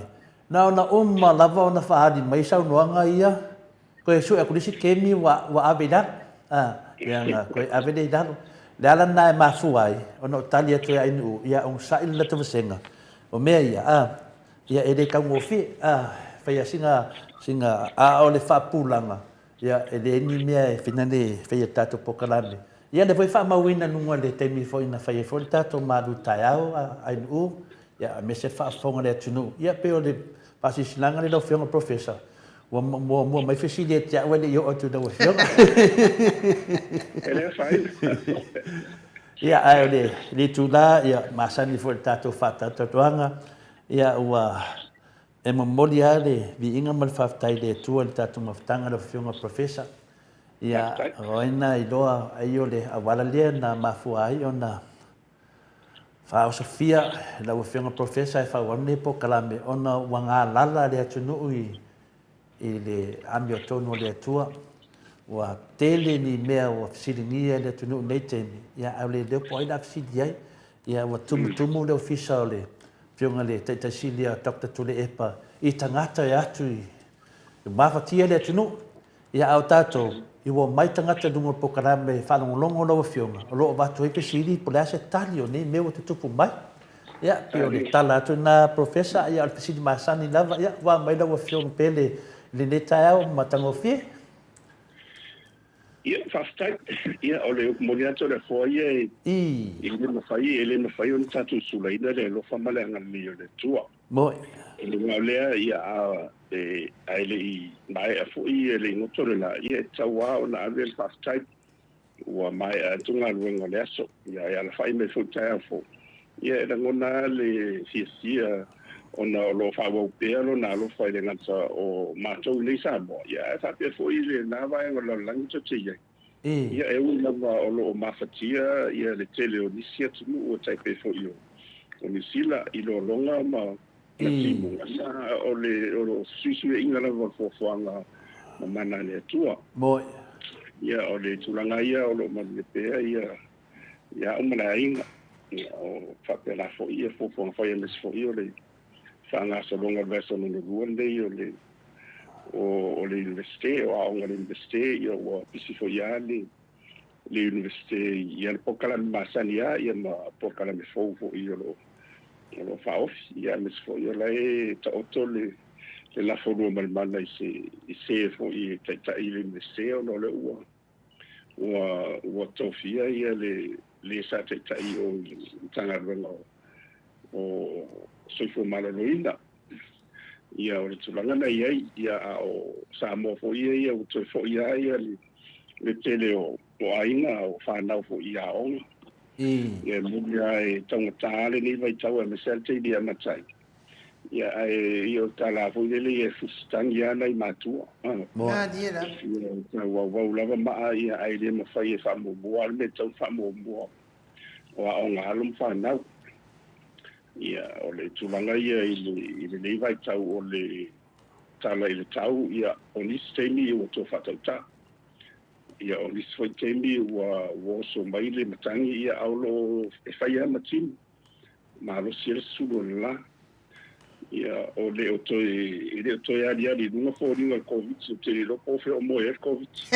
Na ona uma lava ona faaali mai saunoaga ia, toe sue atu le isi kemi ua, ua ave i lalo. A, ia na toe ave lea i lalo. Le ala lena e mafua ai ona ou tali atu ia Ainuu, ia onosai le latou vasega. O mea ia, a, ia e le taugofie, a, fai lava sina, sina, a o le faapupulaga, ia e leai ni mea e finane e faia e le tatou polokalame. Ia lea foi e faamauina i luga i le taimi foi na fai ai foi le tatou malu taeao a Ainuu, ia aemaise le faafofoga a le atunuu. Ia pei o le faasilasilaga lea lau Afioga Professor, ua muamua mai fesili ia te au ae le i oo atu i lau Afioga. E le afaina. Ia, ae o le itula, ia, masani foi i le tatou faatalatalanoaga, ia ua e momoli lava le viiga ma le faafetai i le Atua i le tatou mafutaga lau Afioga Professor. Ia, o ai na iloa ai o le auala lea na mafua ai ona Faaosofia lau Afioga Professor e faaauau lenei polokalame ona ua galala le atunuu i i le amiotonu o le Atua. Ua tele ni mea ua fesiligia e le atunuu i lenei taimi, ia ae ua le iloa po o ai o le a fesili ai. Ia ua tumutumu le ofisa o le Afioga i le Taitai Sili ia Doctor Tuilaepa i tagata e atu i mafatia le atunuu. Ia, a o tatou, i ua omai tagata i luga o le polokalame e faalogologo lau Afioga, o lo o avatu ai fesili po o le a se tali o nei mea ua tutupu mai. Ia, pei o le tala atu lena Professor, ia o le fesili masani lava, ia, ua aumai lau Afioga pele i lenei taeao matagofie. Ia, faafetai. Ia, o le upu moni atu o le Afoa ia e, e le mafai, e le mafai ona tatou sulaina le alofa ma le agalelei o le Atua. Moi. I luga o lea, ia, a, e, a e le i maea foi e le i goto le la, ia, e tatau lava ona ave le faafetai. Ua maea atu galuega o le aso, ia, e alafai mai foi le taeao fou. Ia, e lagona lava le fiafia ona o lo o faaauau pea lona alofa i le gata o matou i nei Samoa, ia, ae faapea foi lena vaega o le lalolagi tou te i ai. Ia, e ui lava o lo o mafatia ia le tele o nisi atunuu e tai pei foi o Niu Sila i lologa ma timuga, ia, o le o lo o fesuisuiaiga lava o le fuafuaga mamana a le Atua. Ia, o le tulaga ia o lo o manuia pea ia ia au ma le aiga. Ia, o faapena foi ia fuafuaga fai aemaise foi o le faagasologa o le vaiaso lona lua lenei o le. o le Iunivesite, o aoga a le Iunivesite, ia ua pisi foi lava le le Iunivesite i ana polokalame masani lava ia ma polokalame fou foi o lo o faaofi, ia aemaise foi o la e taoto le le lafo luamalemala i se i se foi e taitai i le Iunivesite ona o lea ua ua ua tofia ia le le sa taitai o i le Matagaluega o Soifua Maloloina. Ia o le tulaga na i ai, ia a o Samoa foi ia ia ua toe foi lava ia le tele o aiga o fanau foi i aoga. Ia e moni lava e taugata lava lenei vaitau aemaise lava le taimi e amata ai. Ia ae ia o le tala foi lele ia e fusitagi lava nai matua. Malie lava. Ia e tauauau lava maa ia ae le mafai e faamuamua lava le mea e tatau ona faamuamua o aoga a alo ma fanau. Ia, o le tulaga ia i le, i lenei vaitau o le tala i le tau, ia, o nisi taimi ua toe faatauta. Ia, o nisi foi taimi ua, ua oso mai le matagi, ia, a o lo o e fai lava ma timu. Malosi ai le susulu o le la. Ia, o le o toe, e le o toe aliali i luga foliga o le Koviti, ou te le iloa po o fea o moe ai le Koviti.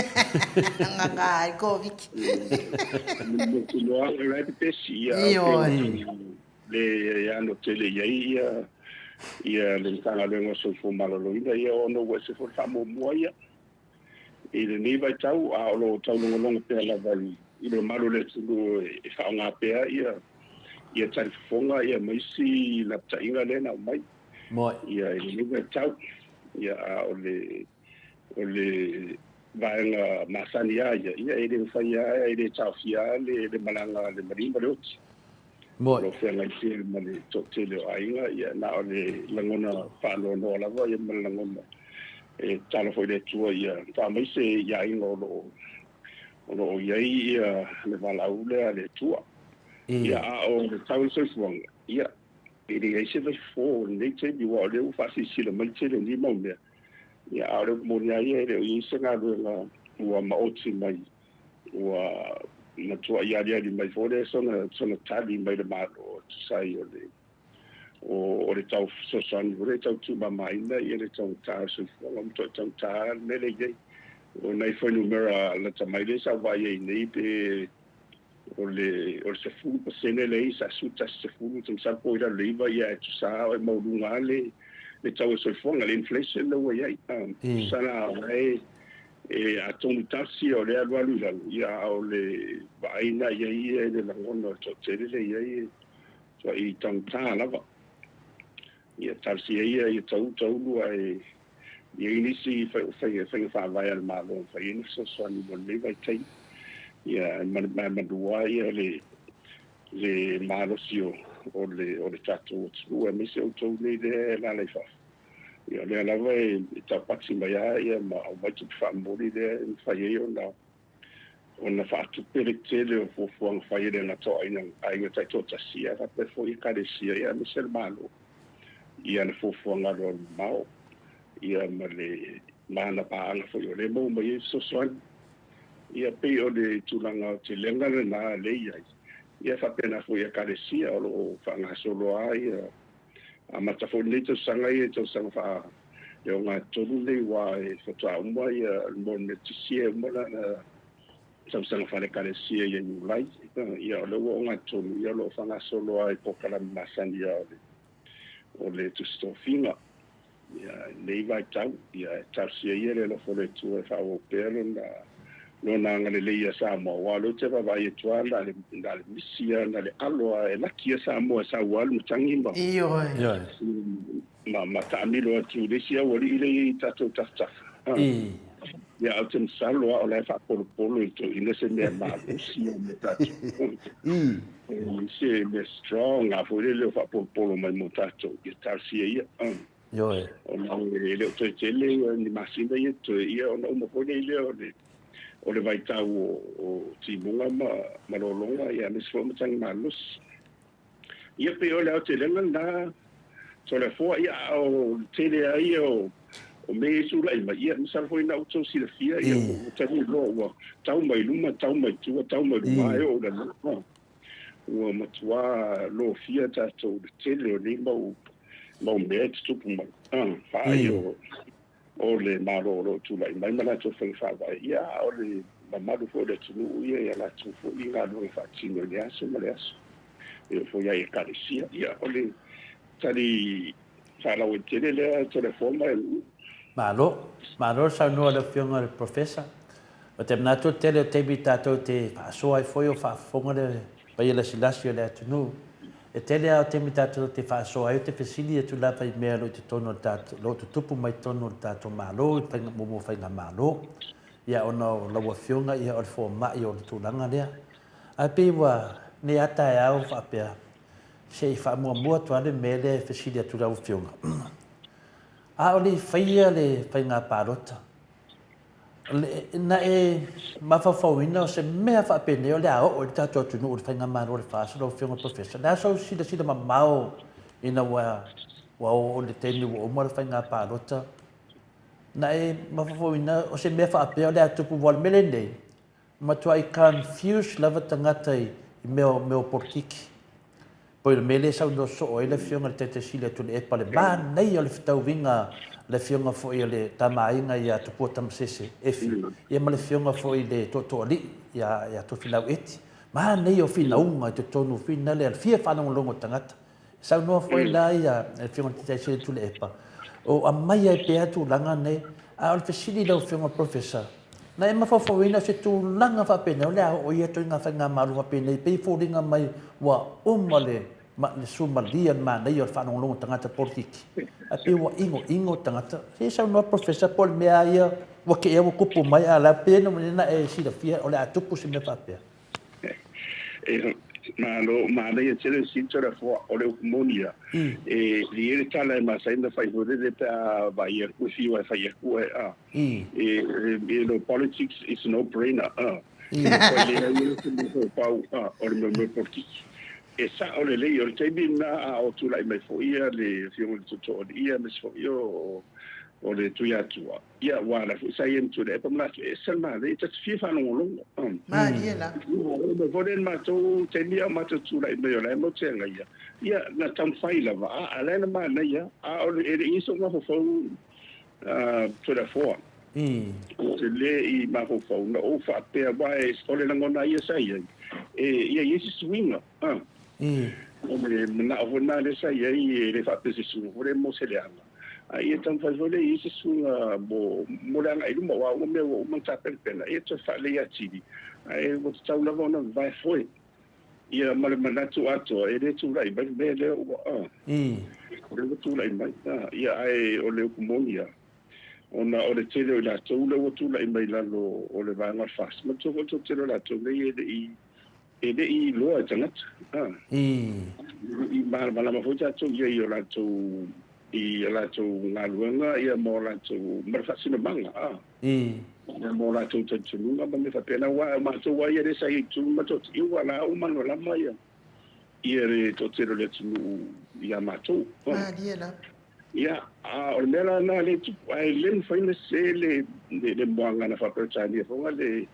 Gaga ai le Koviti. Mautinoa o la e pepesi, ia, a o Ioe. le ano tele i ai ia, ia le Matagaluega o Soifua Maloloina, ia ona ua ese foi le faamuamua ia i lenei vaitau, a o lo o taulogologo pea lava i le mamalu o le atunuu e faaaoga pea ia ia talifofoga ia ma isi lapataiga lea na aumai ia i lenei vaitau. Ia, a o le o le vaega masani lava ia, ia e le mafai lava, e le taofia lava le le malaga a le maliu ma le oti. O lo o feagai pea ma le toatele o aiga, ia na o le lagona faanoanoa lava ia ma le lagona e tatalo foi i le Atua ia faamaise i aiga o lo o o lo o i ai ia le valaau lea a le Atua. Ia a o le tau o le soifuaga, ia e leai se vaifofo o lenei taimi aua o lea ua faasilasila mai le tele o nei mau mea. Ia a o le upu moni lava ia e le o i ai se galuega ua maoti mai ua matuai aliali mai foi lea sona sona tali mai le Malo e tusa ai o le o le tau fesoasoani foi lea e tau tuumamaina ia le taugata o le soifuaga, ua matuai taugata le mea lea e i ai. O nai fuainumera lata mai lea sa ou vaai ai nei pe o le o le 10% lea sa 11 10 ou te masalo po o i lalo i le 9 ia e tusa lava e maualuga lava le le tau o le soifuaga, le inflation lea ua i ai. Tusa la o la e e atonu tasi o lea e alualu i lalo, ia a o le vaai na i ai ia i le lagona o le toatele lea e i ai e matuai taugata lava. Ia talosia ia ia tau taulu ae i ai nisi faiga faavae a le Malo e fai ai ni fesoasoani mo lenei vaitaimi. Ia ma manua ia le le malosi o o le o le tatou atunuu aemaise outou nei lea e alaala i fafo. Ia o lea lava e taupati mai lava ia ma aumai tupe faamomoli lea e mafai ai ona ona faatupe le tele o fuafuaga fai e le gata o aiga, aiga taitoatasi ae faapea foi Ekalesia ia aemaise le Malo i ana fuafuaga alualumamao ia ma le ma ana paaga foi o lea e maua mai ai fesoasoani. Ia pei o le tulaga aotelega lena lea e i ai, ia faapena foi i Ekalesia o lo o faagasolo lava ia amata foi lenei tausaga ia i tausaga faa le ogatotonu lenei aua e faatoa uma ia le Moanetisi e uma lana tausaga faale-Ekalesia ia Iulai. Ia o lea ua ogatotonu ia o lo o faagasolo lava i polokalame masani lava o le o le Tusi Tofiga. Ia, i lenei vaitau, ia, e talosia ia le alofa o le Atua e faaauau pea lona, lona agalelei ia Samoa, aua o lea ou te vaavaai atu lava, na o le, na o le misi lava, na o le alo lava e laki ia Samoa e sau lava le matagi ma, Ioe. Ioe. ma, ma taamilo atu i le isi aualii lea e i ai i tatou tafatafa. Ia, ae ou te masalo lava o la e faapolopolo i le toeaina se mea malosi lava mo tatou. Se mea strong lava foi lele o faapolopolo mai mo tatou, ia talosia ia. Ioe. Ona e le o toe tele ni masina ia totoe, ia ona uma foi lea o le o le vaitau o timuga ma ma lologa, ia aemaise foi o matagi malosi. Ia pei o le aotelega lena Toleafoa, ia a o le tele lava ia o o mea ia e tulai mai, ia masalo foi na outou silafia, ia ua talu loa ua tau mai luma, tau mai tua, tau mai luma, e oo i lalo. Ua matua lofia tatou i le tele o nei mau mau mea e tutupu mai. Faai o O le Malo o lo o tulai mai ma latou faiga faavae, ia, a o le mamalu foi o le atunuu ia i a latou foi galuega faatino i le aso ma le aso, e oo foi lava i Ekalesia. Ia, o le tali faalauaitele lea Toleafoa ma Eluulu. Malo. Malo le saunoa i le Afioga i le Professor. Ou te manatu o le tele o taimi tatou te faasoa ai foi o faafofoga le paia lasilasi o le atunuu. E tele lava o taimi tatou te faasoa ai ou te fesili atu lava i mea o lo o i totonu o le tatou, o lo o tutupu mai totonu o le tatou Malo i faiga, mo faigamalo. Ia ona o lau Afioga ia o le fomai o le tulaga lea. Ae pei ua nei lava taeao faapea, se i faamuamua atu lava le mea lea e fesili atu i lau Afioga. A o le i faia le faiga palota, Na e mafaufauina o se mea faapenei o le a oo i le tatou atunuu i le faigamalo a le FAST lau Afioga i le Professor? O le a sou silasila mamao ina ua oo i le taimi ua uma le faiga palota? Na e mafaufauina o se mea faapea o le a tupu aua o le mea lenei, Matuai confuse lava tagata i mea o mea o polokiki. Pei o le mea lea e saunoa soo ai le Afioga i le Taitai Sili a Tuilaepa, le manaia o le fetauiga a le Afioga foi o le Tama a Aiga ia Tupua Tamasese Efi, ia ma le Afioga foi i le Tootooalii ia Tofilau Eti. Manaia o finauga i totonu o finale a le fia faalogologo o tagata. Saunoa foi la ia le Afioga i le Taitai Sili Tuilaepa, o aumai ai pea tulaga nei. A o le fesili i lau Afioga i le Professor, na e mafaufauina se tulaga faapenei o le a oo ia ituaiga faigamalo faapenei pei e foliga mai ua uma le le sumalia le manaia o le faalogologo o tagata polokiki, ae pei ua igoigo tagata. Se i saunoa Professor po o le mea lava ia ua te ea ua tupu mai a o la e pei ona e silafia o le a tupu se mea faapea. E malo, manaia tele le sili Toleafoa, o le upu moni ia. E i ai le tala e masani ona fai foi lele pe a vaai atu e fiu lava e fai atu oe, a. You know, politics is no brainer, a. E leai lava se mea soopau, a, o le mea polokiki. E sao lelei, o le taimi lena a o tulai mai foi le Afioga i le Tootooalii aemaise foi o le Tuiatua, Ia, aua o la foi sa ia ma Tuilaepa ma latou, e ese le manaia, ta te fia faalogologo. Malie lava. Oo mai foi lea i le matou taimi a o matou tulai mai o la e matou te agaia, ia, na taumafai lava, a o la e na manaia, a o le, e le i i ai sou mafaufau Toleafoa. Ou te le i mafaufau na ou faapea, aua o le lagona lava ia sa i ai, e, ia i ai se suiga. O le manao foi lena lea sa i ai, e le faapea se suiga foi lea mo se leaga, a ia taumafai foi lea i ai se suiga mo, mo le agai i luma, aua o mea ua uma ona tapenapena, ia toe faalelei atili, ae ua tatau lava ona vavae foe. Ia ma le manatu atoa, e le tulai mai le mea lea ua, a, o lea ua tulai mai. A, ia, ae o le upu moni lava, ona o le tele o i latou lea ua tulai mai i lalo o le vaega o le FAST, manatua foi le toatele o latou nei e le i E le i iloa e tagata, a. E le i malamalama foi tatou ia i o latou, i a latou galuega ia ma o latou, ma le faasinomaga, a. Ia ma o latou talitonuga ma mea faapena, aua o matou lava ia lea sa i ai i totonu ma toatia, ua la uma malamalama ia, ia le toatele o le atunuu ia matou. Malie lava. Ia, a o le mea la lena lea e tupu, ae le mafai ona sese le, le, le muagana faa-Peretania foi le,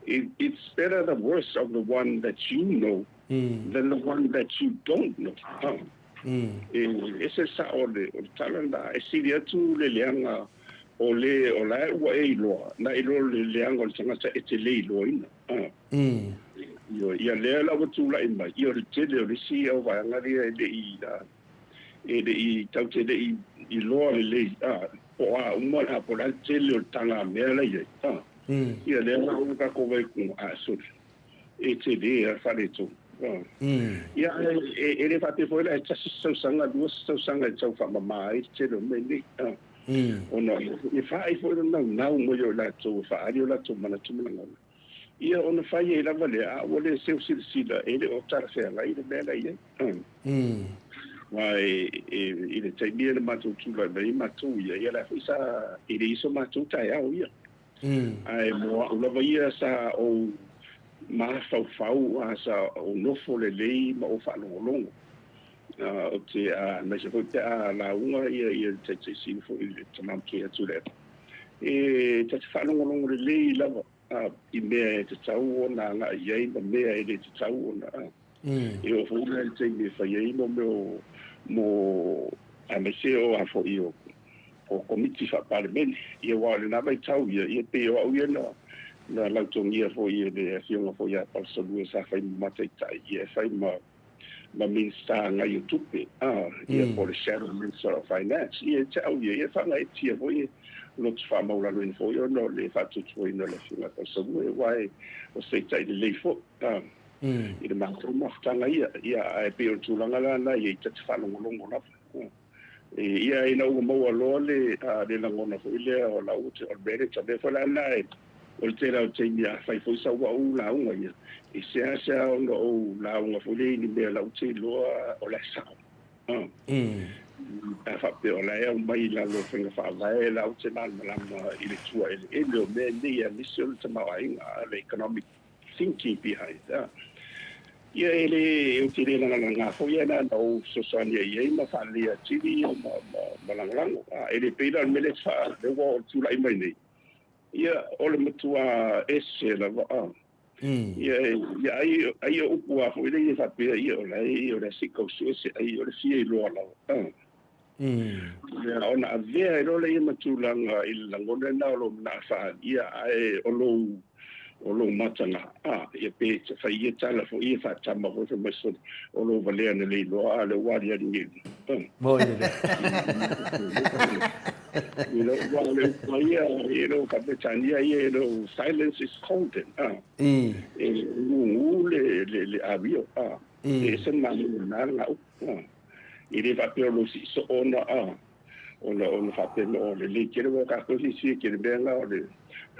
It, it's better the worst of the one that you know than the one that you don't know. Ha. E ese le sao o le, o le tala lena, e sili atu le leaga o le o la e ua e iloa, na i lo le leaga o le tagata e te le iloaina. Ha. Ioe, ia lea la ua tulai mai, ia o le tele o le isi au vaega lea e le i, e le i, tatou te le i iloa lelei, a, po o a uma, a po o le a le tele o le tagamea la e i ai. Ha. Ia lea la ua tatou vaai atu, a sole, e tele lava le faaletonu. Ia ae e le faapea foi la e tasi se tausaga, lua se tausaga e tau faamama ai le tele o mea nei. Ona e fai foi le naunau mai o i latou e faaali o latou manatu ma lagona. Ia ona fai ai lava lea, a ua le seu silasila e le o talafeagai le mea la e i ai. Aua i le taimi ia na matou tulai mai ai matou ia, ia la foi sa, e le i so matou taeao ia. Ae mo au lava ia sa ou mafaufau a sa ou nofo lelei ma ou faalogologo. Ou te, aemaise foi pe a lauga ia le Taitai Sili foi le Tama Matua ia Tuilaepa, e ta te faalogologo lelei lava i mea e tatau ona agai i ai ma mea e le tatau ona. E oo foi la i le taimi e fai ai mo mea o, mo, aemaise o a foi o. o Komiti Faa-Palemene. Ia aua o lena vaitau ia, ia pei o au ia na na lautogia foi e le Afioga foi ia Palusalua sa fai ma ma taitai, ia e fai ma ma Minisita agai o tupe, a, ia po o le Shadow Minister of Finance. Ia te au ia, ia faagaeetia foi e loto faamaulaloina foi ona o le faatuatuaina o le Afioga ia Palusalua, aua e o se taitai lelei foi, a, i le matou mafutaga ia. Ia, ae pei o le tulaga la lena ia, ta te faalogologo lava. Ia, ina ua maua loa le, le lagona foi lea o lau, o le mea lea, o le mea foi la lena e, o le tele lava o taimi a fai foi sau au lauga ia, e seasea ona ou lauga foi lea i ni mea la ou te iloa o la e sao. Pe a faapea o la e aumai i lalo o faiga faavae la ou te malamalama i le tua eleele o mea nei aemaise o le tamaoaiga, le economic thinking behind that. Ia e le, ou te le lagalaga foi ae na ona ou fesoasoani ai i ai ma faaleleia atili ia ma, ma, ma lagolago. A, e le pei la o le mea lea e faa, lea ua tulai mai nei, ia o le matua ese lava a. Ia, ia ai, ai o upu lava foi lea e faapea, ia o la e, o le a se i tau suese ai, o le fia iloa lava. A. Ia ona avea ai loa lea ma tulaga i le lagona lena o lou manao faaalia ae o lou o lou mataga a ia pe fai ia tala foi ia faatama foi fai mai sole o lou valea na le iloa a lea ua aliali nei Moi lelei. You know, ua o le upu a ia, you know, faa-Peretania ia, you know, silence is golden, a. E gugu le, le, le amio, a. E ese le manaia o lena lena upu, a. E le faapea o lou sii soo ona a ona ona faapea mai o lelei tele ua tatou silasila tele mea na o le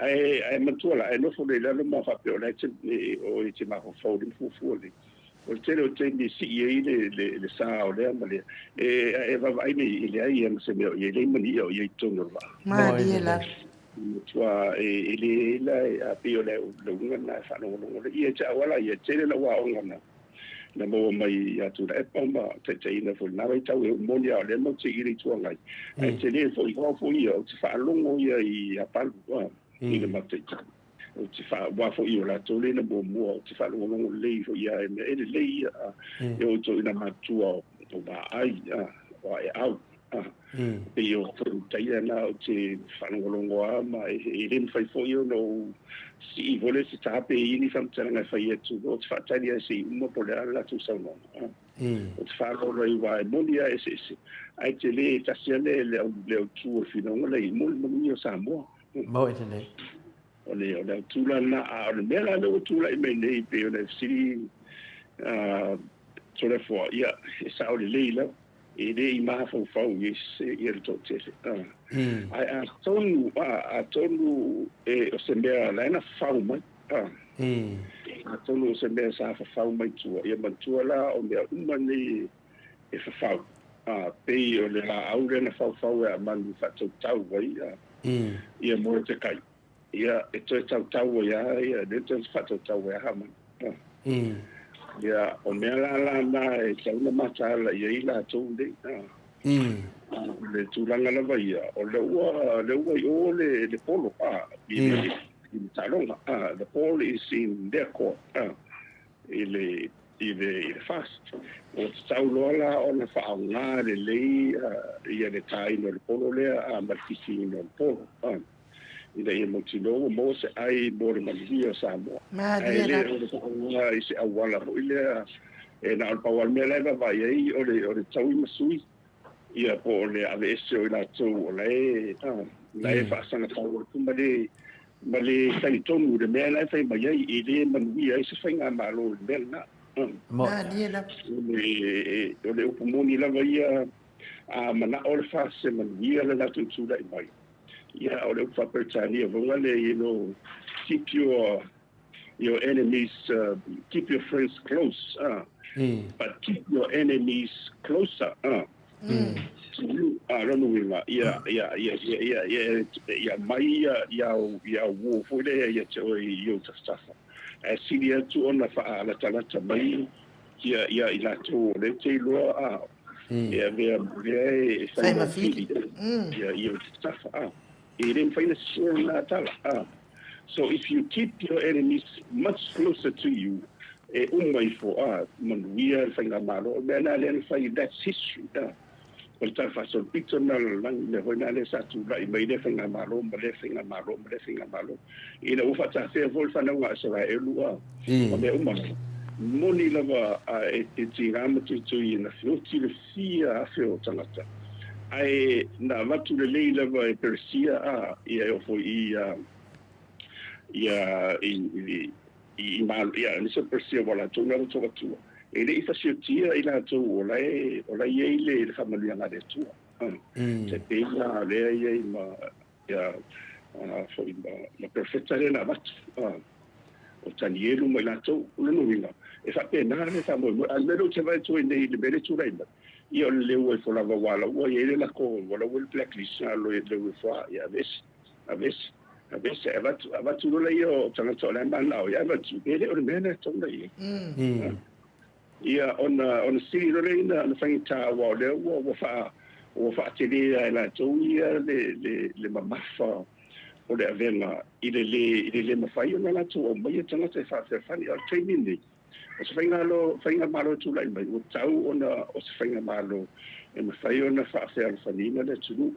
ae ae manatua la ae nofo loa i lalo ma faapea o la e te o e te mafaufau i le fuafua lelei. O le tele o taimi e sii ai le le le sa o lea ma lea e e vaavaai nei e leai lava ma se mea o i ai leai ma ni i'a o i ai i totonu o le vaa. Malie lava. Matua e e le la a pei o le uiga lena e faalogologo lelei. Ia te au lava ia e tele lau aoga na na maua mai ia Tuilaepa ma taitaiina foi i lena vaitau e moni lava o lea matou te i le Itu Agai, ae tele foi o au foi ia ou te faalogo ia ia Palu i le matou taitai. Ou te faa, aua foi o latou lea na muamua, ou te faalogologo lelei foi ia e mea e lelei ia e oo i toeaiina matutua o vaai o aeau. Pei o taia na ou te faalogologo lava ma e le mafai foi ona ou sii foi lea se ta pe i ai ni faamatalaga e fai atu, ou te faatali lava se i uma po o le a le latou saunoaga. Ou te faaaloalo ai aua e moni lava e eseese, ae tele e tasi lava le autu o le finauga lea i mo le manuia o Samoa. Moni lelei. O le o le autu la lena, a o le mea la lea ua tulai mai nei pei ona e fesili Toleafoa, ia e sao lelei lava. E le i mafaufau i ia le toatele. Ae atonu, atonu e, o se mea la e na fafau mai. Atonu o se mea sa fafau mai tua. Ia manatua la o mea uma nei e fafau. Pei o le laau lea na faufau e Amanu e faatautau ai ia Morotekai. Ia, e toe tautau ai lava ia, lea toe faatautau ai lava Hamana. Ia, o mea la la na e tatau ona mataala i ai latou nei. O le tulaga lava ia, o lea ua, lea ua i o le, le polo, a, i le, i le taaloga, a, the ball is in their court, a, i le, i le, i le FAST. Ua tatau loa la ona faaaoga lelei ia le taina o le polo lea, a, ma le fisiina o le polo, a. ina ia mautinoa ua maua se ai mo le manuia o Samoa. Ae le o le faaaoga i se auala foi lea e na o le pau lava le mea la e vaavaai ai o le o le taui ma sui ia po o le aveese o i latou o la e la e faasagatau atu ma le ma le talitonu i le mea la e fai mai ai e le manuia ai se faigamalo i le mea lena. Malie lava. O le upu moni lava ia a manao le FAST e manuia le latou tulai mai. Ia, o le upu faa-Peretania foi lea, you know, keep your your enemies, keep your friends close, but keep your enemies closer, to you. Lona uiga, ia, ia, ia, ia, ia, ia, ia aumai ia, ia au, ia au uo foi lea ia te oe i ou tafatafa. Ae sili atu ona faalatalata mai ia, ia i latou o lea e te iloa, E avea ma lea e fai ma fili ia i ou tafatafa a. E le mafai ona sese lena tala a. So if you keep your enemies much closer to you e uma ifo a, manuia le faigamalo. O le mea lena lea na fai, that's history a. O le Tala Faasolopito lena o le lalolagi, mea foi na lea sa tulai mai lea faigamalo ma lea faigamalo ma lea faigamalo, ina ua faatafea foi le fanauga a Isaraelu a, ma mea uma lava. Moni lava a e tiga ma tuitui na feoti le fia afe o tagata, ae na avatu lelei lava e Peresia a, ia e oo foi i ia, ia i, i, i malo, ia, aemaise o Peresia ua latou na latou atua, e le i fasiotia i latou o la e, o la e i ai le, le faamanuiaga a le Atua. Mm. Tai pei la lea i ai ma, ia, foi ma, ma perofeta lea na avatu, o Tanielu ma i latou, o lona uiga, e faapena le faamoemoe. A o le mea lea ou te vaai atu ai nei i le mea lea e tulai mai, ia o le leu ai fo lava ua la ua i ai le lako, ua la ua i le blacklist, na lo leu e foa, ia aveese. Aveese, aveese, avatu, avatu loa lea o tagata o la e manao ia avatu, e le o le mea lena e tatau ona i ai. Ia, ona, ona sili loa lea ina, ona faigata aua o lea ua, ua faa, ua faatele lava e latou ia le, le, le mamafa o le avega i le lē, i le lē mafai ona latou aumaia tagata e faafeafani. A o le taimi lenei, o se faiga, faigamalo e tulai mai, ua tatau ona o se faigamalo e mafai ona faafealofaniina le atunuu.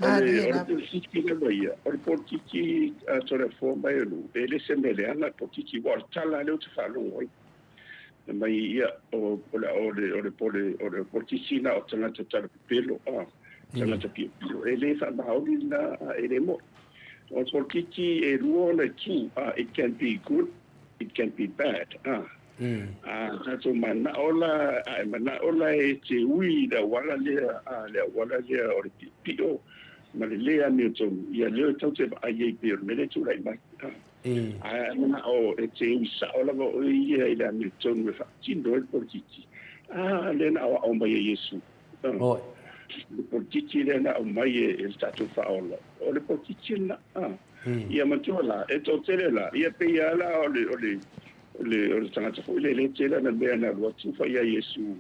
O le, o le polokiki lava ia, o le polokiki a Toleafoa ma Elu, e le se mea leaga le polokiki, aua o le tala lea ou te faalogo ai. Fai mai, ia, o, o le, o le, o le, o le, o le polokiki na o tagata talapepelo, a, tagata piopio. E le faamaoni lena, e le moni. O le polokiki e lua ona itu, a, it can be good, it can be bad, a. A tatou manao la, a e manao la e te ui i le auala lea, a le auala lea o le piopio ma le lē amiotonu, ia lea e tatou te vaai ai pei o le mea lea e tulai mai. Ae a e manao e te ui sao lava oe ia i le amiotonu e faatino ai le polokiki, a lea na aoao mai e Iesu. Le polokiki lea na aumai e le tatou Faaola, o le polokiki lena. Ia matua la, e toatele la, ia pei lava la o le, o le, O le, o le tagata foi lea e le tele ana mea na alu atu fai ia Iesu,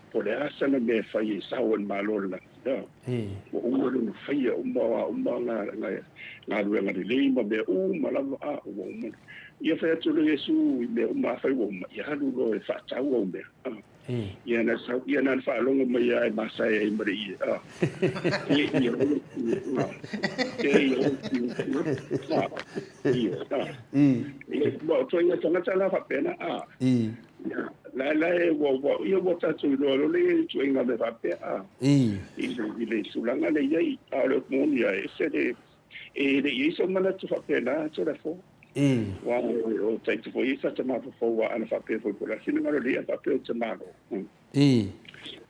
po o le a sana mea e fai e sao ai le Malo o le lagi. Ioe. Ua uma lona faia uma o a uma nga, nga, galuega lelei ma mea uma lava, a, ua uma. Ia fai atu loa Iesu i mea uma, afai ua uma, ia alu loa e faatau au mea. A. Ia na sau, ia na faalogo mai lava e masae ai ma le ie. A. E ia o a. E ia o a. Ia, a. Ia, ua o ia tagata la faapena, a. Ia, la la e ua ua ia ua tatou iloa loa le ituaiga mea faapea, a. I le i le tulaga lea i ai, a o le upu moni lava, e ese le E le i i ai sou manatu faapena, Toleafoa. Aua o taita foi ia sa ta mafaufau a ana faapea foi po o le a finagalo lelei a faapea o te Malo. I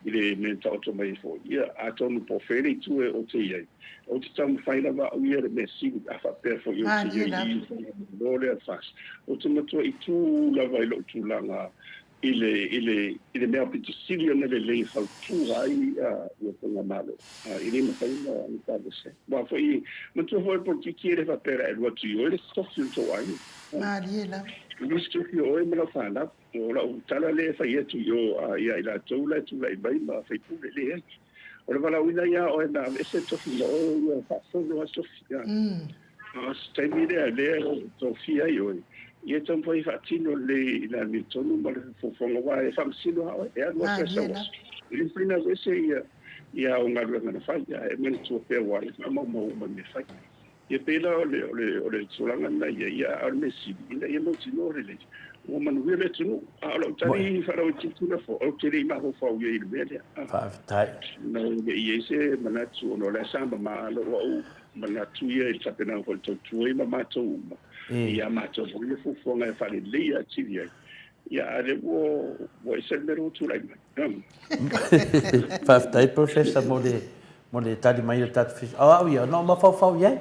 le mea na taoto mai ai foi. Ia, atonu po o fea le itu e ou te i ai, ou te taumafai lava au ia le mea sili a faapea foi ou te i ai i le Faigamalo lea a le FAST. Ou te matua itu lava i lou tulaga i le, i le, i le mea aupito sili ona lelei e fautua ai ia faigamalo, e le mafai ona, ona taavese. Aua foi, manatua foi o le polokiki e le faapea o le a e alu atu i o i le tofi o le tou aiga. Malie lava. E le se tofi o oe ma lau fanau. O lau tala lea e fai atu i o ia i latou la e tulai mai ma faipule, leai. O le valaauina ia oe na aveese le tofi ma oe ia faafono lava le tofi. A o se taimi lea lea e tofia ai oe, ia e taumafai e faatino lelei i le amiotonu ma le fuafuaga aua e faamasino lava oe, e alu aso e sau aso. E le mafai ona aveese ia ia au galuega na fai, ae manatua pea aua e faamaumau uma i mea fai. Ia pei la o le o le o le tulaga lena ia, ia a o le mea sili ina ia mautinoa lelei ua manuia le atunuu. A o lau tali faalauaitiiti Lafo, ou te le i mafaufau i ai i le mea lea. Faafetai. Na e le i i ai se manatu ona o la e sa mama lou au manatu ia i le tapenaga foi o le tautua ma matou uma, i a matou foi ia fuafuaga e faaleleia atili ai, ia a o lea ua, ua ese le mea lea ua tulai mai. Faafetai Professor mo le, mo le tali mai o le tatou fesili. O au ia, na ou mafaufau i ai,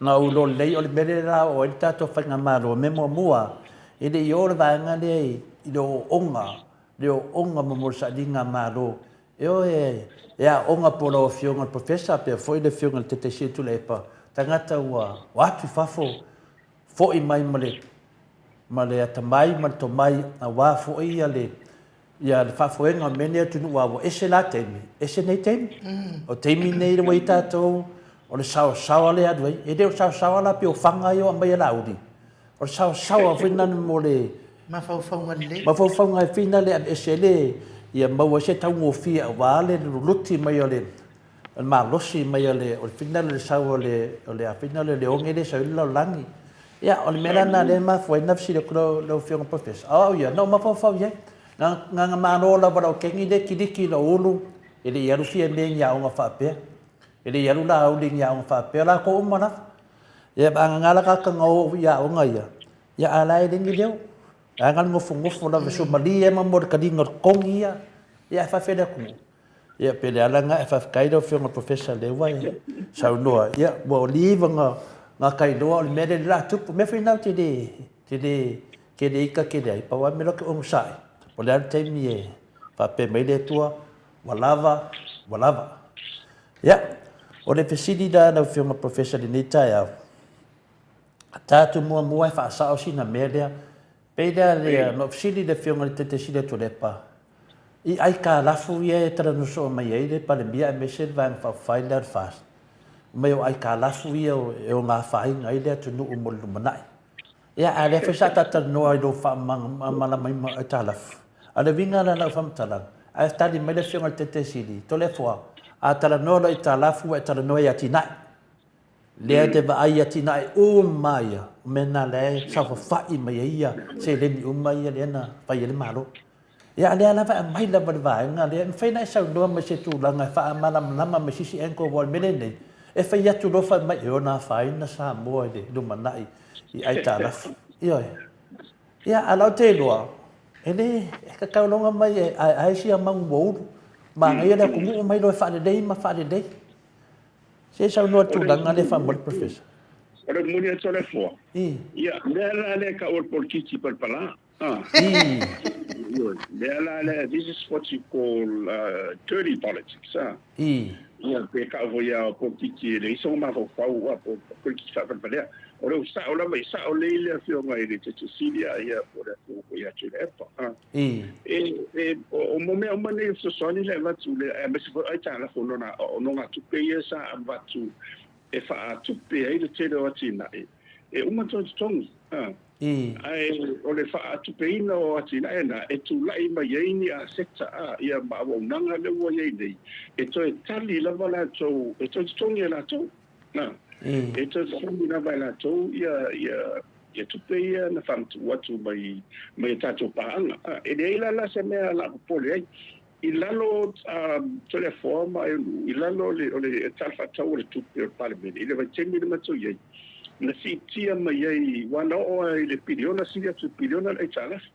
na ou iloa lelei o le mea lea la oo ai le tatou faigamalo, o le mea muamua, e le i oo le vaega lea i le ooooga, le ooooga mo le sailiga malo E o e e aoga po o lau Afioga i le Professor pea foi le Afioga i le Taitaiseia Tuilaepa, tagata ua atu i fafo, foi mai ma le ma le atamai ma le tomai aua foi ia le ia le faafoega o mea nei atunuu a ua ese la taimi, ese nei taimi. O taimi nei ua i ai tatou o le saosaoa lea e alu ai. E le o saosaoa la pei o faga ia o aumai e Laauli. O le saosaoa foi lena mo le Mafaufauga lelei. Mafaufauga e fina le aveese le ia maua ai se taugofie aua le luluti mai o le malosi mai o le finagalo i le sau o le o le afina o le oge lea e sau ai le lalolagi. Ia, o le mea la lena lea e mafua ai ona fesili atu lau Afioga Professor, o au ia, na ou mafaufau i ai, na ona malo lava o lau kegi lea e kiliki i lou ulu, e le i alu Fiame i ni aoga faapea, e le i alu Laauli i ni aoga faapea, o latou uma lava. Ia, vagana la tagata na o i aoga ia, ia a o la e leai ni leo. Ae na o le nofonofo lava e suamalie lava ma le taliga o le togi ia, ia ae faafefea le atunuu. Ia pe le ala lena ae faafetai lau Afioga i le Professor o lea ua e saunoa, ia ua leva ona ta iloa o le mea lea o le a tupu. O le mea foi lena ou te le, te le tele ita tele ai, pau lava le mea lea ou te onosai, o le a le taimi e faapea mai ai le Atua, ua lava, ua lava. Ia, o le fesili la lau Afioga i le Professor i lenei taeao, tatou muamua e faasao sina mea lea, pei lea na ou fesili i le Afioga i le Taitai Sili o Tuilaepa, i aitalafu ia e talanoa soo mai ai le Palemia aemaise le Vaega Faaupufai lea o le FAST, fai mai o aitalafu ia e ono afaina ai le atunuu mo le lumanai. Ia, a o lea foi sa ta talanoa i lou faamalamalamaina o aitalafu. A o le uiga la o lau faamatalaga, ae tali mai le Afioga i le Taitai Sili, Toleafoa, a talanoa loa i aitalafu ua e talanoa i atinae. Lea e te vaai i atinae uma ia, o mea na lea e saofafai mai ai ia seleni uma ia lea na fai ai le Malo. Ia a o lea lava e aumai lava le vaega lea, e mafai ona e saunoa mai i se tulaga e faamalamalama mai se isi angle aua o le mea lenei, e fai atu loa fai mai e ono afaina Samoa i le lumanai i aitalafu. Ioe. Ia, a o lau te iloa, e le, e tatau loa ona omai e aeae sia manu ua ulu. Manaia le atunuu omai loa e faalelei ma faalelei. Se saunoa i le tulaga lea faamolemole Professor. O le momoli atu o le Afoa, ia, mea la lea e tau o le polokiki palapala. Mea la lea, this is what you call dirty politics. Ia, pe tau foi lava o polokiki e leai sona mafaufau, polokiki faapalepalea. O le sao lava, e sao lelei le Afioga i le Taitai Sili, ia, po o le Afioga foi ia Tuilaepa. O mea uma nei o fesoasoani lea e avatu, aemaise foi o aitalafu o nogatupe ia sa avatu e faatupe ai le tele o atinae, e uma toe totogi. Ae o le faatupeina o atinae na, e tulai mai ai ni aseta ia ma auaunaga lea ua i ai nei, e toe tali lava latou, e toe totogi e latou. E toe totogi lava e latou ia tupe ia na faamatuu atu mai a tatou paaga. E leai la la se mea o le a popole ai. I lalo Toleafoa ma Aionuu, i lalo o le Tala Faatatau o le Tupe o le Palemene i le vaitaimi lea matou i ai, na siitia mai ai, aua na oo lava i le piliona, sili atu i le piliona le aitalafu.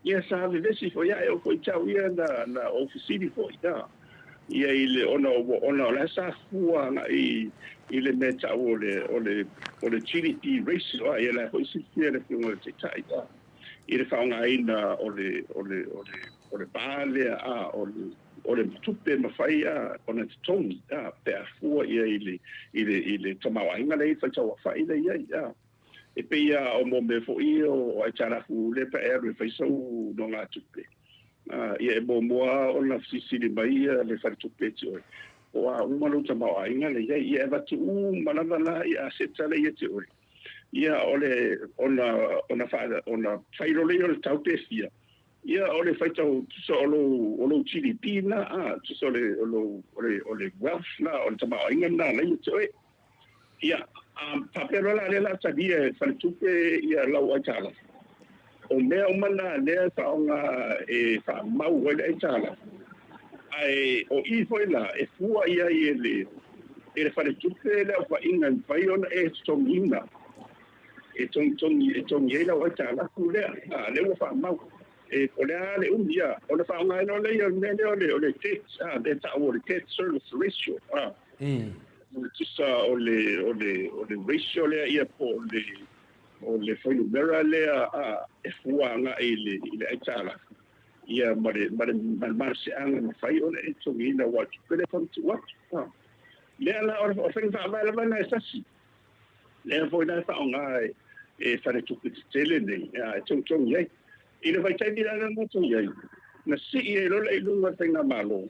Ia sa vevesi foi ae oo foi te au ia na ou fesili foi ia i le ona ona o la sa fua agai i le mea e tau o le o le o le GDP ratio, ia la foi silafia e le Afioga i le Taitai i le faaaogaina o le o le o le o le va lea a o le o le tupe e mafai a ona totogi a pe a fua i ai i le i le i le tamaoaiga lea i faitauaofai lea i ai a. E pei a o mo mea foi ia o aitalafu lea pe a e alu e fai sau nogatupe a ia e muamua ona fesilisili mai ia le faletupe ia te oe po o a uma lou tamaoaiga lea i ai. Ia e avatu uma lava la ia aseta lea ia te oe. Ia, o le, ona, ona faa, ona fai loa lea o le tau pe fia, ia, o le faitau tusa o lou, o lou GDP lena, a, tusa o le, o lou, o le, o le wealth lena, o le tamaoaiga lena la ia te oe. Ia, a faapea loa la lea o le a talia e le faletupe ia lau aitalafu, o mea uma na lea e faaaoga e faamau ai le aitalafu, ae o i foi la e fua i ai e le e le faletupe le aofaiga e mafai ona e totogiina e togitogi e togi ai lau aitalafu lea, a lea ua faamau. E o le a le umi ia ona faaaogaina o lea o le mea lea o le o le debt, a lea e taua o le debt service ratio, a tusa o le o le o le ratio lea ia po o le O le fuainumera lea e fua agai i le aitalafu ia ma le malosiaga e mafai ona e totogiina aua o le tupe lea e faamatuu atu. Lea la o le faiga faavae lava lena e tasi, lea foi la e faaaoga e faletupe tetele nei e togitogi ai. I le vaitaimi la lea na matou i ai, na sii ai loa lea i luga le faigamalo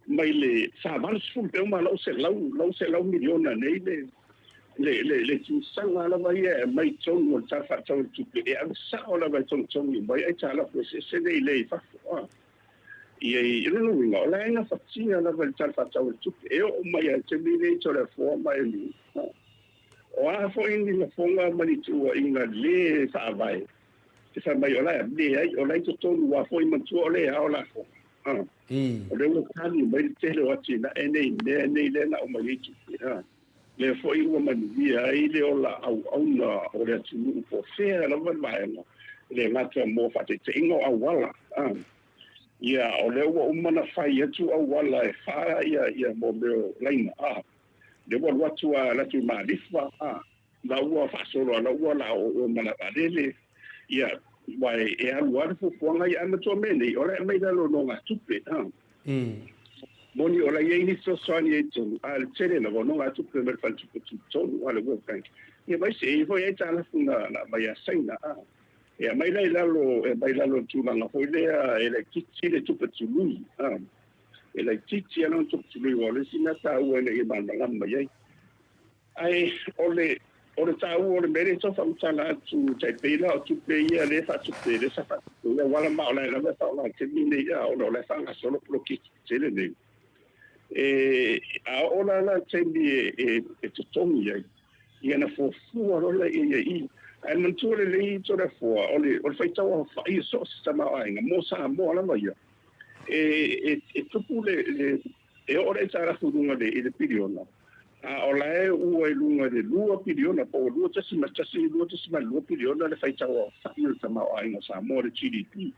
mai le 40 pe uma lau 100 miliona nei le le le le tusaga lava ia e aumai i totonu o le Tala Faatatau o le Tupe e ave sao lava e togitogi uma ai aitalafu eseese nei lea i fafo. Ia, i lona uiga, o la e gafatia lava i le Tala Faatatau o le Tupe e oo mai lava i le taimi lenei Toleafoa ma Elua. O a foi ni lafoga ma ni tuuaiga le faavae, te fai mai o la e leai, o la e i totonu aua foi manatua o lea e ao lafoga. O lea ua tali mai le tele o atinae nei i mea nei lea na aumai ai tupe. Lea foi ua manuia ai le ola auauna o le atunuu po o fea lava le vaega, e le gata mo faataitaiga o auala. Ia, o lea ua uma ona fai atu auala e fa ia mo mea o laina. Lea ua alu atu a alu atu i Malifa, a, la ua faasolo a la ua la o o Malaevaalele, ia, aua e alu lava le fuafuaga ia, ae matua mea nei, o la e aumai i lalo o nogatupe, a. Moni o la e i ai ni fesoasoani i totonu, a o le tele lava o nogatupe mai le Faletupe Tutotonu, a, le World Bank, ia ma isi, e i ai foi aitalafu na aumai ia Saina, a. E aumai la i lalo, e aumai i lalo o le tulaga foi lea e laitiiti le tupe tului, a. E laitiiti lava lana tupe tului, aua o le isi mea taua ina ia malamalama i ai. Ae o le, o le taua o le mea lea e tau faamatala atu, tai pei la o tupe ia lea e faatupe, lea sa faatupe i auala ma o la e lava e faaaoga i le taimi lenei, a, ona o la e faagasolo poloketi tetele nei. E, a oo la la i le taimi e, e, e totogi ai, ia ona fuafua loa lea i ai i. Ae manatua lelei Toleafoa, o le, o le faitau aofai o so o se tamaoaiga mo Samoa lava ia, e, e, e tupu le, le, e oo le aitalafu i luga i le piliona, a o la e ua i luga i le 2 piliona, po ua 2.1, 2.2 piliona le faitau aofai o le tamaoaiga o Samoa, le GDP.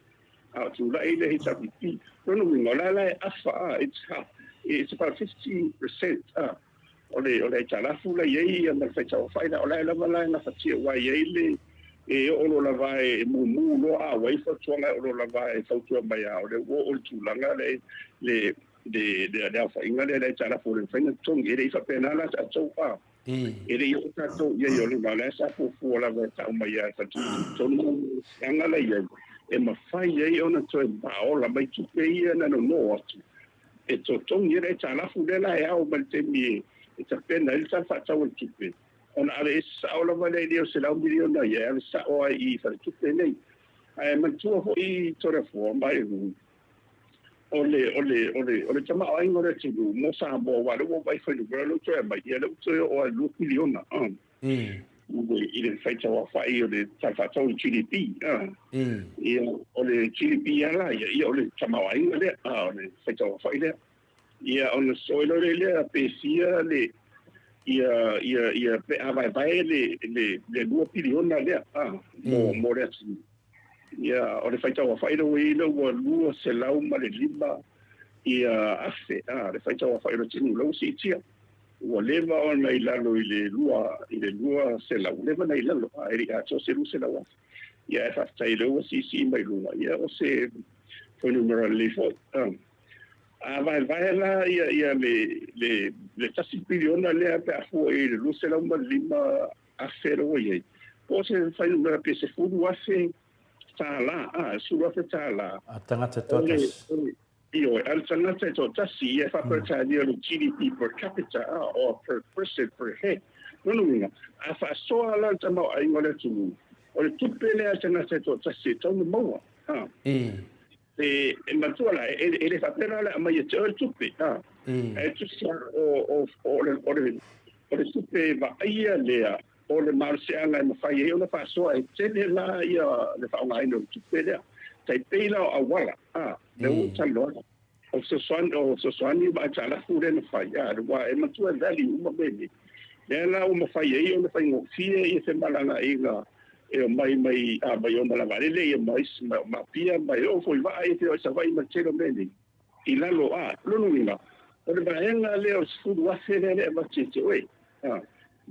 A o tulai le HRPP. Lona uiga, o la la e afa, a, it's half, it's about 15%, a, o le, o le aitalafu la i ai ma le faitau aofai la, o la e lava la e gafatia, aua e i ai le, e oo loa lava e mumu loa a ua i ai fautuaga e oo loa lava e fautua mai a o lea ua oo i le tulaga le, le, le, le, le aofaiga lea le aitalafu o le mafai ona totogi. E le i faapena la tatou a, e le i oo tatou i ai o le mea la sa fuafua lava e tau mai a e tonu aga la i ai e mafai ai ona toe paola mai tupe ia na nono atu e totogi ai le aitalafu lea la e ao mai le taimi e tapena ai le Tala Faatatau o le Tupe, ona ave ese sao lava lea i le $100 miliona ia e ave sao ai i faletupe nei. Ae manatua foi Toleafoa ma Elu, o le, o le, o le, o le tamaoaiga o le atunuu mo Samoa, aua o lea ua ou vaai fuainumera lea ua toe aumai, ia lea ua toe oo lava i le 2 piliona. I le faitauaofai o le Tala Faatatau o le GDP. Ia, o le GDP lava la ia, ia o le tamaoaiga lea, o le faitauaofai lea. Ia, ona sosoo loa lea pe fia le, ia, ia, ia, pe a vaevae le, le, le 2 piliona lea, mo, mo le atunuu. Ia, o le faitauaofai lea ua i ai lea ua 205 ia afe, le faitauaofai o le atunuu, lea ua siitia. Ua leva ona i lalo i le 2 i le 200, ua leva ona i lalo, a e le i atoa se 200,000. Ia ae faafetai o lea ua siisii mai luga, ia o se fuainumera lelei foi. A vaevae la ia ia le le le tasi piliona lea pe a fua i le 205,000 lea ua i ai, po o se fuainumera pe $10,000, a, $10,000. A tagata toatasi. Ioe, a o le tagata e toatasi, ia e faa-Peretania o le GDP per capita, a, or per person, per head. Lona uiga, a faasoa la le tamaoaiga o le atunuu, o le tupe lea a le tagata e toatasi e tatau ona maua, a. E, e manatua la, e, e le faapea la o le a aumai ia te oe le tupe, a. Ae tusa o, o, o, le, o, le, o le tupe vaaia lea o le malosiaga e mafai ai ona faasoa e tele la ia le faaaogaina o le tupe lea. Tai pei la o auala, a, lea ua ou talanoa atu. O fesoasoani, o fesoasoani ma aitalafu lea na fai, a, aua e matua e value uma mea nei. Lea la ua mafai ai ona faigofie ia femalagaaiga e omai mai, a, mai o malaevaalele ia ma isi, ma, ma Apia, ma e oo foi i vaa ia feoai Savaii ma le tele o mea nei. I lalo, a, lona uiga, o le vaega lea o le 10,000 lea e avatu ia te oe, a,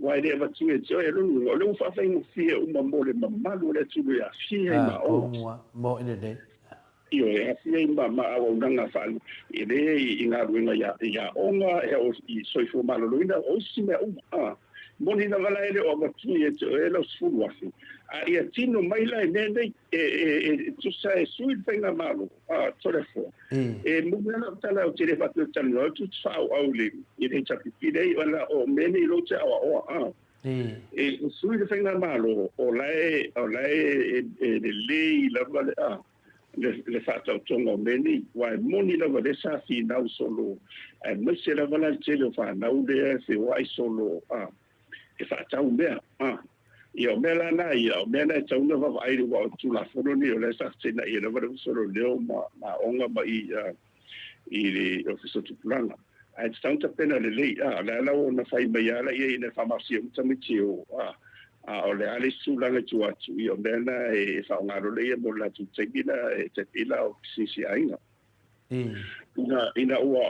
aua e le avatu ia te oe, lona uiga, o lea ua faafaigofie uma mo le mamalu o le atunuu e aafia ai ma oga. Pongua, mo i lenei. Ioe, e aafia ai ma, ma auaunaga faa, e le i galuega i aoga, e o i soifua maloloina, o isi mea uma, a. Moni lava la e le o avatua ia te oe lau 10,000, a ia tino mai la i mea nei, e, e, e tusa e sui le faigamalo, a Toleafoa. E moni lava lau tala ou te le faapea ou te talanoa atu ou te faaauau i le, i le HRPP nei, ona o mea nei lea ou te aoaoa, a. E sui le faigamalo, o la e, o la e, e lelei lava le, a. le faataotoga o mea nei, aua e moni lava lea sa finau solo, aemaise lava la le tele o fanau lea e feoai solo a e faatau mea a. Ia o mea la na ia, o mea na e tatau ona vaavaai aua o le Tulafono lenei o lea sa fetuunai ai lava le Ofisa o Leoleo ma Aoga ma i i le Ofisa o Tupulaga. Ae tatau ona tapena lelei, a, o le a la ua ona fai mai lava laia ina ia faamalosia uma tamaiti e o, a, a o le a le isi tulaga i tua atu, ia o mea na e faaaoga loa laia mo le latou taimi la e tai pei la o pisinisi aiga. Ina, ina ua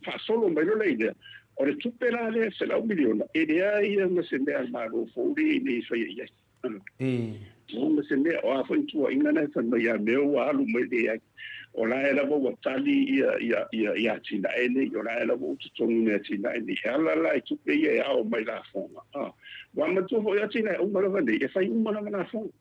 faasolo mai loa lea, o le tupe la lea $100 miliona, e leai ia ma se mea a le Malo fou lea i inei e faia i ai. Ma se mea, o a foi tuuaiga na e fai mai ia mea ua alu mai leai. O la e lava ua tali ia, ia, ia, ia atinae nei, o la e lava ua totogi ni atinae nei. E ala la i tupe ia e ao mai lafoga. Ah, ua matua foi atinae uma lava nei, e fai uma lava lafoga.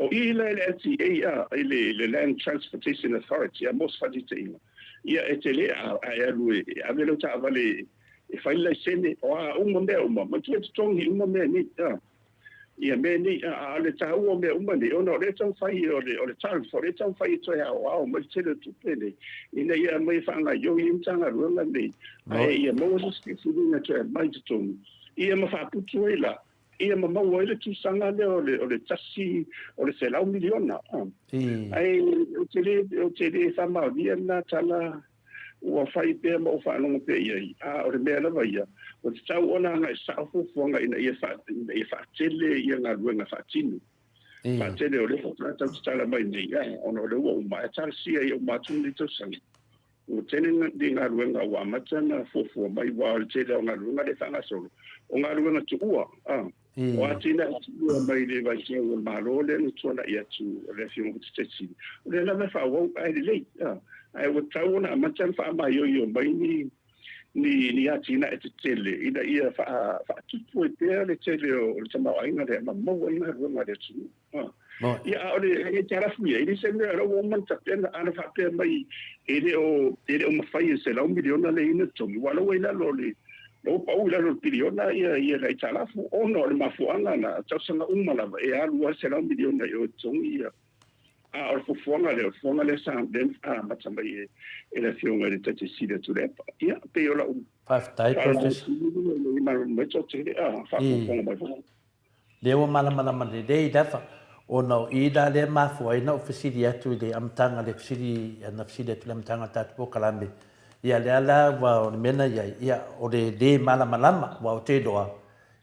O i la i le LTA, ah, i le, le Land Transportation Authority, a mo se faataitaiga, ia e te le a, a e alu e, e ave lau taavale e fai le laisene, o a uma mea uma, matua e totogi uma mea nei. Ah. Ia mea nei, a o le taua o mea uma nei, ona o lea e taumafai, o le, o le tariff, o lea e taumafai e toe aoao mai le tele o tupe nei, ina ia aumai e faagaoioi ai Matagaluega nei, ae ia maua se isi filifiliga e toe aumai i totonu, ia ma faaputu ai la, ia ma maua ai le tusaga lea o le, o le tasi, o le $100 miliona. Ae ou te le, ou te le faamaonia lena tala Ua fai pea ma ou faalogo pea i ai, a o le mea lava ia, ua tatau ona agai sao fuafuaga ina ia ina ia faatele ia galuega faatino. Faatele o lea faatoa tau tatala mai nei, a, ona o lea ua uma, ae talosia ia uma atu lenei tausaga. Ua tele ni galuega ua amata ona fuafua mai, aua o le tele o galuega lea e faagasolo, o galuega tuua, a. O atinae tuua mai le vaitau o le Malo lea na tuanai atu o le Afioga foi Tetele, o lea lava e faaauau ae lelei, ae ua tatau ona amata ona faamaioio mai ni ni ni atinae tetele ina ia faatupu ai pea le tele o le tamaoaiga lea ma maua ai galuega a le atunuu. Ia, a o le aitalafu ia, e le se mea o la ua uma ona tapena, a na faapea mai e le o e le o mafai e $100 miliona lea e i ai na totogi, aua o la ua i lalo o le la ua pau i lalo o le piliona ia ia le aitalafu, ona o le mafuaaga na tausaga uma lava e alu lava le $100 miliona i o e totogi ia. A o le fuafuaga lea, o le fuafuaga lea sa lea na amata mai e e le Afioga i le Taitai Sili a Tuilaepa. Ia, pei o lau Faafetai, Professor. Faafogafoga mai foi. Lea ua malamalama lelei lava, ona o i la lea e mafua ai ona ou fesili atu i le amataga le fesili, na fesili atu i le amataga o le tatou polokalame, ia lea la ua o le mea na i ai, ia o le lē malamalama, aua ou te iloa,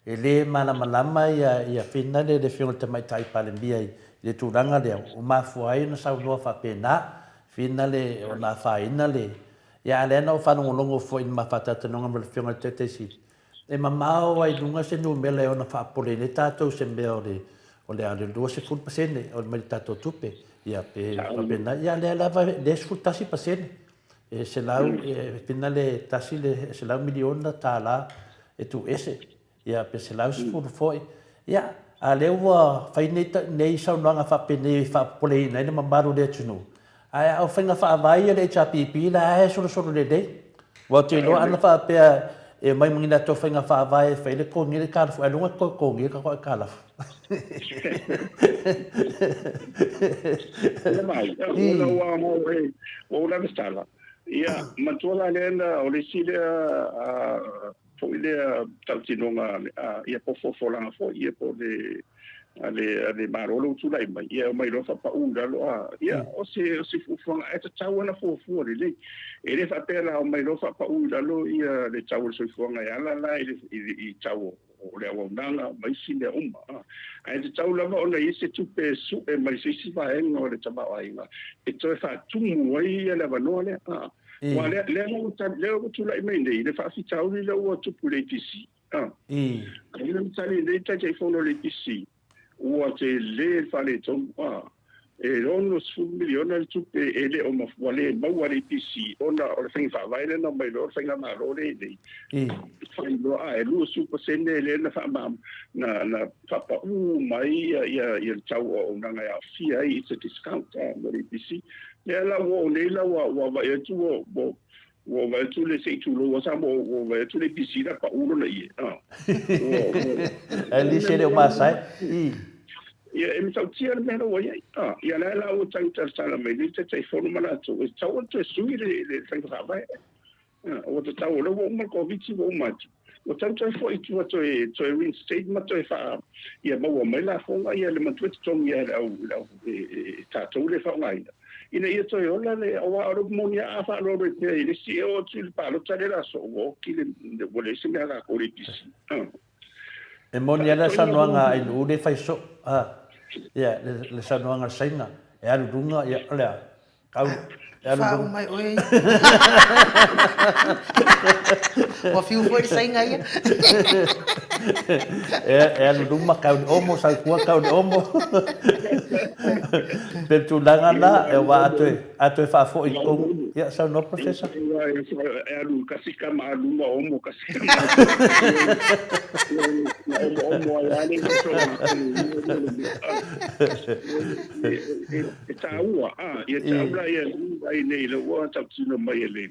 e lē malamalama ia ia Finale le Afioga i le Tamaitai Palemia i le tulaga lea, ua mafua ai ona saunoa faapena, Finale ona afaina le, ia a o lea na ou faalogologo foi i le ma faatalatalanoaga ma le Afioga i le Taitai Sili, E mamao lava i luga se numera e ono faapopoleina ai tatou i se mea o le o le a le 20% o mai le tatou tupe, ia pe faapena. Ia lea lava lea 11% e selau e pina le tasi le $100 miliona e tuuese, ia pe 110 foi. Ia, a lea ua fai nei nei saunoaga faapenei e faapopoleina ai le mamalu o le atunuu, Ae a o faiga faavae ia a le HRPP la e solosolo lelei. Aua ou te iloa ana faapea e omai ma ni latou faiga faavae e fai le totogi ai le aitalafu, ailoga e totogi ai le tatou aitalafu. Ia mai, ona ua ua ou lava tala. Ia, matua la lea na, o le isi lea foi lea tautinoga ia po o fofolaga foi ia po o le a le a le Malo lea ua tulai mai, ia e omai loa faapau i lalo a ia o se o se fuafuaga ae tatau ona fuafua lelei. E le faapea la omai loa faapau i lalo ia le tau o le soifuaga e ala la i le i tau o le auaunaga ma isi mea uma a. Ae tatau lava ona i ai se tupe e sue mai se isi vaega o le tamaoaiga e toe faatumu ai ia le avanoa lea a. Aua lea lea lea ua tulai mai nei le faafitauli lea ua tupu i le APC. A. Lea na tali nei le Taitaifono o le APC ua tele le faaletonu a. E $60 miliona le tupe e le o ua le maua e le APC ona o le faiga faavae lea na aumai loa le faigamalo lea i nei. Fai loa a e 20% lea na faama na na faapau mai ia ia le tau o auaunaga e aofia ai it's a discount a mo le APC. Lea la ua oo nei la ua ua vaai atu ua ua ua vaai atu le se i tulou a Samoa ua vaai atu le APC la pau lona ie. Ua ua At least e le o masae. I. Ia, e matautia le mea la ua i ai. A, ia la la ua tau talatala mai nei Taitaifono ma latou, e tatau ona toe sui le, le faiga faavae. A, ua tatau, o lea ua uma le Koviti ua uma atu, ua tatau toe foi i tua toe, toe reinstate ma toe faa, ia maua mai lafoga, ia le matua totogi e le au, le au, e, e, e tatou le faaaogaina, ina ia toe ola le, aua o le upu moni a faaaloalo ai pea i le isi e oo atu i le palota lea le aso, ua oti le, ua leai se mea a latou le APC. A. E moni ai la saunoaga a Ainuu lea e fai soo, a, ia, le saunoaga a le Saina, e alu i luga, ia, o le a? Kau, e alu i luga. Faauma mai oe. Ua fiu foi le Saina ia. E alu i luma, kau i le omo, sau i tua, kau i le omo. Pei o le tulaga lena, aua a toe, a toe faafoi i totonu, ia, saunoa Professor. E alu kasi kama a luma omo kasi kama. Na omo omo ai ale E tāua, a, ia tāu la ia ai nei le ua tautino mai e le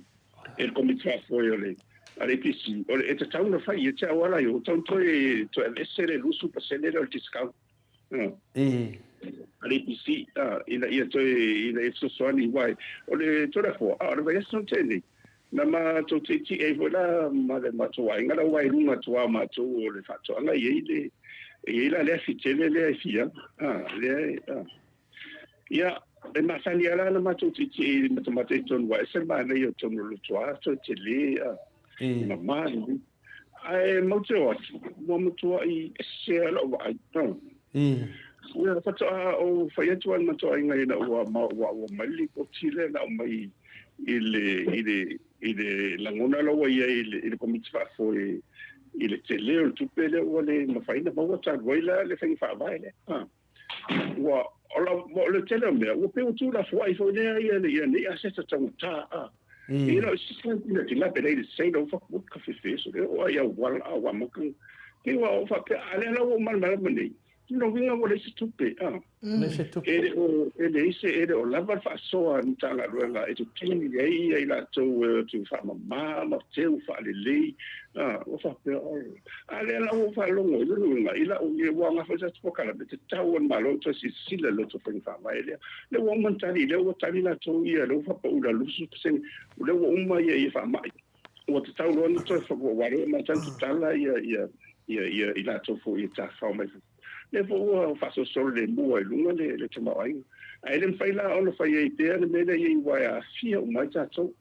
e le komiti faafoe o le a le APC, o le e tatau ona fai e te au ala i o tau toe toe aveese le 20% lea o le discount. A le APC, ina ia toe, ina ia fesoasoani, aua o le Tulafono, a o le vaiaso na tea nei, na matou tietie ai foi la ma le matou aiga la ua i luga atu lava o matou o le faatoaga e i ai le, e i ai la le afi tele lea e fia, a, lea e, a. Ia, e masani lava la ona matou tietie i le matamata i totonu, aua e ese le manaia o totonu o le Lutuā, toe tele, a, e mama lelei. Ae matou te o atu, ua matuai ese lava lau vaai. Ia, faatoa ou fai atu lava i le matou aiga ina ua ua mai le lipoti lea na aumai i le, i le, i le lagona la ua i ai i le Komiti Faafoe i le tele o le tupe lea ua le mafai ona maua talu ai la le faiga faavae lea. Ua, o la, o le tele o mea, ua pei ua tuulafoai foi lea ia, ia nei aseta taugata, a. You know, it's just like, you know, dilapidated state o fa ka fefe so le o ai au wala a wa maka. Ke wa o fa pe a le la o mal mal nei. No winga ua leai se tupe, a. Leai se tupe. E le o, e leai se, e le o lava le faasoa a le Matagaluega e totogi ai ia i latou e o atu faamama ma teu faalelei, a, ua faapea, o, a lea la ua ou faalogo i lona uiga, i lau, ua gafa i se polokalame, e tatau lava i le Malo ona toe silasila i le latou faiga faavae lea. Lea ua uma ona tali, lea ua tali latou ia, lea ua faapau i lalo 20%, lea ua uma ia, ia faamai. Ua tatau loa ona toe, aua lea ua matau tatala ia, ia, ia, ia i latou foi e tafafao mai fafo. Lea foi ua faasolosolo lemu ai i luga le, le tamaoaiga. Ae le mafai la ona fai ai pea le mea lea e i ai aua e aafia uma ai tatou.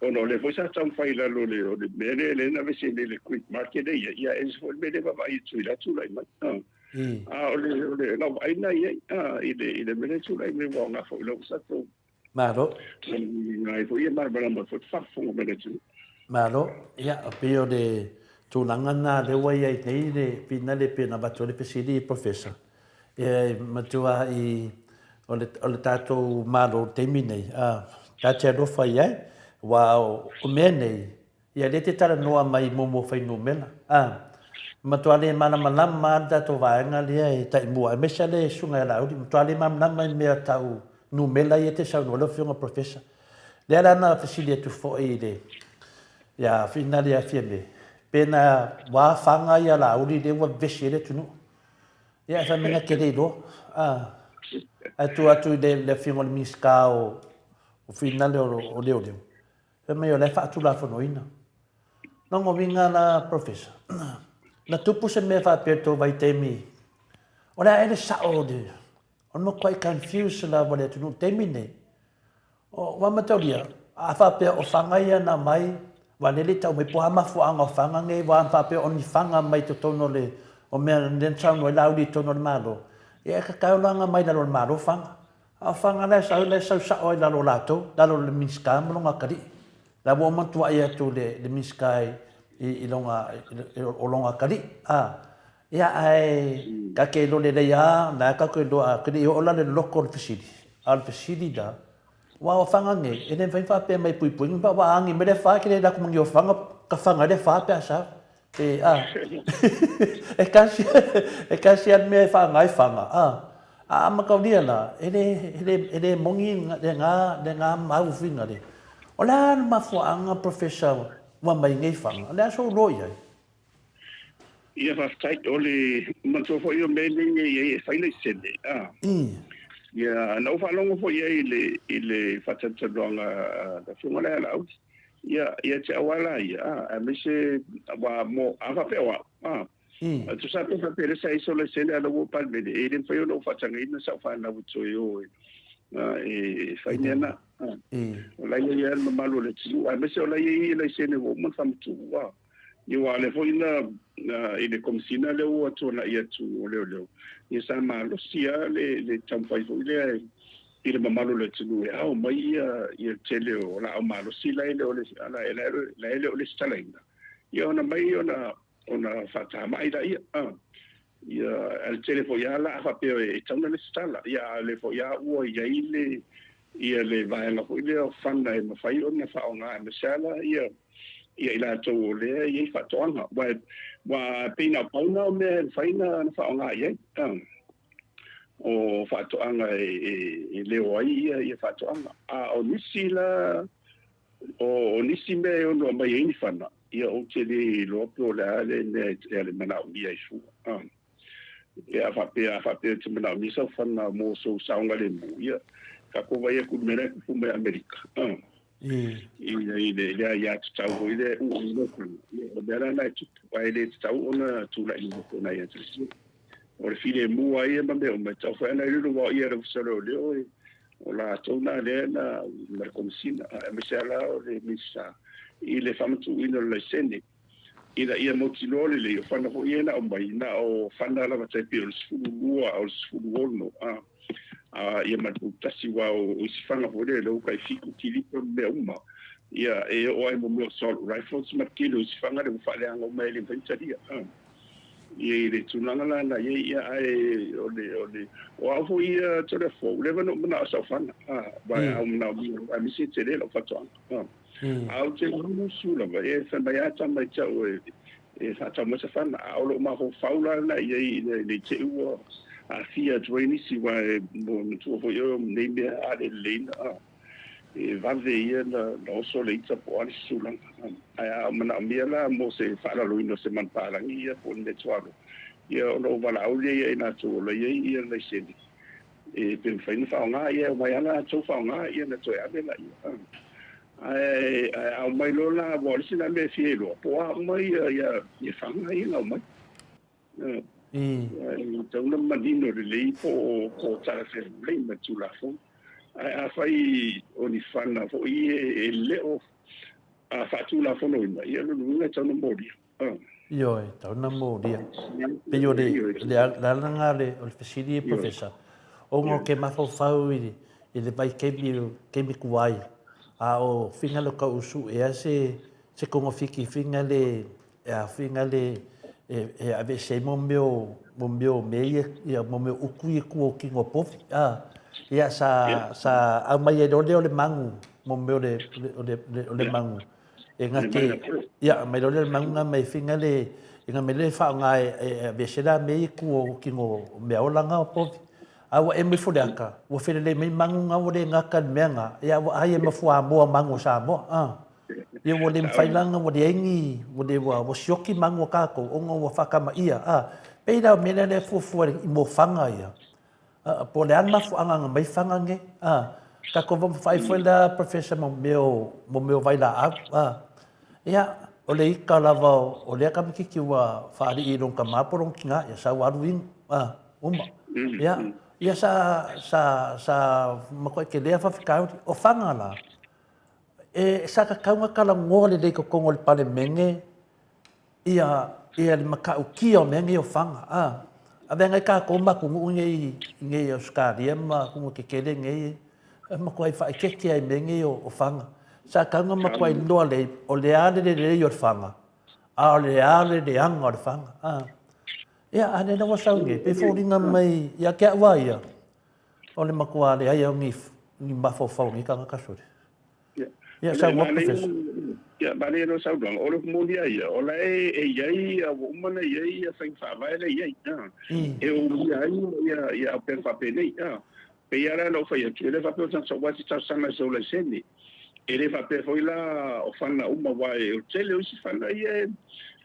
Ona o lea foi sa taumafai i lalo o le, o le mea lea lea na aveese nei le quick market lea i ai, ia e ese foi le mea lea e vaavaai atu i la tulai mai. A o le, o le lau vaai lena i ai, i le, i le mea lea e tulai mai ua aoga foi i lau tatou Malo. Ai foi ia malamalama foi te faafofoga mai le atunuu. Malo. Ia, e pei o le tulaga lena lea ua i ai nei le finale e pei ona avatu ai le fesili i Professor. Ia, e matua i, o le, o le tatou Malo i le taimi nei, a, ta te alofa i ai, aua o mea nei, Ia lea e te talanoa mai i momo fuainumera. A, matua le malamalama lava le tatou vaega lea e taimua, aemaise lava le susuga ia Laauli, matua le malamalama i mea tau numera ia e te saunoa ai lau Afioga Professor. Lea la na fesili atu foi i le, ia Finale ia Fiame, pe na ua afaga ia Laauli lea ua vevesi ai le atunuu. Ia ae fai mai na te le iloa. A, ae tuu atu i le Afioga i le Minisita o Finale o Leoleo, Fai mai o la e faatulafonoina. Lona uiga la Professor, na tupu se mea faapea i le tou vaitaimi, o le a ea le sao o le, o le matuai confuse lava o le atunuu i le taimi lenei. Ua mataulia, a faapea o fana ia na aumai, aua lea e le i tau mai po o a mafuaaga o fana nei, aua a faapea o ni fana mai totonu o le, o mea lea na saunoa ai Laauli i totonu o le Malo, ia e tatau la ona aumai i lalo o le Malo fana. A o fana la e sau, la e sau sao lava i lalo o latou, lalo o le Minisita ma lona atalii. La ua uma ona tuuai atu le, le Minisita i, i, i lona, i, o lona atalii. A, ia ae ta te iloa lelei lava, o la e tatou te iloa, ou te le i oo la i le loloto o le fesili, a o le fesili la, aua o fana nei, e le mafai ona faapea mai e puipui, aua a agi mai le afa, e te le alu atu ma ni o fana, ta fana ai le afa pe a sau. E, a, e kasi, e kasi a le mea e whaanga ai whanga, a. A mataulia la, e le, e le, e le moni le ngā, le ngā mau whinga le. O le a le mafuaanga, Professor, ua mai nei whanga, le a sou loa i ai? Ia faafetai. O le manatua foi o mea nei e i ai e fai laisene, a. Ia, na ou faalogo foi i ai i le, i le faatalatalanoaga a le Afioga lea a Laauli, ia, ia te au lava la ia, a, aemaise, aua mo, a faapea o au, a, tusa pe faapea lea sa i ai sou laisene a o la ua Palemene, e le mafai ona ou faatagaina sau fanau e toe o e, e fai mea na. A, o la e i ai lava le mamalu o le atunuu, aemaise o la e i ai laisene ua uma ona faamatuu, a. Ia aua o lea foi na i le Komesina lea ua tuanai atu o Leoleo, ia sa malosi lava le taumafai foi lea i le mamalu o le atunuu e ao mai ia le tele o laau malosi la e le o lesitalaina, ia ona aumai ona faatamai laia. Ia, a le tele foi lava la a faapea e tatau ona lesitala, ia a o lea foi lava ua i ai le ia le vaega foi lea o fana e mafai ona faaaoga aemaise lava la ia ia i latou o lea e i ai faatoaga. Aua aua pei na o pau na o mea e mafai ona faaaoga i ai, o faatoaga e e leo ai ia ia faatoaga. A o nisi la O nisi mea e ono aumai ai ni fana, ia ou te le iloa po o le a le mea e manaomia ai fua. Pe a faapea, a faapea e te manaomia sau fana mo sou saogalemu, ia, tatou vaai atu i le mea la e tupu mai Amerika, i le aiatatau foi lea e uu ai le fana, ia, o le mea la lena e tupu, ae le tatau ona tulai mai foi ona aiatatau. O le filemu lava ia ma mea uma, e tatau foi ona iloilo, aua o ia le Ofisa o Leoleo e O latou na lea na ma le Komesina, aemaise lava la o le Minisita i le faamatuuina o le laisene ina ia mautinoa lelei, o fana foi ia na aumai, na o fana lava tai pei o le 12 a o le 16 a, a ia ma le pulutasi, aua o isi fana foi lea, lea ua tai 7 kilipa ma mea uma, ia e oo lava i mea o assault rifles ma le tele o isi fana lea ua faaleaga uma e le mafai ona talia. I le tulaga la na i ai, ia, ae o le, o le, o au foi ia Toleafoa, ua leva ona ou manao i sau fana, a, aua a ou manaomia, aua aemaise e tele lau faatoaga, a. Ae ou te musu lava, e fai mai lava tama ia te au e, e faatau mai se fana, a o lou mafaufau la lena i ai ina ne i te i ua aafia atu ai nisi, aua e manatua foi oe o nei mea a le lelei na, a. E vave ia na oso le ita po o a le isi tulaga. Ae a manaomia la mo se faalaloina o se manupapalagi ia po o le mea tuaalo, ia ona ou valaau lea ia i latou o la i ai ia laisene e pe mafai ona faaaoga, ia e omai lava latou faaaoga ia ona toe ave laia. Ae a omai loa la, aua o le isi la mea e fia iloa, po o a uma ia faga ia na aumai. E tatau ona manino lelei po o talafeagai ma le Tulafono. Ae afai o ni fana foi e le o faatulafonoina, ia o lona uiga e tatau ona molia. Ioe, e tatau ona molia. Pei o le ala lena o le fesili, Professor, ona ou te mafaufau i le vaitaimi, taimi tuai, a o finga le tau suea se togafiti finga le e āwhina le e aveese ai mo mea o mo mea o mea ia ia mo mea o utu ia i tua o tino o povi a ia sa sa aumai ai loa lea o le magu mo mea o le o le o le magu e gate ia aumai loa lea o le magu na mai finga le ina mai le faaaoga e aveese la mea ia i tua o tino o mea ola na o povi a ua emo ifo le ata ua felelei mai magu na ua le gata i le mea na ia ua ai e ma fuamoa magu o Samoa a Ia ua le mafai la ona ua leai ni, ua le ua, ua sioki manu a tatou ona ua faatamaia, a. Pei la o mea lea e fuafua i mofaga ia, a, po o le a le mafuaaga na aumai faga nei, a. Tatou vaai foi la Professor mo mea o, mo mea o vailaau, a. Ia, o le ita lava o lea tamaitiiti ua faalii i lona tama po o lona tina, ia sau alu inu, a, uma. Ia, ia sa, sa, sa matuai tele lava faafitauli. O faga la, E sa tatau ona talanoa lelei i totonu o le Palemene ia ia le matautia o mea nei o faga. A, avea nai tatou ma atunuu nei i nei Ausetalia ma atunuu tetele nei e matuai faaeteete lava i mea nei o faga. Sa tatau ona matua iloa lelei o le a le lelei o le faga, a o le a le leaga o le faga. A, ia a lea la ua sau nei, pei e foliga mai ia te au lava ia, O le matua leai o ni mafaufau o nei tagata sole. Ia saunoa Professor. Ia manaia lou saunoaga. O le moni a ia, o la e e i ai, ua uma ona i ai faiga faavae la e i ai, e umia ai ia auupega faapenei. Pei lava la ona ou fai atu, e le faapea o tagata aua e te talosaga i sou laisene. E le faapea foi la o fana uma, aua o le tele o isi fana ia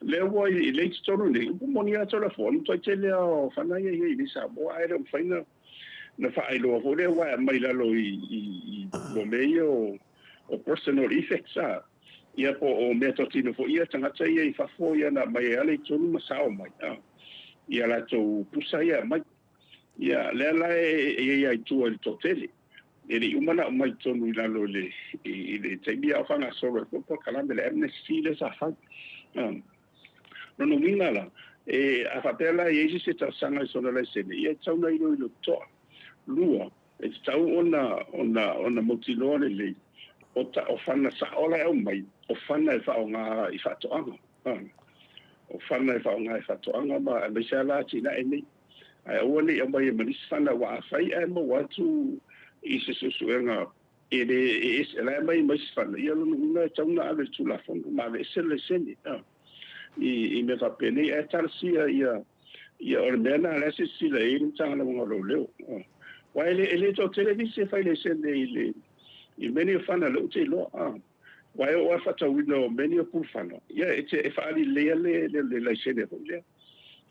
Lea ua i lea i totonu nei, upu moni lava Tolafoa, na matuai tele lava o fana ia i ai i Samoa, ae le o mafai na na faailoa foi lea aua e aumai i lalo i i i mo mea ia o o personal effects a, ia po o meatotino foi ia a tagata ia i fafo ia na aumai ai lava i totonu ma sao mai a i a latou pusa ia e aumai. Ia lea la e i ai lava i tua i le toatele. E le i uma ona aumai totonu i lalo i le, i le taimi a o faagasolo ai foi le polokalame, le amnesty lea sa fai. Lona uiga la, e, a faapea la e i ai se isi e talosaga i sona laisene, ia e tatau ona iloilo totoa. Lua, e tatau ona, ona, ona mautinoa lelei, o, ta, o fana sao la e aumai, o fana e faaaoga i faatoaga. O fana e faaaoga i faatoaga ma aemaise lava la atinae nei. Ae aua ne i aumaia ma nisi fana aua afai ae maua atu i se suesuega e le e ese la e aumai ma isi fana, ia lona uiga e tatau ona ave i le Tulafono ma aveese le laisene i mea faapenei. Ae talosia ia ia o le mea lena o la e silasila i ai le Matagaluega o Leoleo. Aua e le toatele nisi e fai laisene i le i mea nei o fana lea ou te iloa. Aua e oo lava i le faatauina o mea nei o pulufana, ia e te e faaali lelei lava le le le laisene foi lea.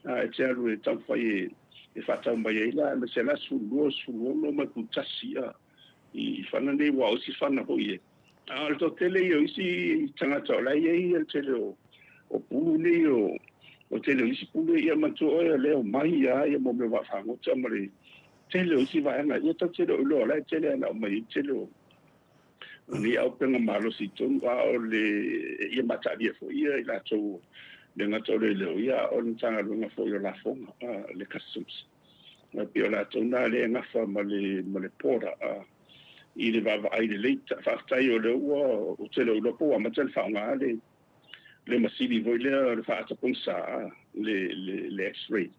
A e te alu e taumafai e e faatau mai ai la, aemaise la 12, 16 ma le pulutasi a i fana nei, aua o isi fana foi e. A o le toatele ia o isi tagata o la e i ai le tele o o pulu nei o o tele o isi pulu ia manatua oe o lea o mai lava ia mo mea o vaafagota ma le tele o isi vaega ia tatou te le o iloa o la e tele lava ina aumai ai le tele o o nei auupega malosi i totonu, a o le ia mataalia foi ia i latou le gata o leoleo, ia a o le Matagaluega foi o Lafoga, le Customs. E pei o latou na lea e gafa ma le ma le border i le vaavaai lelei. Faafetai o lea ua ou te le o iloa po ua amata ona faaaoga le le masini foi lea o le faaata pogisa, le le le X-ray.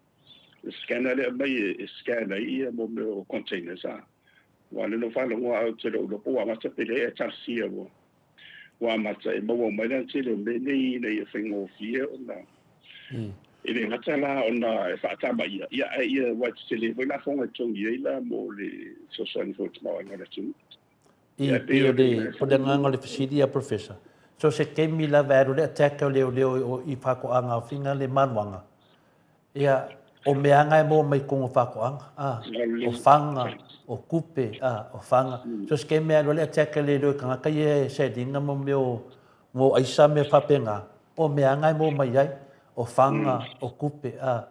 Le scanner lea e aumai e scan ai ia mo mea o containers. Aua o lea na ou faalogo lava ou te le o iloa po ua amata pe leai ae talosia ua ua amata e maua mai la le tele o mea nei ina ia faigofie ona e le gata la ona e faatamaia ia ae ia aua e tetele foi lafoga e totogi ai la mo le fesoasoani foi i le tamaoaiga o le atunuu. I pei o le o le agaga o le fesili ia Professor, so se taimi lava e alu le attack o leoleo i faatoaga o finga le maluaga, Ia, o meaga e maua mai totonu o faatoaga, a, o faga, o tupe, a, o faga. So se taimi e alu ai le attack a leoleo i tagata ia e selling mo mea o, mo aisa ma mea faapena, o meaga e maua mai ai, o faga, o tupe, a.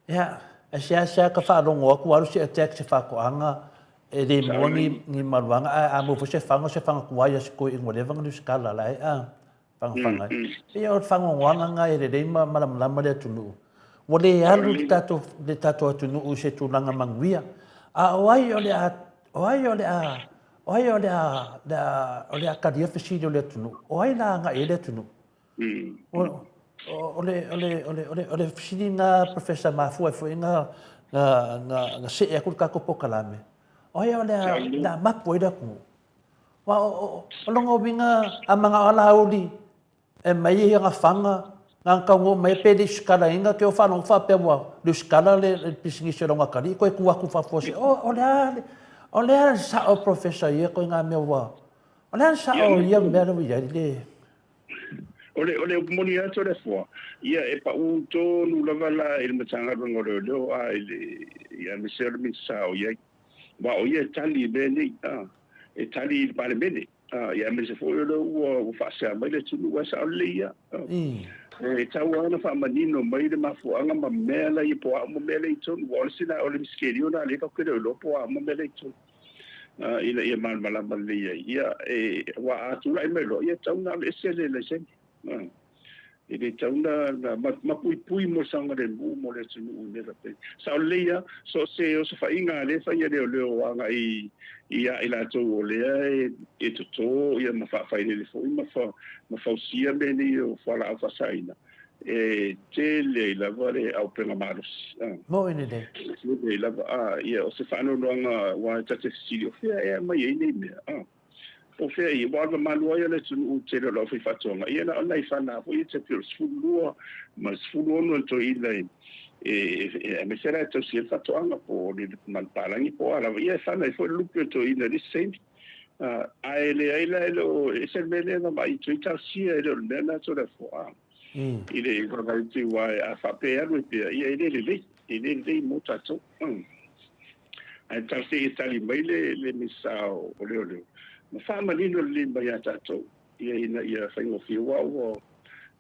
Ia, e seasea ka faalogo atu alu se attack i se faatoaga, e le maua ni, ni maluaga, ae a maua foi se faga, o se faga tuai a se toeaina ua leva ona lesitala la e, a. Fagafaga ai. Pei o le faanoanoaga lena e lelei ma malamalama le atunuu. Ua le alu le tatou, le tatou atunuu i se tulaga manuia. A o ai o le a, o ai o le a, o ai o le a, le a, o le a talia fesili o le atunuu? O ai la agai ai le atunuu? O, o, le, o, le, o, le, o, le, o le fesili lena Professor mafua ai foi na, na, na, na see atu le tatou polokalame. O ai o le a, le a mapu ai le atunuu? Aua o lona uiga a manao lava Laauli e aumai ai ana faga, na ona taunuu mai pe le i sikalaina, te i ua faalogo faapea ua lusikala le pisinisi o lona atalii toe tu atu i fafo se, o le a, o le a le sao Professor i ia ituaiga mea ua, o le a le sao o ia mea lea ua i ai le... O le, o le upu moni atu o le Afoa, ia e pau tonu lava la i le Matagaluega o Leoleo a i le, ia aemaise o le Minisita o i ai. Aua o ia e tali i mea nei, a, e tali i le Palemene, a, ia aemaise foi o lea ua, ua faasea mai le atunuu, ae sao lelei ia. A, e tatau lava ona faamanino mai le mafuaaga ma mea la ia po o a uma mea la i totonu. Aua o le isi lena, o le misitelio lena lea tatou te le o iloa po o a uma mea la i totonu, a, ina ia malamalama lelei ai. Ia, e, aua a tulai mai loa, ia e tatau ona aveese le laisene. E le tatau ona ma puipui mo le saogalemu mo le atunuu i mea faapena. Sao lelei lava, so o se osofaiga a lea e fai e leoleo agai ia i latou o lea e toto ia ma faafailele foi ma fausia mea nei o fualaau faasaina, e tele ai lava le auupega malosi. Moe lelei. E tele ai lava, ia o se faanoanoaga aua ta te fesili o fea ea e aumai ai nei mea. Po o fea ia, ua alumamalu ai le atunuu i le tele o le aufaifaatoaga, ia na o nai fana foi ia tai pei o le 12 ma le 16 na toeaina aemaise la e tausi ai le faatoaga po o le manupapalagi po o a lava, ia e fana ai foi le lupe o le toeaina i le isi taimi. Ae leai la e le o ese le mea lea na vaai atu ai talosia e le o le mea lena Toleafoa. I le vaavaai aua a faapea e alu ai pea, ia e le lelei, e le lelei mo tatou. Ae talosia ia tali mai le le Minisita o Leoleo ma faamanino lelei mai ia tatou ia ina ia faigofie aua ua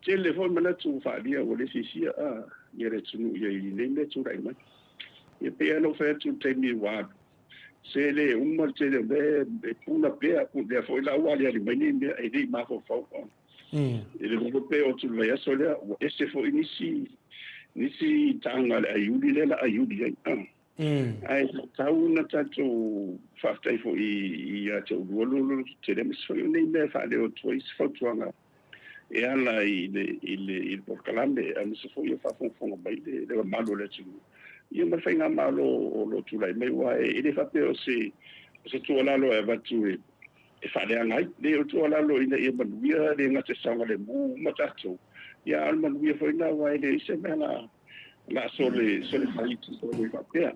tele foi manatu ua faaalia ua le fiafia ia le atunuu i nei mea e tulai mai. Ia pei lava ona ou fai atu i le taimi ua alu, se le uma le tele o mea e puna pea, lea foi la ua aliali mai nei mea e le i mafaufau. I le vave pea o atu i le vaiaso lea, ua ese foi nisi nisi taga a le aiuli lea la aiuli ai. Ae tatau ona tatou faafetai foi ia te oulua lo tele aemaise foi o nei mea e faaleo atu ai se fautuaga e ala i le i le i le polokalame aemaise foi o faafogafoga mai le le mamalu o le atunuu ia ma le faigamalo o lo o tulai mai aua e le faapea o se o se tuualalo e avatu e e faaleaga ai. Leai, o le tuualalo ina ia manuia, le gata i saogalemu uma tatou, ia a o le manuia foi lena aua e leai se mea la la sole sole fai sole faapea.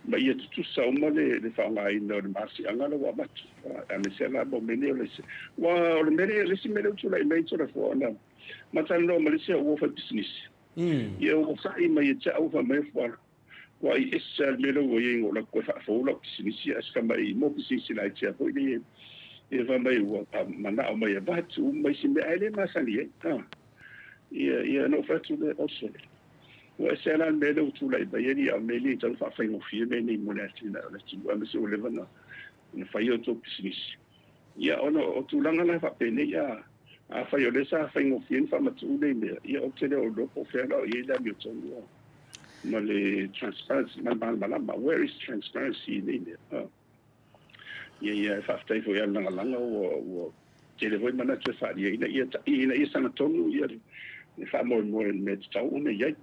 Ma ia tutusa uma le le faaaogaina o le malosiaga lea ua avatu. Aemaise la mo mea nei o le aua o le mea lea, le isi mea lea ua tulai mai Toleafoa ona ma talanoa ma le isi au uo faipisinisi. Ia ua sa'i mai ia te au fai mai Fuala, Ua i ese lava le mea lea ua i ai ina ua toe faafou lau pisinisi ae fai mai mo pisinisi laiti lava foi lea ia fai mai ua manao mai e avatu uma isi mea ae le masani ai. Ia ia ona ou fai atu lea, oso, ua ese lava la le mea lea ua tulai mai alii a o mea e le tatau ona faafaigofie mea nei mo le atinae o le atunuu aemaise ua leva ona fai a outou pisinisi. Ia ona o tulaga la faapenei a afai o lea sa faigofie ona faamatuu nei mea, ia ou te le o iloa po o fea la o i ai le amiotonu ma le transparency ma le malamalama. Where is transparency i nei mea? Ia ia e faafetai foi ia Lagalaga ua ua tele foi manatu e faaalia ina ia ina ia sagatonu ia le faamoemoe i le mea e tatau ona i ai.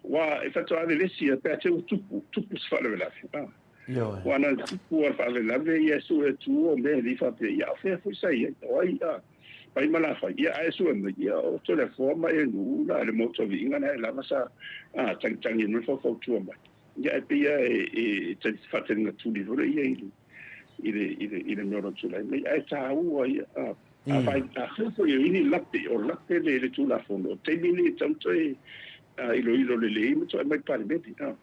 Aua e faatoa vevesi pe a te i ua tupu, tupu se faalavelave. Ioe. Ua na tupu a faalavelave ia e sue atu o mea e le i faapea ia a o fea foi sa i ai o ai a pai ma lafai ia ae sue mai ia o Toleafoa ma e nuu la le motu viiga na e lava sa a tagitagi mai faufautua mai ia ae pei a e e faataliga tuli foi ia i le i le i le i le mea o lo tulai mai ae taua ia a a fai a foi o ini lape o lape le le Tulafono o taimi nei e tatau ona toe iloilo lelei ma toe aumai i le Palemene a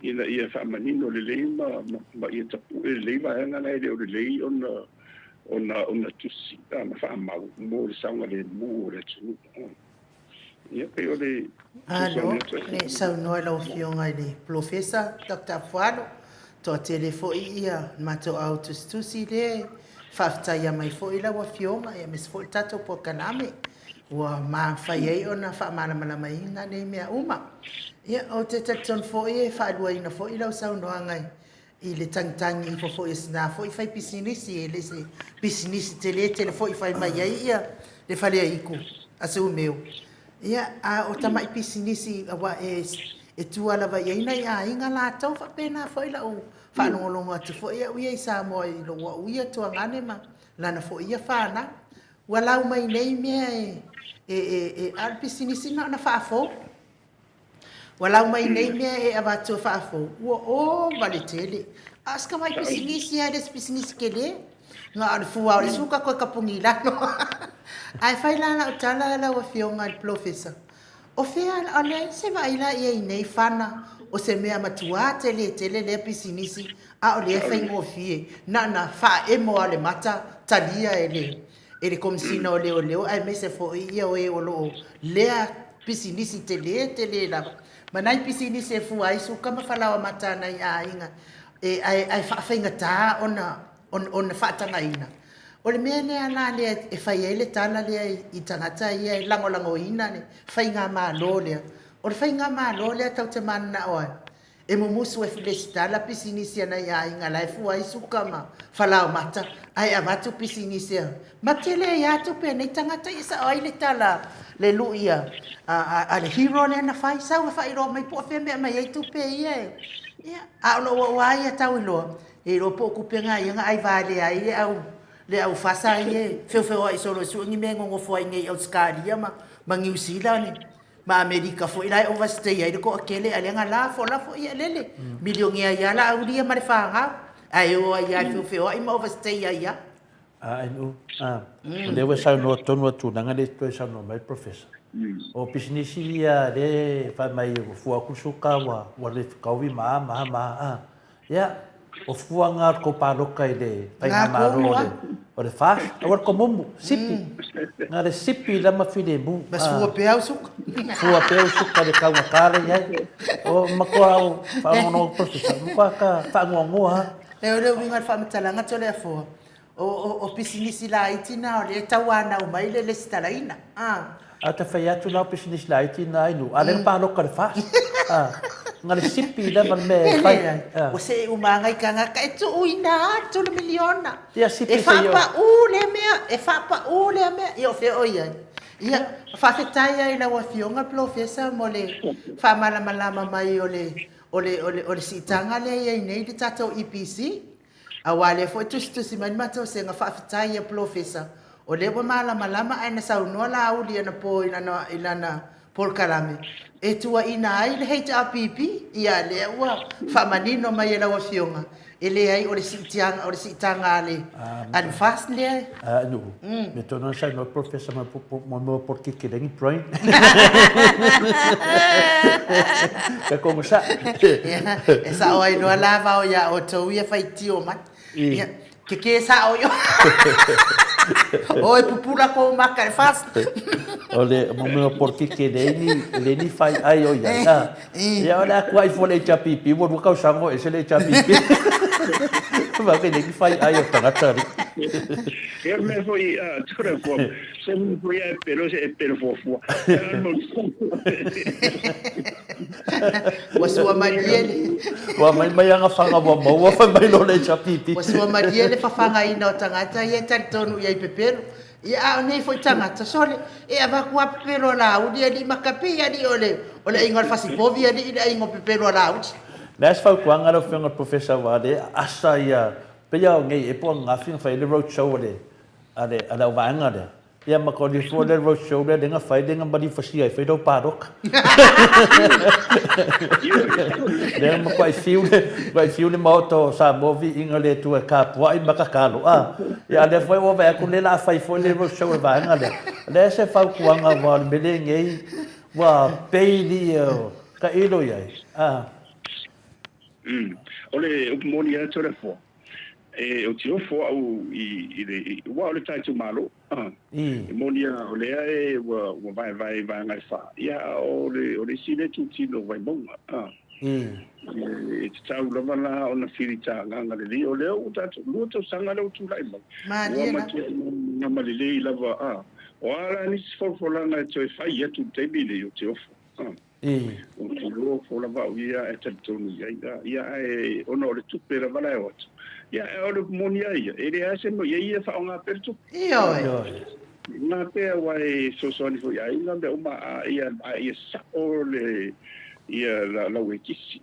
ina ia faamanino lelei ma, ma, ma ia tapue lelei vaega la e le o lelei ona, ona, ona tusi ma faamau mo le saogalemu o le atunuu. Ia, pei o le Malo le saunoa i lau Afioga i le Polofesa Doctor Afualo. Toatele foi ia matou au tusitusi le faafetaia mai foi lau Afioga aemaise foi le tatou polokalame ua mafai ai ona faamalamalamaina nei mea uma. Ia, ou te talitonu foi e faaluaina foi lau saunoaga i le tagitagi ifo foi a sina foi faipisinisi, e le se pisinisi tele tele foi fai mai ai ia le faleaiku a Sumeo. Ia, a o tamai pisinisi aua e e tua lava i ai nai aiga latou, faapena foi lau faalogologo atu foi au ia i Samoa i lou au ia tuagane ma lana foi ia fanau. Ua lau mai nei mea e, e, e, e, a o le pisinisi na ona faafou. Ua lau mai nei mea e avatu e faafou, ua ova le tele. A o si tamai pisinisi lava e le o se pisinisi tele. Na o le fua o le suka koe ka puni i lalo. Ae fai la lau tala lau Afioga i le Polofesa, o fea, o le se vaai la i ai nei fana o se mea matuā tele tele lea pisinisi a o lea e faigofie na ona faaemo lava o le mata talia e le e le Komesina o Leoleo aemaise foi ia o e o lo o lea pisinisi tele tele lava ma nai pisinisi e fua ai suka ma falaoa mata a nai aiga e ae ae faafaigata ona ona faatagaina. O le mea lea la lea e fai ai le tala lea i tagata ia e lagolagoina le faigamalo lea. O le faigamalo lea tatou te mananao ai E mumusu e lesitala pisinisi a nai aiga la e fua ai suka ma falaomata ae avatu pisinisi a ma tele ai a tupe a nei tagata ia sao ai le tala le lui a a le hero lea na fai sau e faailoa mai po o fea mea aumai ai tupe ia e ia a o lou au a ia tau iloa e iloa po o tupe na ia na ai valea ai le au le au fasa ia e feofeoai solo e sue ni mea e nonofo ai nei i Ausetalia ma ma Niu Sila ni Ma Amerika foi la e overstay ai le toatele a lea na lafo lafo ia lele milionea ai a la aulia ma le fanau ae o ai a e feofeoai ma overstay ai a. ANU, a, o lea ua saunoa tonu atu leaga le toe saunoa mai le Professor. O pisinisi ia lea fai mai ua fua atu le suka ua ua le fetaui ma a ma a ma a. Ia, o fuaga o le tou palota i le faigamalo o le o le FAST, aua le tomumu, sipi. Na le sipi lama filemu. Mas fua pea au suka. Fua pea au suka i le taugata lea i ai. O matua au faalogologo professor, matua ka faanoanoa lava. E o le uiga o le faamatalaga Toleafoa, O pisinisi laiti na o lea e tauanau mai le lesitalaina. A ta fai atu la o pisinisi laiti na i nuu, a lea na paloka i le FAST. Na le sipi lava le mea e fai. Ua see uma lava nai tagata e tuuina atu le miliona. Ia sipi E faapau lea mea, e faapau lea mea. Ia o fea o i ai? Ia, faafetai lava i lau Afioga Polofesa mo le faamalamalama mai o le siitaga lea e i ai nei le tatou EPC. Aua lea foi tusitusi mai le matou sega faafetai ia Polofesa o lea ua malamalama ae na saunoa Laauli anapo i lana i lana polokalame e tuuaina ai le HRPP ia lea ua faamanino mai e lau afioga e leai o le siitiaga o le siitaga a le a le FAST lea A nu me tonu na saunoa Polofesa mai mo mo polokiki le ni brain. Ka kongo sa. E sao ai loa la vao iā outou ia faitio mai. Ia, kekē sao i Oi pupula kou maka e fast. O le mo mea polokiki e leai ni e leai ni fai ai o i ai. Ia o le a kuai fua le HRPP ua lua tausaga o ese le HRPP. Mau ke leai ni fai ai o tagata alii. Ia mea foi tura fua. Se mea foi e pelo se e pelo fuafua. Ua sua malie le. Ua mai mai aga faga ua maua fai mai loa le HRPP. Ua sua malie le fafagaina o tagata ia e talitonu i ai pepelo. Ia a o nei foi tagata, sole, e avatu a pepelo a Laauli alii makapi alii o le o le aiga o le fasipovi alii le aiga o pepelo a Laauli. Le a se fautuaga lau Afioga i le Professor aua le asa ia pei a o nei ea po o ananafi na fai ai le road show a le a le a le au vaega lea. Ia ma koli fua le road show lea lea na fai lea na maliu fasia ai foi lau paloka. Lea na matuai fiu le matuai fiu le Maota o Samoa viiga i le Atua e tapuai ma tatalo a. Ia a o lea foi ua vaai atu lea o le a fai foi le road show a le vaega lea. O le a se fautuaga aua o le mea lenei ua pei alii o tailo i ai a. O le upu moni lava Toleafoa, E ou te ofo au i le, aua o le ta itumalo, e moni lava o lea e ua vaevae i vaega e fa, ia a o le o le isi lea itutino o Vaimauga. E tatau lava la ona filitagaga lelei, o lea ua tatou, lua tausaga lea ua tulai mai, ua matuai gama lelei lava, o a la nisi folafolaga e toe fai atu i le taimi lenei, ou te ofo. Ou te ofo lava au ia e talitonu i ai. Ia, ae ona o le tupe lava la e o atu. Ia, ae o le moni lava ia, e leai lava se mea, ia ia faaaoga pea le tupe. Ioe. Faaaoga pea aua e fesoasoani foi i aiga ma mea uma, a ia, a ia sao le, ia lau ekisi.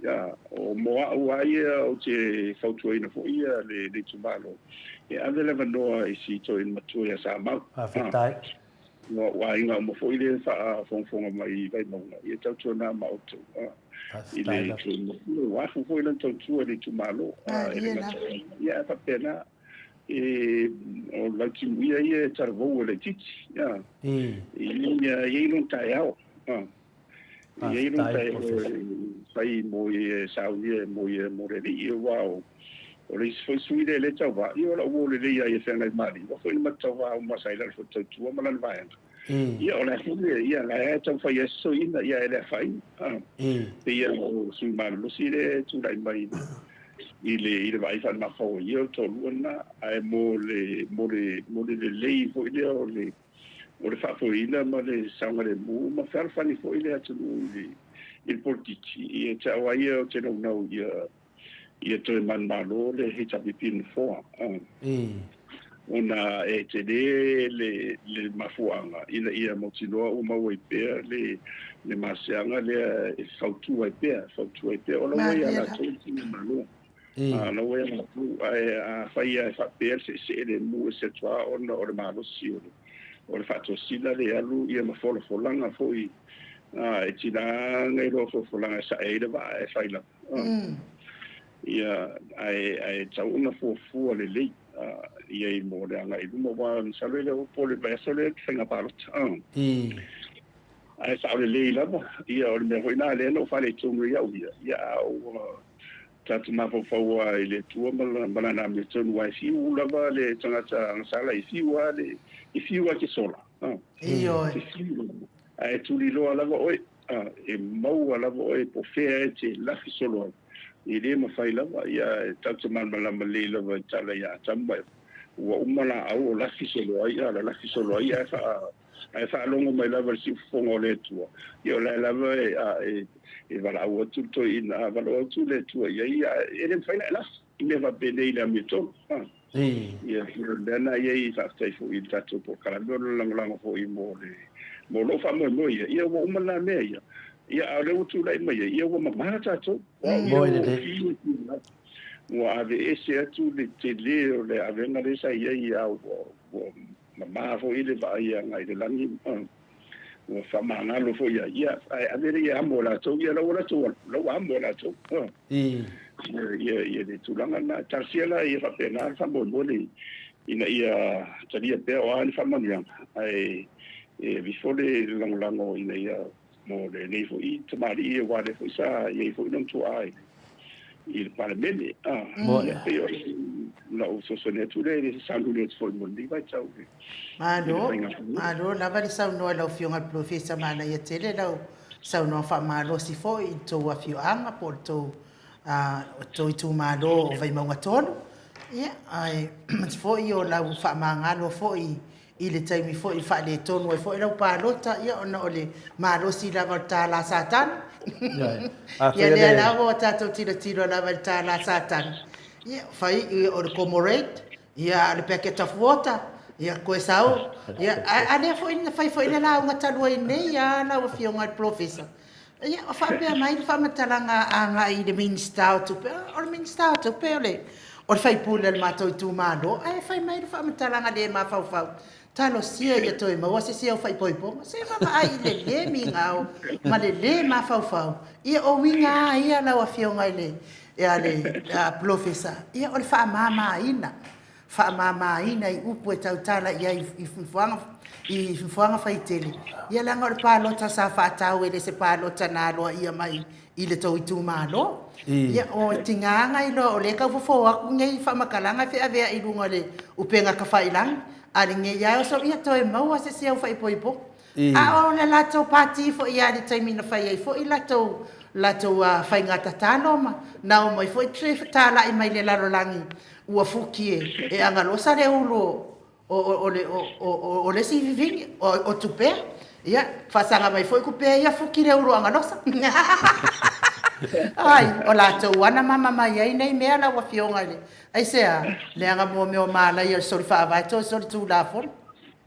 O mo au lava ia, ou te fautuaina foi ia le itumalo, e ave le avanoa i si toeaina matua ia Samau. Faafetai. Ua aiga uma foi lea e faafogafoga mai i Vaimauga, ia tautuana ma outou i le ua afu foi lana tautua i le itumalo e le gata ia ae faapena e o Lautimuia ia e talavou e laitiiti e i ai lona taeao. E i ai lona taeao e fai mo ia e saunia mo ia mo le alii aua o o le isi foi sui lea e le tauva, ia o lau uo lelei a ia Feagaimaliu, ua foi na matou tauva uma sa i lalo foi o le tautua ma lana vaega. Ia o le a foi le, ia la e taumafai ai se soiina, ia e le afaina. Pei lava o sui malolosi lea e tulai mai i le i le vaai faalemafao ia o le toalua lena, ae mo le mo le mo le lelei foi lea o le o le faafoeina ma le saogalemu ma fealofani foi le atunuu i le i le polokiki, ia te au lava ia ou te naunau ia ia toe manumalo le HRPP nofoa ona e tele le le mafuaaga ina ia mautinoa ua maua ai pea le le maseaga lea e fautua ai pea, fautua ai pea. O la ua ia latou le Faigamalo. A la ua ia latou, ae afai lava e faapea le seesee lemu ese atu lava ona o le malosi o le o le faatosina lea e alu ia ma folafolaga foi e tiga ona iloa folafolaga e sae ai le vaa e fai lava. Ia, ae, ae tatau ona fuafua lelei i ai mo le agai i luma, aua masalo e le o po le vaiaso lea le faiga palota. Ae sao lelei lava, ia o le mea foi lena lea na ou faaletonu ai au ia, ia a ua tatou mafaufau lava i le Atua ma Lana amiotonu, aua e fiu lava le tagata agasala, e fiu lava le, e fiu lava e te sola, a, Ioe. e fiu lava, ae tuliloa lava oe, a, e maua lava oe po o fea e te lafi solo ai, e le mafai lava, ia e tatou te malamalama lelei lava i tala ia Atamu ma Eva, ua uma laau o lafi solo ai, a, lalafi solo ai, ae faa Ae faalogo mai lava i le siufofoga o le Atua, ia o la e lava e, a, e, e valaau atu le toeaina, a valaau atu le Atua i ai, a, e le mafai ona e lafo i mea faapenei i le amiotonu. A. Ia, o le mea lena e i ai, faafetai foi i le tatou polokalame o le lagolago foi mo le, mo lou faamoemoe ia, ia ua uma lena mea ia. Ia, a o lea ua tulai mai ai, ia ua mamā tatou. O au ia ua ou fiu e fiu ua aveese atu le tele o le avega lea sa i ai, a ua, ua Mama foi le vaai agai i le lagi, ua faamagalo foi ia ia, ae ave lea e amo e latou, ia la ua latou alu, la ua amo e latou. Ia, ia le tulaga lena. Talosia la ia faapena le faamoemoe le, ina ia talia pea o a ni faamanuiaga, ae e ave ifo le lagolago ina ia mo lenei foi tamalii aua o lea foi sa i ai foi lona tuaa i i le Palemene. Ah, ia pei o lau fesoasoani atu lea i le sauniuni atu foi mo lenei vaitau i le Malo, faiga palota. malo lava le saunoa i lau Afioga i le Polofesa, manaia tele lau saunoaga faamalosi foi i le tou afioaga po o le tou, tou itumalo o Vaimauga 3. Ia, ae foi o lau faamagalo foi I le taimi foi e faaletonu ai foi lau palota, ia ona o le malosi lava o le tālā Satani. Ia lea lava ua tatou tilotilo lava i le tālā Satani, ia fai o le comrade, ia a o le packet of water, ia koe sau, ia a lea foi na fai foi le lauga talu ai nei a lau Afioga i le Polofesa. Ia, o faapea mai le faamatalaga agai i le Minisita o Tupe, o le Minisita o Tupe o le o le sui usufono o le matou itumalo, ae fai mai le faamatalaga le mafaufau, talosia ia toe maua se isi au faaipoipoga. Se vaavaai i le le migao ma le le mafaufau. Ia, o uiga lava ia lau Afioga i le ia le Polofesa, ia o le faamamaina faamamaina i upu e tautala i ai i fuafuaga i fuafuaga faitele, ia leaga o le palota sa faatau e le se palota na aloaia mai i le tou itumalo. Ia, o tiga na iloa o lea e tau fofo atu nei faamatalaga e feaveai i luga o le upega tafailagi, a lenei lava e oso ia toe maua se isi au faaipoipoga. A o le latou pati foi lava i le taimi na fai ai foi latou latou faiga tatalo ma na omai foi fetalai mai le lalolagi ua fuki e e agalosa le ulu o o le o le isi vivini o Tupea. Ia, faasaga mai foi Tupea ia fuki le ulu o Agalosa. Ai, o latou ana mama mai ai nei mea lau Afioga i le Aisea? Leaga mo mea o malaia o le soli faavae toe soli tulafono.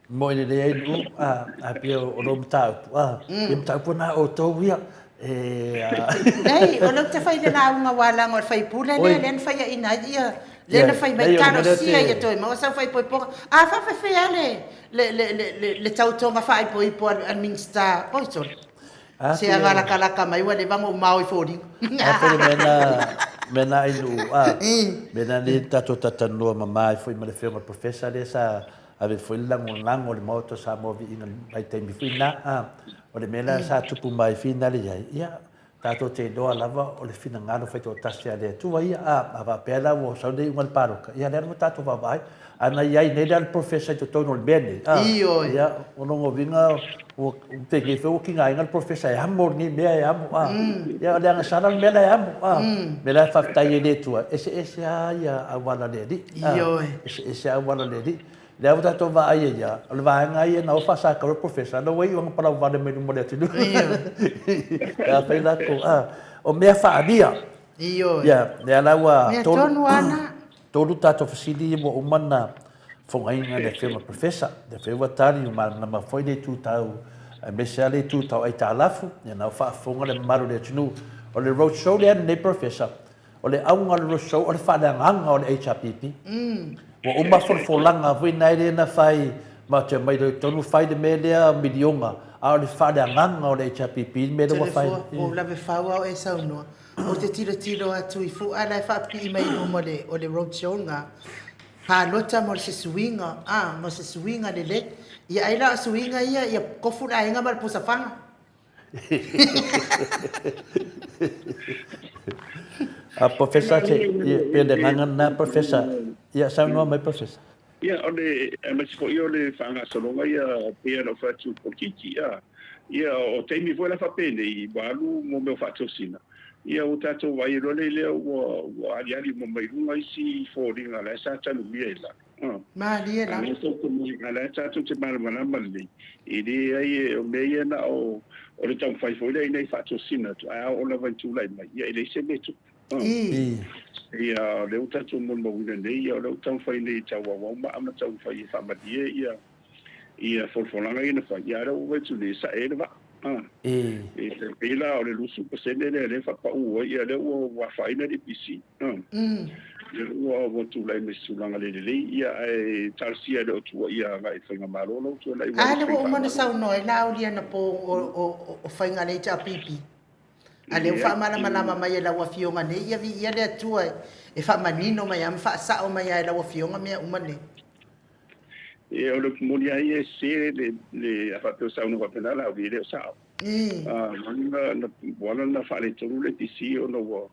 Moi lelei ai Nu'u, a, a pei o lou mataupu, a, ia mataupu na a outou ia, e, a. Leai, o lea ou te fai i le lauga aua leaga o le faipule lea, lea na faiaina ai ia, lea na fai mai, talosia ia toe maua sau faaipoipoga. A faapefea le, le, le, le, le tautoga faaipoipo a le Minisita, oi sole, se aga latalata mai ua leva ona ou mao i foliga. A pei o le mea na, mea na ai Nu'u, a, mea na nei tatou talatalanoa mama ai foi ma le Afioga i le Professor lea sa Ave foi le lagolago i le Maota o Samoa Viiga i le vaitaimi foi lena. A, o le mea la sa tupu mai finale i ai, ia, tatou te iloa lava o le finagalo faitoatasi a le Atua ia. A, a faapea la ua sau le iuga o le palota, ia lea la ua tatou vaavaai. A na i ai nei la le Professor i totonu o le mea nei, a, Ioe. ia, o lona uiga ua pei foi ua tigaina le Professor e amo lenei mea e amo, a. Ia, o le agasala le mea la e amo, a. Mea la e faafetai ai i le Atua, e eseese lava ia auala a le Alii. Ioe. Eseese auala o le Alii. Lea ua tatou vaai ai ia, o le vaega ia na ofa sa kau e Professor, na ua iu anga palau vale mai luma o le atunuu. Ioe. Pe afai latou, a, o mea faaalia. Ioe. Ia, lea la ua Mea tonu lava na. tolu tatou fesili ia ua uma ona fogaina e le Afioga i le Professor. Lea foi ua tali, ua malamalama foi le itu tau, aemaise lava le itu tau aitalafu, ia na ua faafofoga le mamalu o le atunuu. O le road show lea lenei Professor, O le auga o le Rousseau o le faaleagaga o le HRPP. Ua uma folafolaga foi na lea na fai ma te omai loa i totonu fai le mea lea miliona, a o le faaleagaga o le HRPP le mea lea ua fai. Telefua, ua ou lave fau a o e saunoa. Ou te tilotilo atu i Fua la e faapipii mai i luma o le road show lena. Palota mo se suiga, a, mo se suiga lelei. Ia ai la o suiga ia, ia tofu le aiga ma le pusa fana. A Professor, se, ia, pei o le agaga lena Professor. Ia, saunoa mai Professor. Ia, o le, aemaise foi o le faagasologa ia, pei ona ou fai atu i polokiki, a. Ia, o taimi foi la faapenei, ua alu mo mea o faatosina, ia ua tatou vaai loa lea ua, ua aliali uma mai luga isi foliga la e sa tanumia i lalo. A. Malie lava. A o lea tatou te malamalama lelei, e leai, o mea ia na o, o le taumafai foi lea ina ia faatosina atu, ae a oo lava ina tulai mai, ia e leai se mea e tupu. Ia, o lea ua tatou molimauina nei, ia o lea ua taumafai nei e tauauau maa ma taumafai e faamalie ia ia folafolaga ia na fai, ia a o lea ua vaai atu nei e sae ai le vaa. E tai pei la o le 20% lea lea e faapau ai, ia lea ua afaina le EPC. Ia ua tulai mai se tulaga le lelei, ia ae talosia e le o tuuaia agai i le faigamalo la ua tuanai. A lea ua uma ona saunoa ai Laauli anapo o faiga a le HRPP. A lea ua faamalamalama mai e lau Afioga nei, ia viia le Atua e faamanino mai lava ma faasao mai lava e lau Afioga mea uma nei. Ia, o le upu moni lava ia e sese le, le, a faapea o saunoa faapena Laauli, e le o sao. Ua ala ona faaletonu le EPC ona ua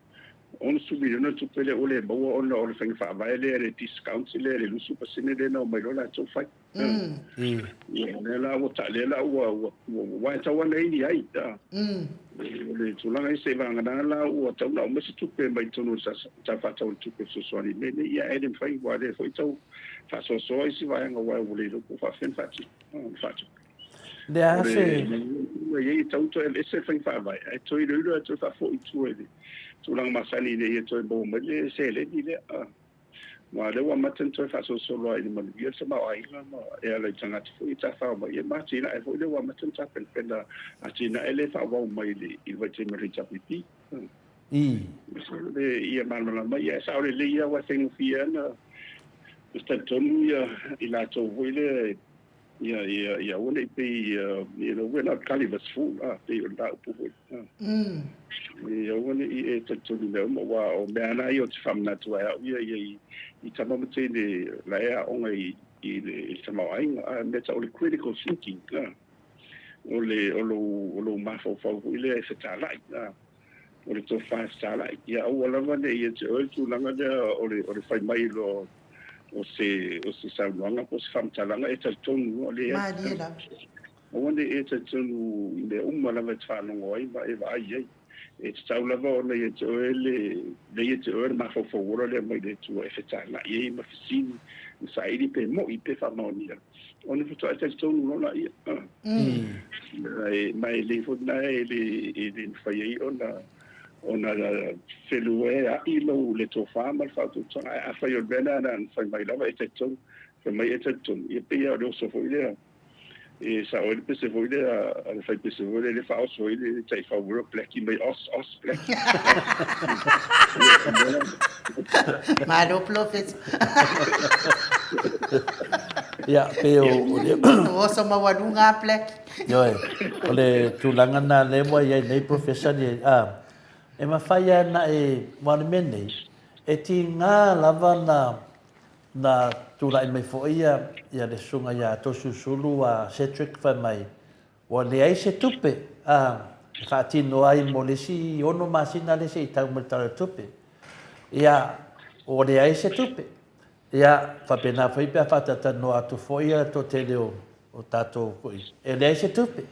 60 miliona le tupe lea ua le maua ona o le faiga faavae lea, le discount lea, le 20% lea na omai loa latou fai. Ia, lea la ua ta, lea la ua, ua, ua, e tatau lava ona i ai ni ai. O le tulaga ia seivagana la ua tatau ona aumai se tupe mai totonu o le Tala Faatatau o le Tupe e fesoasoani i mea nei. Ia, ae le mafai, aua o lea foi e tau faasoasoa isi vaega aua ua le iloa po o faapefea ona faatino, ona faatupe. Le a se. O le mea e tatau ona toe aveese le faiga faavae ae toe iloilo ae toe faafoi i tua i le tulaga masani ina ia toe maua mai le seleni lea. Aua o lea ua amata ona toe faasolosolo lava i le manuia le tamaoaiga ma e ala i tagata foi e tafao mai ia ma atinae foi lea ua amata ona tapenapena atinae lea e faaauau mai i le vaitaimi o le HRPP. Ia malamalama ia, e sao lelei lava aua e faigofie lava ona talitonu ia i latou foi lea Ia, ia, ia aua ne i pei, you know, we're not Gulliver's fool, a, pei o lena upu foi. Ia aua ne i e talitonu i mea uma, aua o mea lava na ia ou te faamanatu ai au ia, ia i, i tama ma teine la e aoga i, i le, i le tamaoaiga, a, mea tau o le critical thinking, a, o le, o lou, o lou mafaufau foi lea e fetalai, a, o le tofa e fetalai. Ia aua lava ne i ia te oe le tulaga lea o le, o le fai mai loa o se, o se saunoaga po o se faamatalaga e talitonu loa, leai. Malie lava. Aua ne i e talitonu i mea uma lava e te faalogo ai ma e vaai ai. E tatau lava ona ia te oe le, le ia te oe le mafaufau ola lea mai le Atua e fetalai ai ma fesili ma saili pe mo'i pe faamaonia, ona faatoa e talitonu loa laia. Ma e lelei foi lena e le, e le mafai ai ona ona feluea'i lou le tofa ma le faautautaga. Ae afai o le mea lena na fai mai lava e talitonu, fai mai e talitonu, ia pei lava o le oso foi lea e sao ai le pese foi lea a le faipese foi lea, le faaoso ai le taifau foi lea o Blackie mai os, os, Blackie. Malo Polofesa. Ia, pei o... Oso maualuga a Blackie. Ioe, o le tulaga lena lea ua i ai nei Professor, a, e mafai lava ona e, aua o le mea nei, e tiga lava na, na tulai mai foi ia, ia le susuga ia Toeolesulusulu a Cedric fai mai, ua leai se tupe, a, e faatino ai mo le isi 6 masina lea se i tau mai le Tala o le Tupe. Ia, ua leai se tupe. Ia, faapena foi pe a faatatalanoa atu foi ia le toatele o, o tatou foi, e leai se tupe.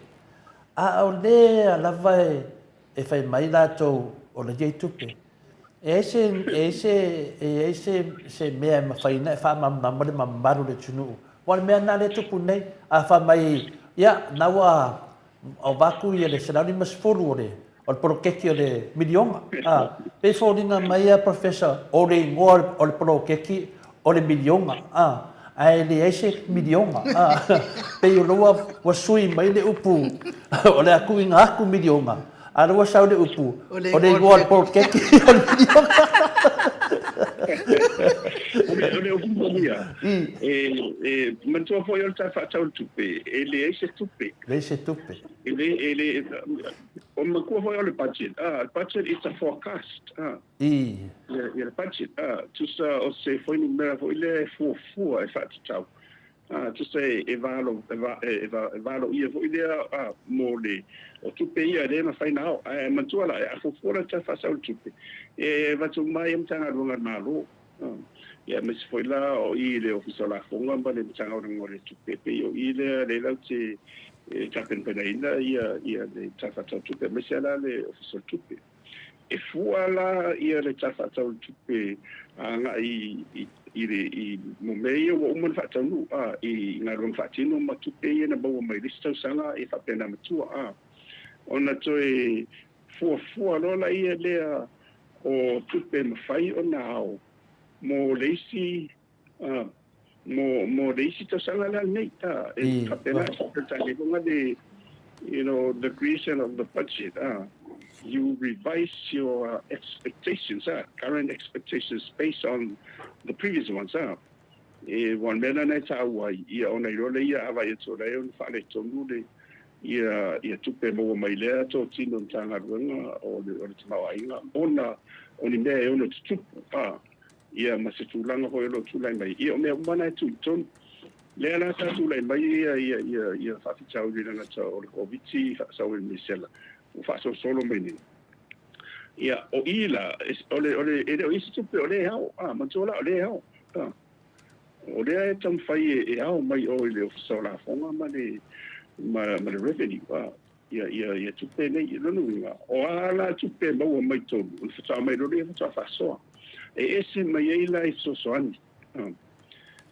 A o lea lava e, e fai mai latou o la i ai tupe. E ai se, e ai se, e ai se, se mea e mafai ona e faamalamalama le mamalu o le atunuu. Aua o le mea lena lea e tupu nei, a fai mai, ia, na ua avatu ia le 150 o le, o le poloketi o le miliona. A, pei e foliga mai a Professor, o le igoa o le poloketi o le miliona, a, ae leai se miliona. A, pei o lea ua, ua sui mai le upu o le a tuuina atu miliona, a o lea ua sau le upu o le igoa o le poloketi o le miliona. O le upu moni ia, e manatua foi o le Tala Faatatau o le Tupe, e leai se tupe. Leai se tupe. E le, e le, o le matua foi o le budget, ah, le budget is a forecast, ah. I. Ia, ia le budget, ah, tusa o se fuainumera foi lea e fuafua e faatatau. Ā, tusa e valo, e va, e va, e valoia foi lea, ā, mō le, o tupe ia e le mafai ona ao. Ae manatua la, a fuafua la le Tala Faatatau o le Tupe, e avatu uma ai Matagaluega a le Malo, ā, ia aemaise foi la o i i le Ofisa o Lafoga ma le Matagaluega o le Tupe, e pei o i lea lea latou te e tapenapenaina ia, ia le Tala Faatatau o le Tupe, aemaise lava la le Ofisa o le Tupe. E fua la ia le Tala Faatatau o le Tupe agai i i le i mo mea ia ua uma ona faataunuu a i galuega faatino ma tupe ia na maua mai le isi tausaga e faapena matua a ona toe fuafua loa laia lea o tupe e mafai ona ao mo le isi a mo mo le isi tausaga la lenei a e faapena faapena le you know the creation of the budget a you revise your expectations a current expectations based on the previous ones a e ua mea lana e taua ai ia ona iloa lea ia a vaai atu o la e ono faaletonu le ia ia tupe e maua mai lea totino Matagaluega o le o le tamaoaiga ona o ni mea e ono tutupu a ia ma se tulaga foi o lo o tulai mai, ia o mea uma na e tuu i totonu. Lea la sa tulai mai ia, ia, ia, ia faafitauli le gata o le Koviti faasau i le misela ua faasolosolo mai nei. Ia, o i la, o le, o le, e le o i se tupe o lea e ao, a, manatua la o lea e ao. A, o lea e taumafai e, e ao mai o i le Ofisa o Lafoga ma le, ma, ma le Revenue, a, ia, ia, ia tupe nei. I lona uiga, o a la tupe e maua mai totonu, ona faatoa aumai loa lea faatoa faasoa. E ese mai ai la i fesoasoani.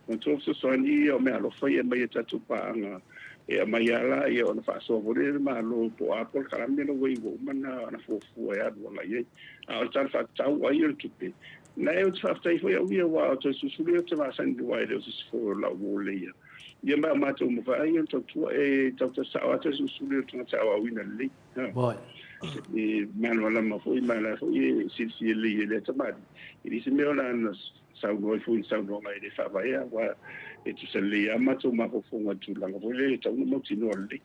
Manatua fesoasoani ia o meaalofa ia e aumai e tatou paaga, e aumai lava la ia ona faasoa foi lea e le Malo po o a polokalame la ua i ai ua uma ona fuafua e alu agai i ai. A o le Tala Faatatau ai o le Tupe, na e ou te faafetai foi au ia aua o toe susulu ia ou te masani aua e le o se isi foi o lau uo lea. Ia ma o matou uma foi ai o le tautua e tautau sao atu e susulu i le tagata aoaoina lelei. Boy. E malamalama foi ma la foi e silafia lelei e lea tamalii. E leai se mea o la na saunoa ai foi i le saunoaga e le faavaea aua e tusa lelei lava matou mafaufauga i le tulaga foi lea e tatau ona mautinoa lelei.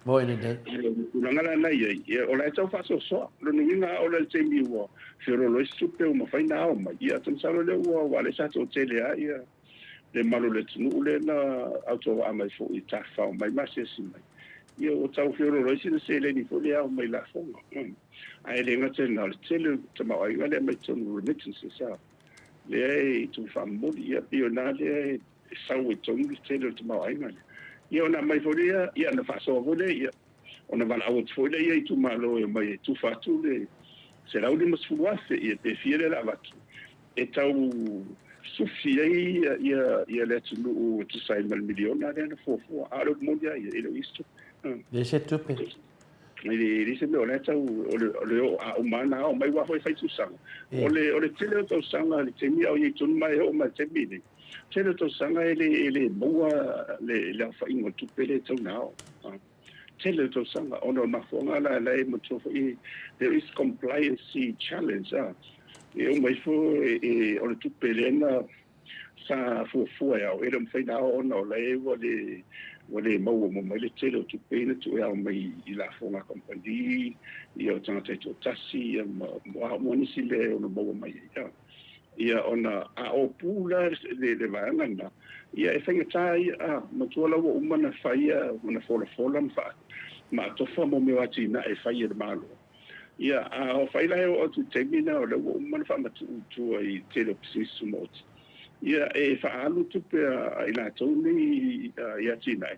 Moi lelei. Tulaga la na i ai, ia, o la e tau faasoasoa. Lona uiga a oo la i le taimi ua feoloolo ai se tupe ua mafai ona ao mai, ia ou te masalo lea ua, aua o lea sa toatele lava ia le malu o le atunuu lea na autovaa mai foi e tafafao mai ma asiasi mai, ia ua tau feoloolo ai sina seleni foi lea e ao mai i lafoga. Ae le gata i lena, o le tele o tamaoaiga lea e aumai i totonu o remittances, a, lea e tupe faamomoli, ia pei o i ina lea e sau ai totonu le tele o le tamaoaiga lea. Ia ona aumai foi lea, ia ona faasoa foi lea, ia ona valaau atu foi lea i itumalo e omai e tufa atu le $150,000, ia pe fia lea o le a avatu, e tau sufi ai ia le atunuu e tusa ai ma le miliona lea na fuafua. A o le upu moni lava ia, e le o i ai se tupe. Leai se tupe. E leai se mea o la e tau, o le oo a uma lava ona ao mai, aua foi e fai tausaga. O le tele o tausaga i le taimi a o i ai tonu ma e oo mai i le taimi lenei, tele o tausaga e le, e le maua le, le aofaiga o tupe lea e tatau ona ao. Tele o tausaga, ona o le mafuaaga la, la e manatua foi, there is compliance challenge, a. E uma ifo e, e, o le tupe lea na sa fuafua e ao, e le o mafai ona ao ona o la e ua le, ua le maua uma mai le tele o tupe ia na tuu e ao mai i lafoga a kamupani, ia o tagata e toatasi, ia ma, ma, ma nisi mea e ono maua mai ai. A. Ia ona a opu la le, le vaega lena, ia e faigata ia, a, matua la ua uma ona fai ia, ona folafola ma faa, ma atofa mo mea o atinae e fai e le Malo. Ia, a o fai la e oo atu i le taimi lena o lea ua uma ona faamatuu i tua i le tele o pisinisi tumaoti, ia e faaalu tupe a i latou nei i atinae,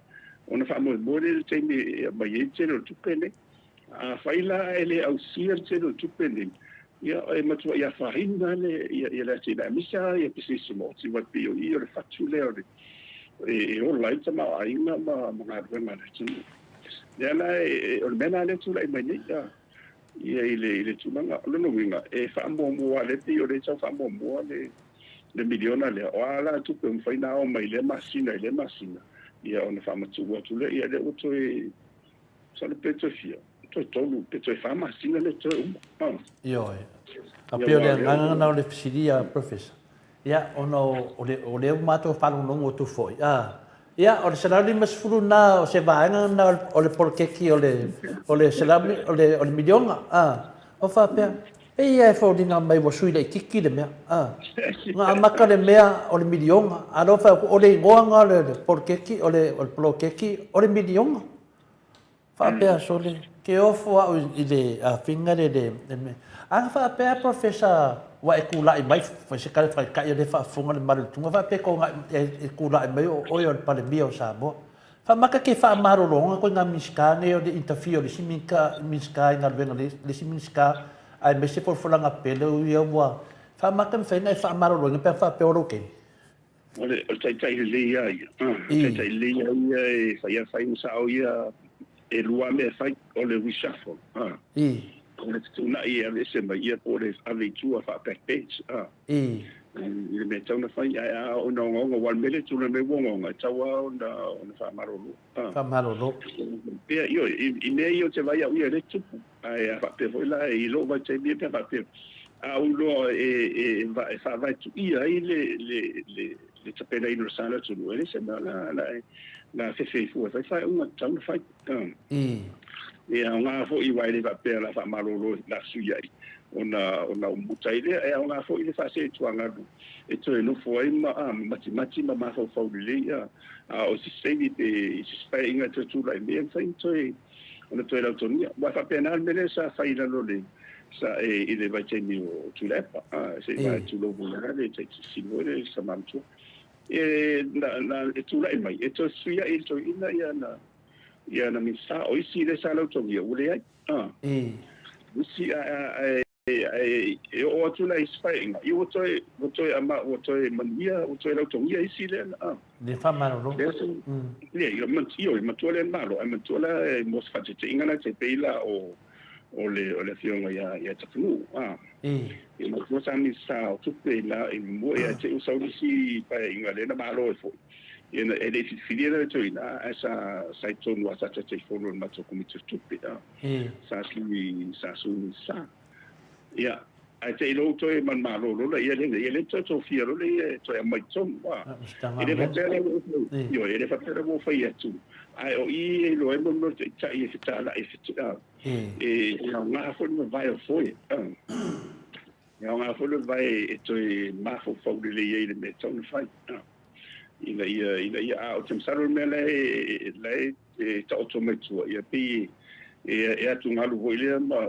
ona faamoemoe lea i le taimi e aumai ai le tele o le tupe nei. Afai la e le ausia le tele o tupe nei, ia e matuai afaina le ia le atinae aemaise lava ia pisinisi tumaoti aua e pei o i o le fatu lea o le e ola ai le tamaoaiga ma ma galuega a le atunuu. Lea la e o le mea la lea e tulai mai nei ia ia i le i le tulaga o lona uiga e faamuamua lea pei o lea e tau faamuamua le le miliona lea. O a la tupe ua mafai ona ao mai lea masina i lea masina, ia ona faamatuu atu lea, ia lea ua toe Masalo pe toe fia, toe tolu, pe toe wha masina le toe uma. Oh. Ioe. A pei o le agaga na o le fesili a Professor. Ia, ona o le, o lea ua matou faalogologo atu foi, a, ia, o le 150 na o se vaega na o le poloketi o le, o le, o le, o le miliona, a, o faapea. Pei ia e foliga mai ua sui laititi le mea. A. Na amata le mea o le miliona, a lea ua fai atu o le igoa na o le poloketi, o le poloketi o le miliona. Faapea sole, ke ofo au i le afiga le le mea. A na faapea Professor ua e tulai mai, fai se tala faitai o lea e faafofoga le malu i tua, faapea e tulai mai o oe o le Palemia o Samoa. Faamata ke faamalologa koe ngā Minisita nei o le interfere o le isi Minisita i galuega le isi Minisita aemaise folafolaga pele o ia ua faamata mafai ona e faamaloloina pe a faapea o lou taimi. O le taitai lelei lava ia. O le taitai lelei lava ia e fai lava faiga sao ia, e lua lava mea e fai, o le reshuffle, o le fetuunai e aveese mai ia po o le ave i tua faa-backbench i le mea e tatau ona fai. Ae a oo ina ogaoga, aua o le mea lea e tulai mai ua ogaoga, e tatau lava ona faamalolo. Faamalolo. Pea, ioe, i mea ia ou te vaai au ia lea e tupu. Ae a faapea foi la i lou vaitaimi ia pe a faapea a ou iloa e faavae tuia ai le tapenaina o le sa o le atunuu, e leai se mea o le a fefe ai fua e fai faaiuga e tatau ona fai. E aoga foi aua e le faapea o le a faamalolo o le a fesuiai ona ou muta ai lea. E aoga foi le faaseetuagalu e toe nofo ai ma matimati ma mafaufau lelei, a o se isi taimi pe i se isi paeaiga e toe tulai mai e mafai ona toe ona toe lautogia. Aua e faapena le mea lea sa fai i lalo o le, sa, e, i le vaitaimi o Tuilaepa, a, se i vae tulou foi lava le Taitaifono foi le tama matua. E, na, na, e tulai mai, e toe fesuiai e le toeaina ia ana, ia ana Minisita. O isi lea sa lautogia ua leai, a. Isi, a, a, a, Ae e oo atu la i isi paeaiga, ia ua toe, ua toe ama, ua toe manuia, ua toe lautogia isi lea na, a. Le faamalolo. Lea se, lea, ia, ioe, matua lea le Malo, ae matua la mo se faataitaiga la e pei la o, o le, o le afioga ia, ia Tapunuu, a. Ia matua sa Minisita o Tupe i la, i mua, ia te i ua sau le isi paeaiga lea na malo ai foi. Ia na, e le i filifilia la le toeaina, ae sa, sa i totonu lava, sa Taitaifono i le matou Komiti o Tupe, a. Sa sui, sa sui Minisita. Ia, ae te i lou toe manumalo lola ia lea, ia lea toe tofia lola ia e toe aumai i totonu. E le faapea la ua ou, ioe, e le faapea la ua ou fai atu, ae o i e iloa ai mo le mea o le taitai e fetalai, e aoga foi le mavae o foe. E aoga foi le mavae e toe mafaufau lelei ai i le mea e tatau ona fai. Ina ia, ina ia, a ou te masalo le mea la e, la e e taoto mai tua, ia pei e, e atugalu foi lea ma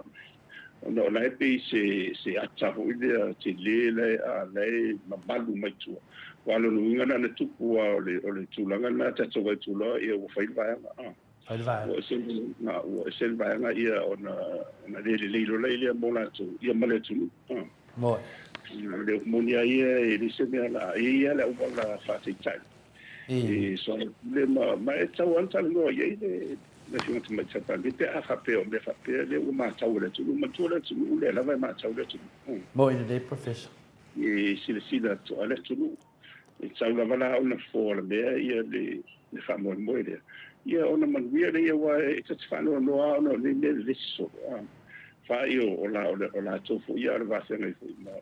ona o la e pei se, se ata foi lea tele la e, a, la e mamalu mai tua. Aua o lona uiga na ona tupu lava o le, o le tulaga lena tatou vaai atu loa, ia ua fai le vaega. A. Fai le vaega. Ua ese, na, ua ese le vaega ia ona, ona le lelei loa lea mo latou, ia ma le atunuu. A. Moe. O le upu moni lava ia, e leai se mea la, e i ai lava le auala faataitai. E soalaupule ma, ma e tatau lava ona talanoa i ai le Afioga Tamaitai Palemia pe a faapea o mea faapea lea ua matau e le atunuu. Matua le atunuu lea lava e matau le atunuu. Moni lelei Professor. E silasila totoa le atunuu. E tatau lava la ona fofo alamea ia le, le faamoemoe lea. Ia ona manuia lea aua e ta te faanoanoa lava ona o nei mea lelesi solo. Faai o, o, la, o latou foi ia o le va feagai foi ma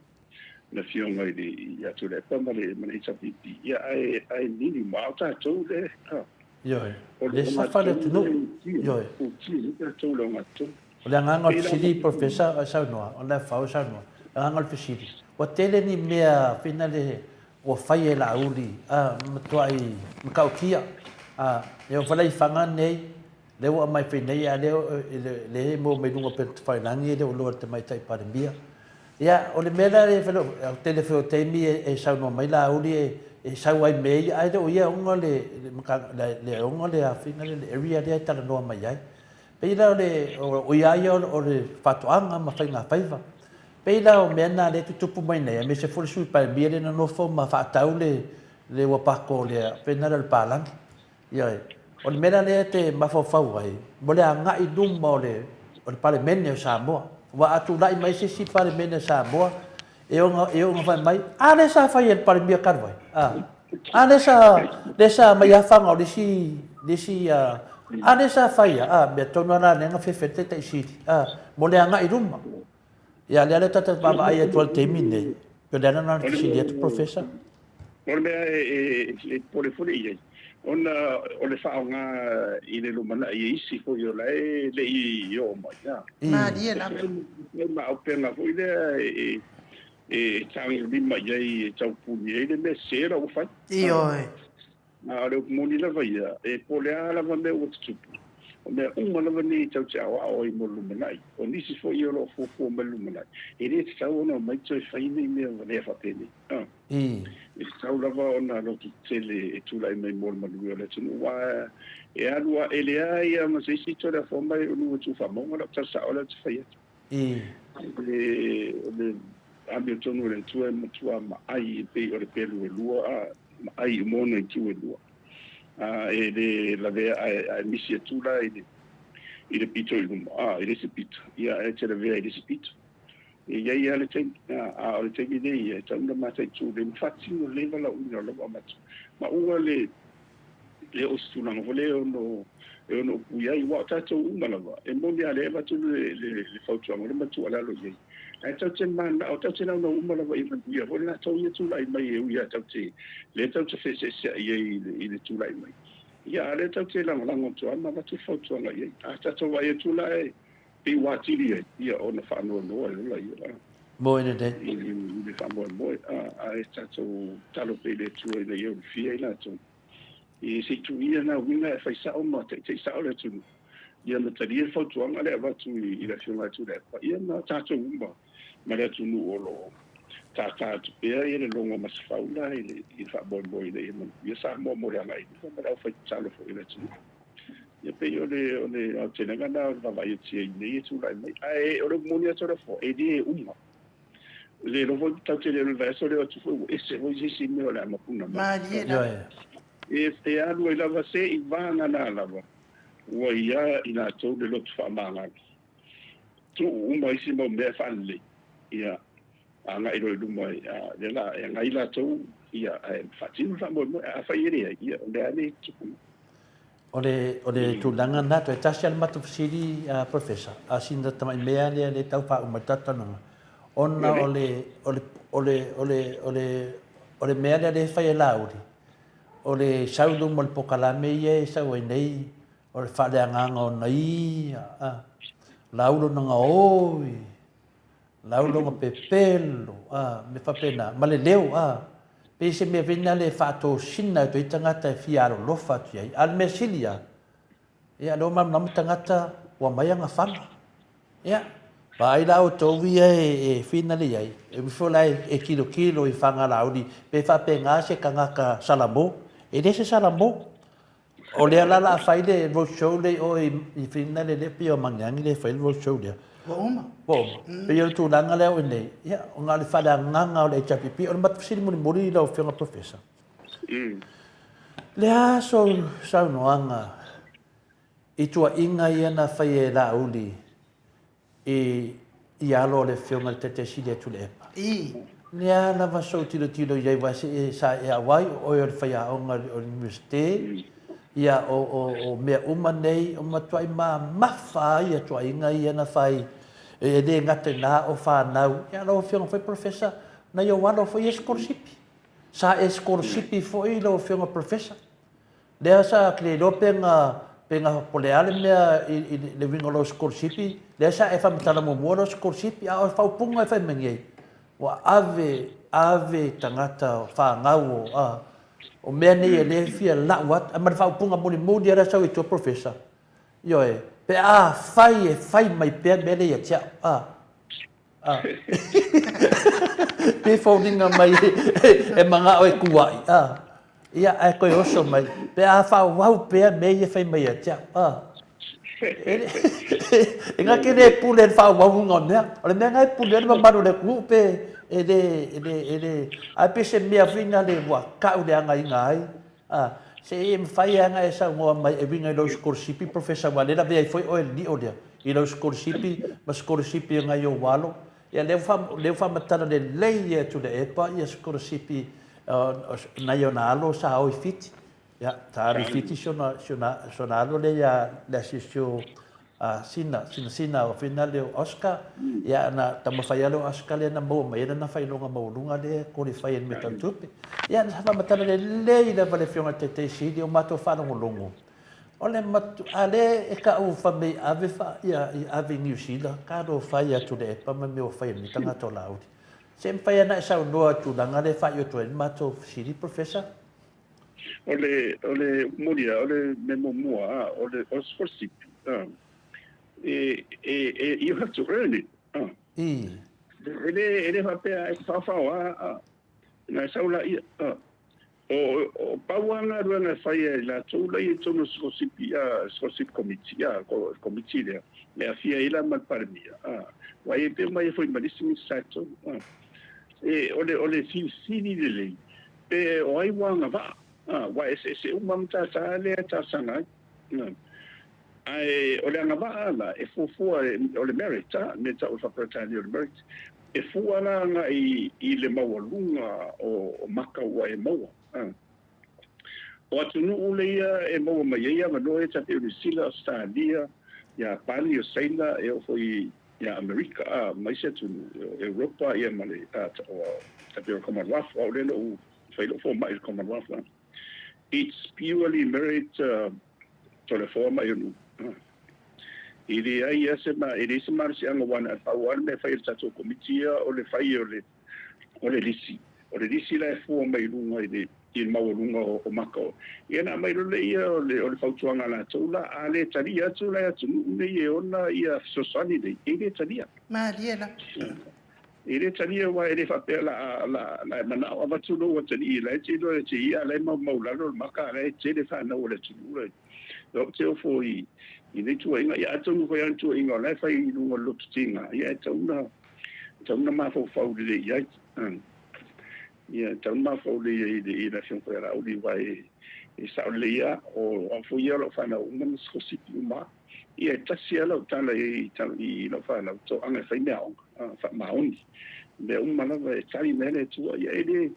le Afioga i le ia Tuilaepa ma le ma le HRPP, ia ae ae nini ma o tatou le a. Ioe. O le safa le atunuu. Ioe. O ti tatou le ogatotonu. O le agaga o le fesili Professor e saunoa, o le fau e saunoa. O le agaga o le fesili, ua tele ni mea fina le ua fai e Laauli a matuai matautia. A e oo foi la i Faga nei, lea ua aumai fai nei, a lea lea e maua mai luga o Penetafailagi e le o iloa e le Tamaitai Palemia. Ia, o le mea la lea e fai, o le tele foi o taimi e saunoa mai Laauli e sau ai mea ia, ae le o ia e ona le le ona le afina le area lea e talanoa mai ai. Pei la o le o ia ia o le faatoaga ma faigafaiva. Pei la o mea na lea e tutupu mai nei, aemaise foi le Sui Palemia lea na nofo ma faatau le le uapato lea, pei na o le palagi. Ioe. O le mea la lea e te mafaufau ai, mo le agai i luma o le, o le Palemene o Samoa. Aua a tulai mai se isi Palemene a Samoa, e ono, e ono fai mai, a lea sa fai e le Palemia talu ai? A, a lea sa, lea sa aumai afaga o le isi, le isi, a, a lea sa fai a, a, mea tonu lava la lea na fefe ai le Taitai Sili, a, mo le agai i luma. Ia, lea lea tatou vaavaai atu ai i le taimi lenei, pei o le ala lena o le fesili atu Professor. O le mea e popole foi i ai, Ona o le faaaoga i le lumanai e isi foi o la e le i oo mai. Malie lava. E ma auupega foi lea e tagolima i ai, e taupuni ai le mea sese la ua fai. Ioe. A o le upu moni lava ia, e po o le a lava mea ua tutupu, o mea uma lava nei tatou te aoao ai mo le lumanai. O nisi foi o lo o fuafua mai le lumanai, e le tatau ona omai toe fai nei mea valea faapenei. E tatau lava ona lototetele e tulai mai mo le manuia o le atunuu, aua e alu a, e leai lava ma se isi toe lafoa mai o lua tuufaamauga lau tala sao lea ou te fai atu. O le amiotonu o le Atua e matua maai e pei o le pelu e lua, a maai uma ona itu e lua. A e le lavea ae misi atu la i le pito i luma, a i le isi pito, ia ae te lavea i le isi pito. E i ai lava le taimi, a o le taimi nei e tatau ona mataitu lelei ma faatino lelei valaauina o la ua avatu. Ma ua le le oo i se tulaga foi lea e ono e ono upuia ai, aua o tatou uma lava, e moni lava o lea e avatu le le fautuaga o le ma tuualalo i ai, ae tatou te mananao, tatou te naunau uma lava ia manuia foi le latou ia tulai mai e ui lava tatou te lea tatou te feeseeseai ai i le tulai mai. Ia a o lea tatou te lagolago atu lava ma avatu le fautuaga i ai. A tatou vaai atu la e Pei ua atili ai ia ona faanoanoa e ola ia Moe lelei. I le faamoemoe, ae tatou tatalo pea i le Atua ina ia ulufia i latou i se i tuu ia na uiga e fai sao ma taitai sao le atunuu, ia ma talia le fautuaga lea e avatu i le Afioga ia Tuilaepa, ia ma tatou uma ma le atunuu o lo o tata atu pea ia le logo masefau la i le faamoemoe ina ia manuia Samoa mo le agai i luma ma le aufaitatalo foi a le atunuu. Ia pei o le o le aotelega lena o le vaavaai atu i ai nei e tulai mai. Ae o le upu moni atu o le afoa, e le uma. Le iloa foi tatou te le o le vaiaso lea o atu foi ua ese foi se isi mea o le a mapuna mai. Malie lava. Ioe. E, e alu ai lava se i vagana lava ua ia i latou le loto faamagalo. Tuu uma isi mau mea e faalelei, ia agai loa i luma, lea la e agai latou, ia, ae faatino le faamoemoe. Ae afai e leai, ia, o le a le tupu mai. O le, o le tulaga lena, toe tasi lava le matou fesili, Professor, a sina tamai mea lea lea e tau faauma ai le tatou talanoaga, ona o le, o le, o le, o le, o le, o le mea lea lea e fai e Laauli, o le sau i luma o le polokalame ia e sau ai nei, o le faaleagaga o nai ia, Laauli ona gaoi, Lau lona pepelo, a, mea faapena, ma le leo, a. Pei se mea foi lena e faatosina atu ai tagata e fia alolofa atu i ai. A o le mea sili lava, ia, o lea ua malamalama tagata ua aumai agafaga. Ia, vaai la outou ia e finale i ai, e ui foi la e tilotilo i Fagalauli pe faapena se tagata Salamo. E le se Salamo. O lea la la fai le road show lea i o i Finland lea pei o Magiagi lea e fai le road show lea. Ua uma. Ua uma. Pei o le tulaga lea o i nei, ia, ona o le faaleagaga o le HRPP. O le matou fesili mulimuli lau Afioga Professor. Le a sou saunoaga i tuuaiga ia na fai e Laauli i i alo o le Afioga i le Taitai Sili a Tuilaepa. I. Le a lava sou tilotilo i ai aua se e sa e auai o oe o le faiaoga o le Universite, ia o o o mea uma nei o matuai mamafa ai ia tuuaiga ia na fai e le gata i na o fanau, ia lau Afioga foi Professor nai ou alo foi ia sikolasipi. Sa e sikolasipi foi lau Afioga Professor. Lea sa ou te le iloa pe na, pe na, po o le a le mea i, i le uiga o lau sikolasipi, lea sa e faamatala muamua lau sikolasipi, a o le faaupuga e fai mai nei, ua ave, ave tagata fanau o, a, o mea nei o lea e fia lau atu, ma le faaupuga mulimuli lava lea e sau i tua Professor, ioe, pe afai e fai mai pea mea lea ia te au, a. A. Pe foliga mai e manao e kuaʻi, a. Ia, ae toe oso mai, pe a faaauau pea mea ia e fai mai ia te au, a. E na te le pule i le faaauauina o mea. O le mea lena e pule ai le mamalu o le atunuu pe e le, e le, e le, ae pei se mea foi lena ua tau leagaina ai, a. Se e mafai lava ona e saunoa mai e uiga i lou sikolasipi Professor aua o lea e lavea ai foi oe i le lio lea, i lau sikolasipi ma sikolasipi a nai ou alo. Ia lea ua lea ua faamatala lelei e Tuilaepa ia sikolasipi nai ona alo sa o i Fiti. Ia, sa alu i Fiti si ona, si ona, si ona alo lea ia Leasiosio. a sina, sina, sina o fina lea o Oscar, ia na taumafai lava lea o Oscar lea na maua mai ai lana faailoga maualuga lea e qualify ai i le mea tau tupe. Ia na faamatala lelei lava le Afioga i le Taitai Sili o matou faalogologo, o le matuā lea e tau fai mai ave fa, ia, ave i Niu Sila, talofa e ia Tuilaepa ma mea ua fai e lenei tagata o Laauli. Se mafai lava ona e saunoa i le tulaga lea e faaiu atu ai le matou fesili, Professor? O le, o le moni lava, o le mea muamua lava, o le, o le sikolasipi, e, e, e, you have to earn it. E le, e le faapea e faofao lava, ona e sau laia. O, o, pau lava galuega e fai e latou la i totonu o le sikolasipi, scholarship committee, komiti lea, e aafia ai la ma le Palemia, aua e pei uma ia foi ma le isi Minisita i totonu. E, o le, o le filifili lelei, Pe o ai ua agavaa, ua eseese uma matata lea e talosaga ai. Ae o le agavaa la, e fuafua, o le merit, mea tau o le faa-Peretania o le merit, e fua la agai i le maualuga o maka ua e maua. O atunuu leia e maua mai ai avanoa ia ta pei o Niu Sila, Ausetalia, Iapani, o Saina, e oo foi i Amerika, ma isi atunuu, Europa ia ma le ta pei o le Commonwealth, o au lea na ou fai lou fomai i le Commonwealth. It's purely merit Toleafoa ma Ionuu. E leai lava se, e leai se malosiaga aua na o le pau lava le mea e fai e le tatou Komiti ia o le fai o le O le lisi. O le lisi la e fua mai i luga i le i le maualuga o maka o. Ia ona aumai loa lea o le o le fautuaga a latou la, a le talia atu la e atunuu nei e ona ia fesoasoani nei, e le talia. Malie la. E le talia aua e le faapea la a la la e manao avatu lou atalii la e te iloa e te ia a la e maumau lalo le maka a la e tele fanau a le atunuu la. Ou te ofo i i nei tuuaiga, ia atonu foi lava ni tuuaiga o la e fai i luga o le loto tiga, ia e tatau ona tatau ona mafaufau lelei i ai. Ia, e tatau ona mafaufau lelei i ai i le Afioga foi ia Laauli, aua e sao lelei lava, o au foi ia o lau fanau uma na sikolasipi uma lava. Ia, e tasi lava lau tala i ai i lau fanau, toaga e fai meaaoga, faamaoni, mea uma lava e tali mai ai le Atua. Ia, e le,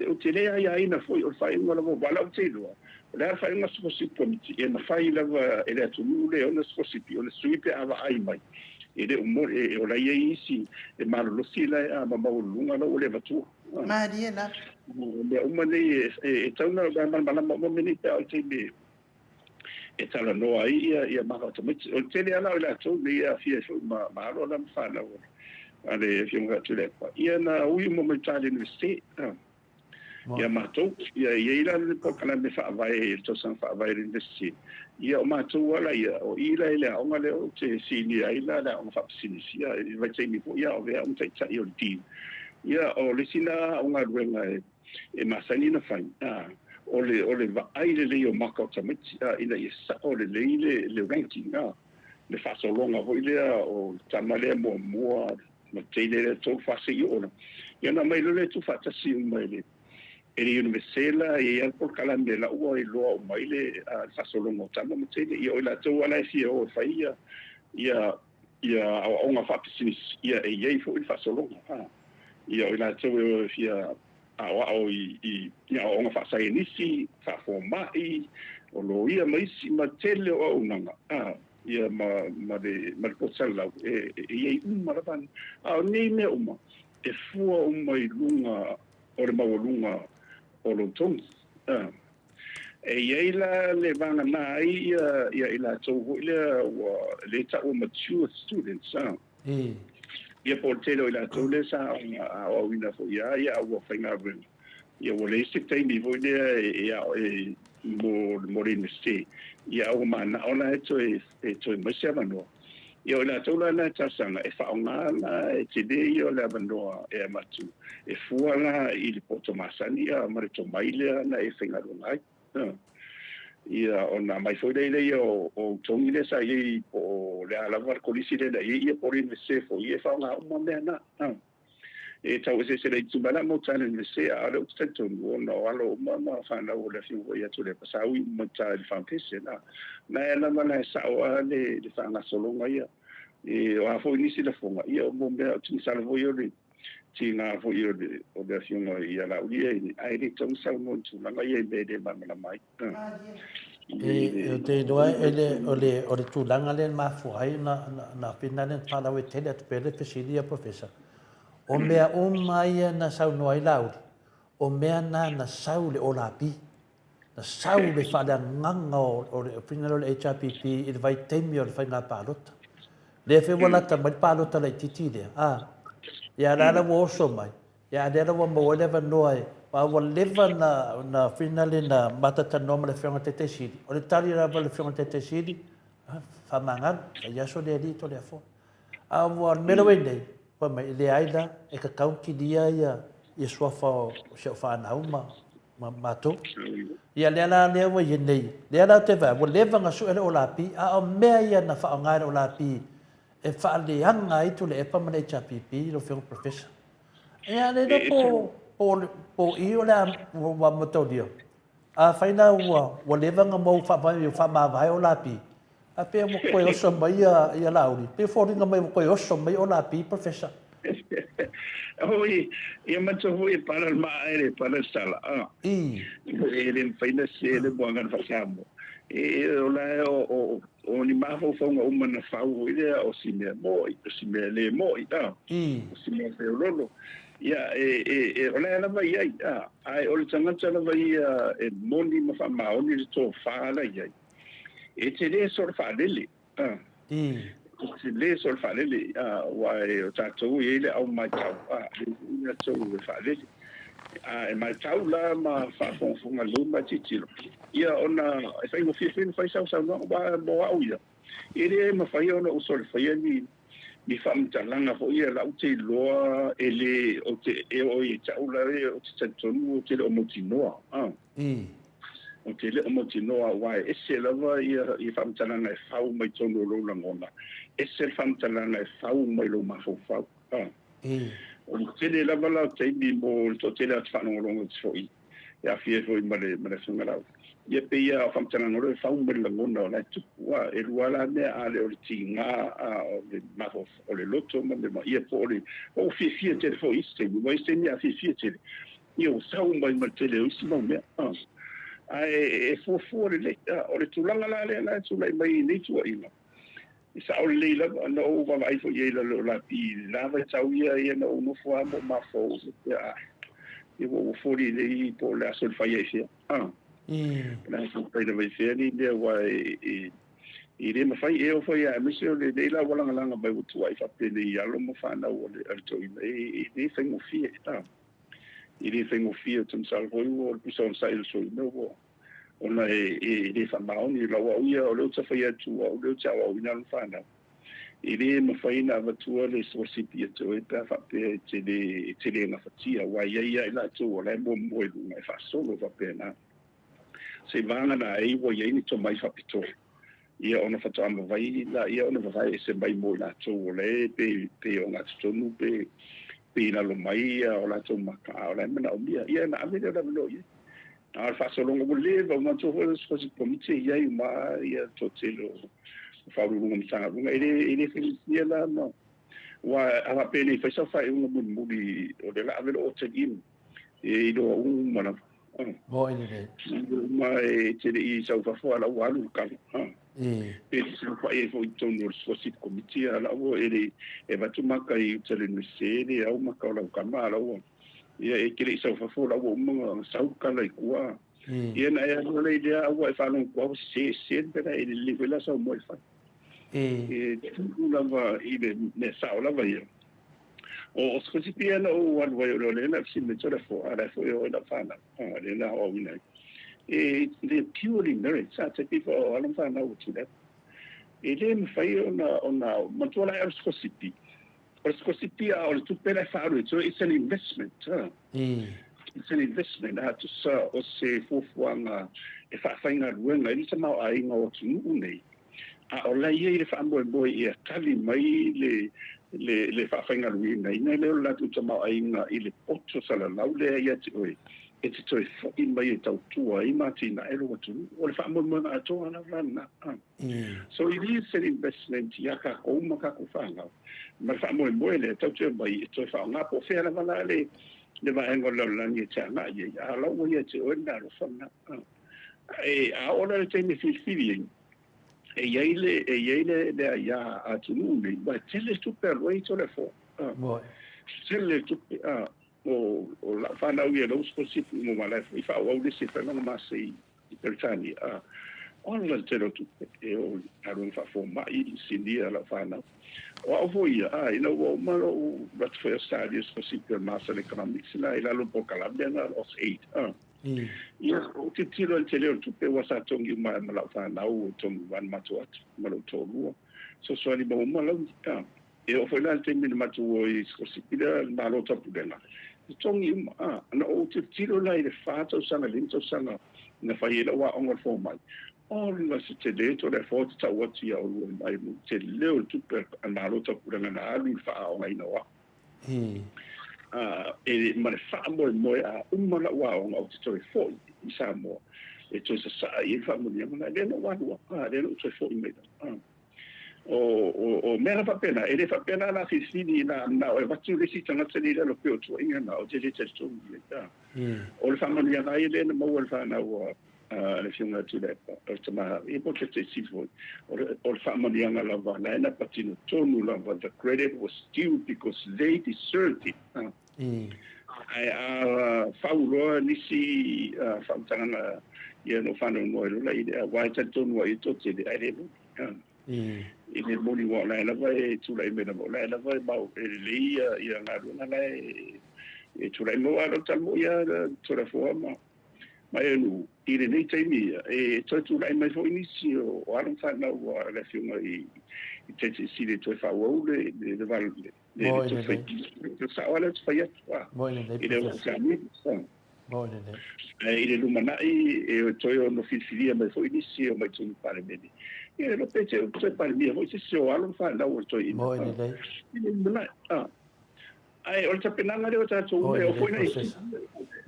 ou te le aiaina foi, o le faaiuga lava, aua o lau te iloa, o le a le faaiuga sikolasipi komiti, e mafai lava e le atunuu le ona sikolasipi ona sui pe a vaai mai. E le o moni, e ola i ai isi e malolosi la e a ma maualuluga la ua le avatua. Malie lava. O mea uma nei e tatau ona malamalama uma mea nei pe a o le taimi e talanoa ai ia ia maka o tamaiti. O le tele lava la o i latou nei e aafia ai foi ma ma alo la ma fanau a le Afioga ia Tuilaepa, ia na ui uma mai uta i le Iunivesite. Ia matou, ia e i ai la le polokalame faavae i le tausaga faavae i le Iunivesite, ia o matou lava la ia, o i la i le aoga lea ou te sinia ai la le aoga faapisinisi, ia i le vaitaimi foi a o avea au ma taitai o le Dean. Ia o le isi la au galuega e masani ona fai, o le o le vaai lelei o maka o tamaiti, ina ia sao lelei le le ranking, le faasologa foi lea o le tama lea muamua, ma teine lea 3 4 seia oo la. Ia ona aumai loa lea tuufaatasi uma e le e le Iunivesite la, e i ai lava le polokalame la ua iloa uma ai le faasologa o tama ma teine. Ia o i latou lava la e fia o e fai ia ia ia aoaoga faapisinisi, ia e i ai foi le faasologa. Ia o i latou e o e fia aoao i i aoaoga faasaienisi, faafomai, o loia ma isi ma tele o auaunaga. Ia ma, ma le, ma le poto salalau, e, e i ai uma lava. A o nei mea uma, e fua uma i luga o le maualuga o lou togi. E i ai la le vagana ai ia, ia i latou foi lea ua le taua mature students, a. Ia po o le tele o i latou lea sa aoaoina foi lava ia a ua faigaluega. Ia ua leai se taimi foi lea e e mo mo le Iunivesite. Ia a ua manao la e toe e toe mai se avanoa. Ia o i latou la na e talosaga e faaaoga la e tele ia o le avanoa e avatu e fua la i le poto masani ma le tomai lea na e faigaluega ai. Ia, ona aumai foi lea ia o ou togi lea sa i ai po o le a lava le kolisi lea na i ai, ia po o le Iunivesite foi, ia e faaaoga uma mea na. E tau eseese laiti mai la mau tala Iunivesite, a o lea ou te talitonu ona o alo uma ma fanau o le Afioga foi ia Tuilaepa sa ui uma i uta i le foundation. Na e lava la e sao lava le faagasologa ia. E, o a foi nisi lafoga, ia o mea, ou te masalo foi o le tiga foi o le, o le afioga ia Laauli, ae le tatau ona saunoa i tulaga ia i mea e le malamalama ai. E, ou te iloa e le, o le, o le tulaga lea na mafua ai na, na, na fina lea na faalauaitele atu pea le fesili a Professor. O mea uma ia na saunoa ai Laauli, o mea na na sau le OLAP, na sau le faaleagaga o, o le fina lea o le HRPP i le vaitaimi o le faiga palota. Lea foi ua lata mai le palota laitiiti lea, a, ia la la ua oso mai, Ia a lea la ua maua ai le avanoa e, aua ua leva na, na finale na matatalanoa ma le Afioga i le Taitai Sili. O le tali lava a le Afioga i le Taitai Sili, ah, faamagalo, fai aso le alii to le afoa. A ua, o le mea la ua i ai nei, fai mai, e leai la, e tatau ona kilia ia, ia suafa o si au fanau ma, ma matou. Ia lea la lea ua i ai nei, lea la ou te vaai, ua leva ona sue le Olapi, a o mea ia na faaaoga e le Olapi e faaleaga ai Tuilaepa ma le HRPP, lau Afioga Professor. Ia, le iloa po, po, po i o le a, ua mataulia. Afai la ua, ua leva ona mau faavae, faamavae o Lapi, a pea ua toe oso mai ia, ia Laauli, pei e foliga mai ua toe oso mai o Lapi, Professor. Oi, ia matou foi e pala le maa e le pala le sala. Ah. I. E le mafai na se le moaga na faasamoa. E, o la o, o, O ni mafaufauga uma na fau foi lea o si mea mo'i, o si mea lē mo'i, a, o si mea feololo. Ia, e, e, e, o la e lava i ai, a, ae o le tagata lava ia e moni ma faamaoni le tofā la i ai, e te lē sola faalele, a, e te lē sola faalele, a, aua e, o tatou e i ai le au matau, a, e lē foi tatou e faalele. A e matau la ma faafogafoga lelei ma tilotilo, ia ona e faigofie foi ona fai sau saunoaga, aua mo au ia, e le mafai ona ou solofaia ni ni faamatalaga foi ia la ou te iloa e le, ou te, e oo ia te au la ou te talitonu ou te le o mautinoa, a. Ou te le o mautinoa aua e ese lava ia ia faamatalaga e fau mai totonu o lou lagona, ese le faamatalaga e fau mai lou mafaufau. A. O le tele lava la o taimi mo le toatele atu faalogologo atu foi e aafia ai foi ma le ma le Afioga Laauli. Ia pei lava o faamatalaga o lo o fau mai le lagona o la e tupu. Ua e lua la mea a le o le tiga a o le mafaufau o le loto ma mea ma ia po o le po ua fiafia tele foi i isi taimi aua isi taimi a fiafia tele ia ua sau mai ma le tele o isi mau mea. A. Ae e fuafua lelei. A o le tulaga la lea la e tulai mai i nei tuuaiga E sao lelei lava, na ou vaavaai foi i ai i lalo o Lapi i le la vaitau ia, ia na ou nofo lava ma ou mafaufau faapea, ah, ia ua ua foli lelei po o le a solifai ai fea. Ah, o le a solifai lava i fea nei mea aua e, e, e le mafai e oo foi aemaise o lenei la ua lagalaga mai ua tuuai faapenei i alo ma fanau a le, a le toeaina, e, e le faigofie. Ah, e le faigofie, ou te masalo foi ua o le pusa onosai o le soina ua ona e le faamaoni lau au ia, o lea ou te fai atu, o au lea ou te aoaoina lana fanau. E le mafai ona avatua le sikolasipi ia te oe pe a faapea e te le, e te le gafatia, aua e i ai lava i latou o la e muamua i luga e faasolo faapena. Seivaga ai ua i ai ni tomai faapitoa, ia ona faatoa mafai lea ona vavae ese mai mo i latou o la e pe, pe ogatotonu pe, pe i lalo mai o latou maka, a o la e manaomia, ia ona ave lea o le avanoa i ai. A o le faasologa ua leva, ua manatua foi o se komiti e i ai uma ia le toatele o Faauluuluga o Matagaluega. E le, e le faigofie la ma, aua a faapea nei fai sau faaiuga mulimuli o lea o le a ave lou otagimu, e iloa uma lava. Moe lelei. Ma e te le i sau fafo a la ua alu le kala. Pe te saofai ai foi i totonu o le Scholarship Committee a la ua e le e avatu maka i uta le Iunivesite le au maka o lau kama a la ua ia e te le i sau fafo la ua uma ona sau le kala i tua. Ia na e alu ala i lea a ua e faalogo atu ua sese sese le mea la e lelei foi la sau moe e fai. E tuu lava i le mea sao lava ia. O sikolasipi ia na ou alu ai, o lea na fesili mai Toleafoa, a o la e foi e oo i lau fanau, a lea na aoaoina ai. E le purely merit, sa te pei foi o alo ma fanau o Tuilaepa. E le mafai ona, ona, manatua la e alu sikolasipi, o le sikolasipi a o le tupe la e faaalu e toe, it's an investment. It's an investment, a tusa o se fuafuaga e faafaigaluega ai le tamaoaiga o atunuu nei. A o la e i ai le faamoemoe ia tali mai le le le faafaigaluegaina lea o le latou tamaoaiga i le poto salalau lea ia te oe e te toe foi mai e tautua ai ma atinae lou atunuu. O le faamoemoega atoa lava lena. So it is an investment ia tatou ma tatou fanau ma le faamoemoe lea tatou te omai e toe faaaoga po o fea lava la le le vaega o le lalolagi e te agai i ai, a o la ua ia te oe le meaalofa lena. Ae a oo la i le taimi e filifili ai, e i ai le, e i ai le, le aia a atunuu nei, aua e tele le tupe e alu ai Toleafoa. Moe. Tele le tupe, a, o, o lau fanau ia lau sikolasipi uma ma la e foi faaauau le isi e fai lana masei i Peretania, a, ola le tele o tupe e o i galuega faafomai i sinia lau fanau. O au foi ia, a, ina ua uma lou alu atu foi i Ausetalia i sikolasipi o le Master in Economics la i lalo o le polokalame lena o le AusAid, a. Ia, ou te tilotilo i le tele o le tupe aua sa togi uma ai ma lau fanau e togi uma ai le matou atu ma lou toalua. Fesoasoani maua uma launi. A, e oo foi la i le taimi na matou o i sikolasipi lea i le Malo o Taupulega, e togi uma. A, na ou tilotilo la i le fa tausaga i le lima tausaga na fai ai lau aoga o le fomai, ola se tele Toleafoa te tau atu ia oulua mai, tele o le tupe a le Malo o Taupulega na alu i le faaaogaina o au. E, ma le faamoemoe a uma lau aoga ou te toe foi i Samoa e toe sasaa i ai le faamanuiaga lena. Lea na ou alu a, lea na ou toe foi mai lava. O, o, o mea la faapena, e le faapea la la filifili na, na o e avatu le isi tagata nei i lalo pei o tuuaiga na, ou te le talitonu i ai. O le faamanuiaga lava ia lea na maua e le fanau a, a le Afioga ia Tuilaepa, o le tama, ia po o le Taitai Sili foi, o le, o le faamanuiaga lava, la e na patino tonu lava, the credit was due because they deserved it. Ah. Ae a fau loa nisi faamatalaga ia no whanau noa i lola i le aua e talitonu ai e toatele, ae le moni. Ah. I le moni aua o la e lava e tulai mai lava, o la e lava e mau e lelei ia, ia galuega la e, e tulai mai. Aua o le tala moi lava Toleafoa ma Ma e nu, i lenei taimi ia, e toe tulai mai foi nisi o alo ma fanau a le Afioga i Taitai Sili e toe faaauau le le le le le le le sao lava lea ou te fai atu, a, i le Ausetalia. Ae i le lumanai e toe ono filifilia mai foi nisi o mai totonu o le Palemene. Ia, e iloa pe te toe Palemia foi se isi o alo ma fanau a le toeaina i le lumanai. Ae o le tapenaga lea o tatou uma, e oo foi na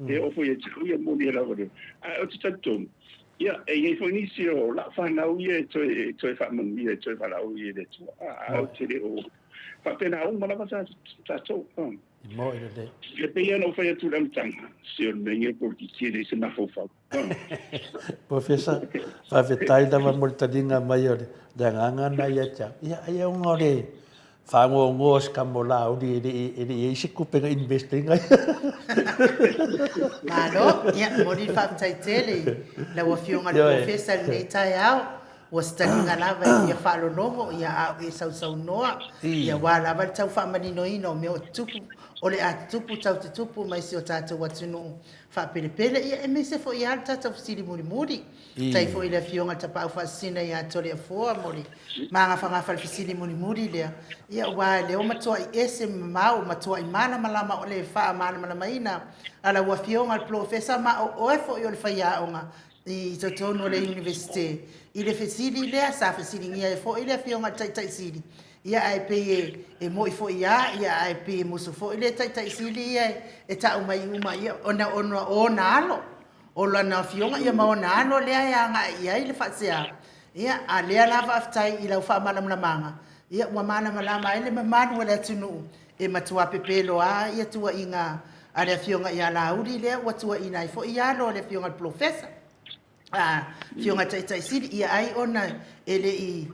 e oo foi ia te au ia moni lava lea. Ae ou te talitonu, ia, e i ai foi nisi o lau fanau ia e toe, e toe faamanuia, e toe valaau i le Atua. A, ou te le o faapena uma lava tatou. Moi lelei. E pei lava ona ou fai atu i le amataga, se o le mea nei o le polokiki e leai se mafaufau. Professor, faafetai lava mo le taliga mai o le agaga lena ia te au. Ia, ai ona o le fagoagoa o se kama o Laauli e le i i ai se tupe na invest ina ia. Malo, ia, momoli le faafetai tele i lau Afioga i le Professor i lenei taeao. Ua se taliga lava e fia faalologo, ia, a o e sausaunoa, ia, aua lava le tau faamaninoina o mea o tutupu, o le a tutupu tau tutupu mai si o tatou atunuu faapelepele, ia aemaise foi lava le tatou fesili mulimuli. Faafetai foi i le Afioga i le Tapaau Faasisina ia Toleafoa mo le magafagafa i le fesili mulimuli lea, ia aua e leo matuai ese mamao, matuai malamalama o le faamalamalamaina a lau Afioga i le Polofesa ma o oe foi o le faiaoga i totonu o le Iunivesite i le fesili lea sa fesiligia ai foi le Afioga i le Taitai Sili, Ia ae pei e, e moi foi a, ia ae pei e musu foi le Taitai Sili ia e ta'u mai uma ia ona, ona o ona alo, o lana afioga ia ma ona alo lea e aga'i i ai le faasea. Ia, a lea la faafetai i lau faamalamalamaga, ia ua malamalama ai le mamalu o le atunuu e matua pepelo a ia tuuaiga a le afioga ia Laauli lea ua tuuaina ai foi alo o le afioga i le Polofesa. Afioga Taitai Sili, ia ai ona e le i,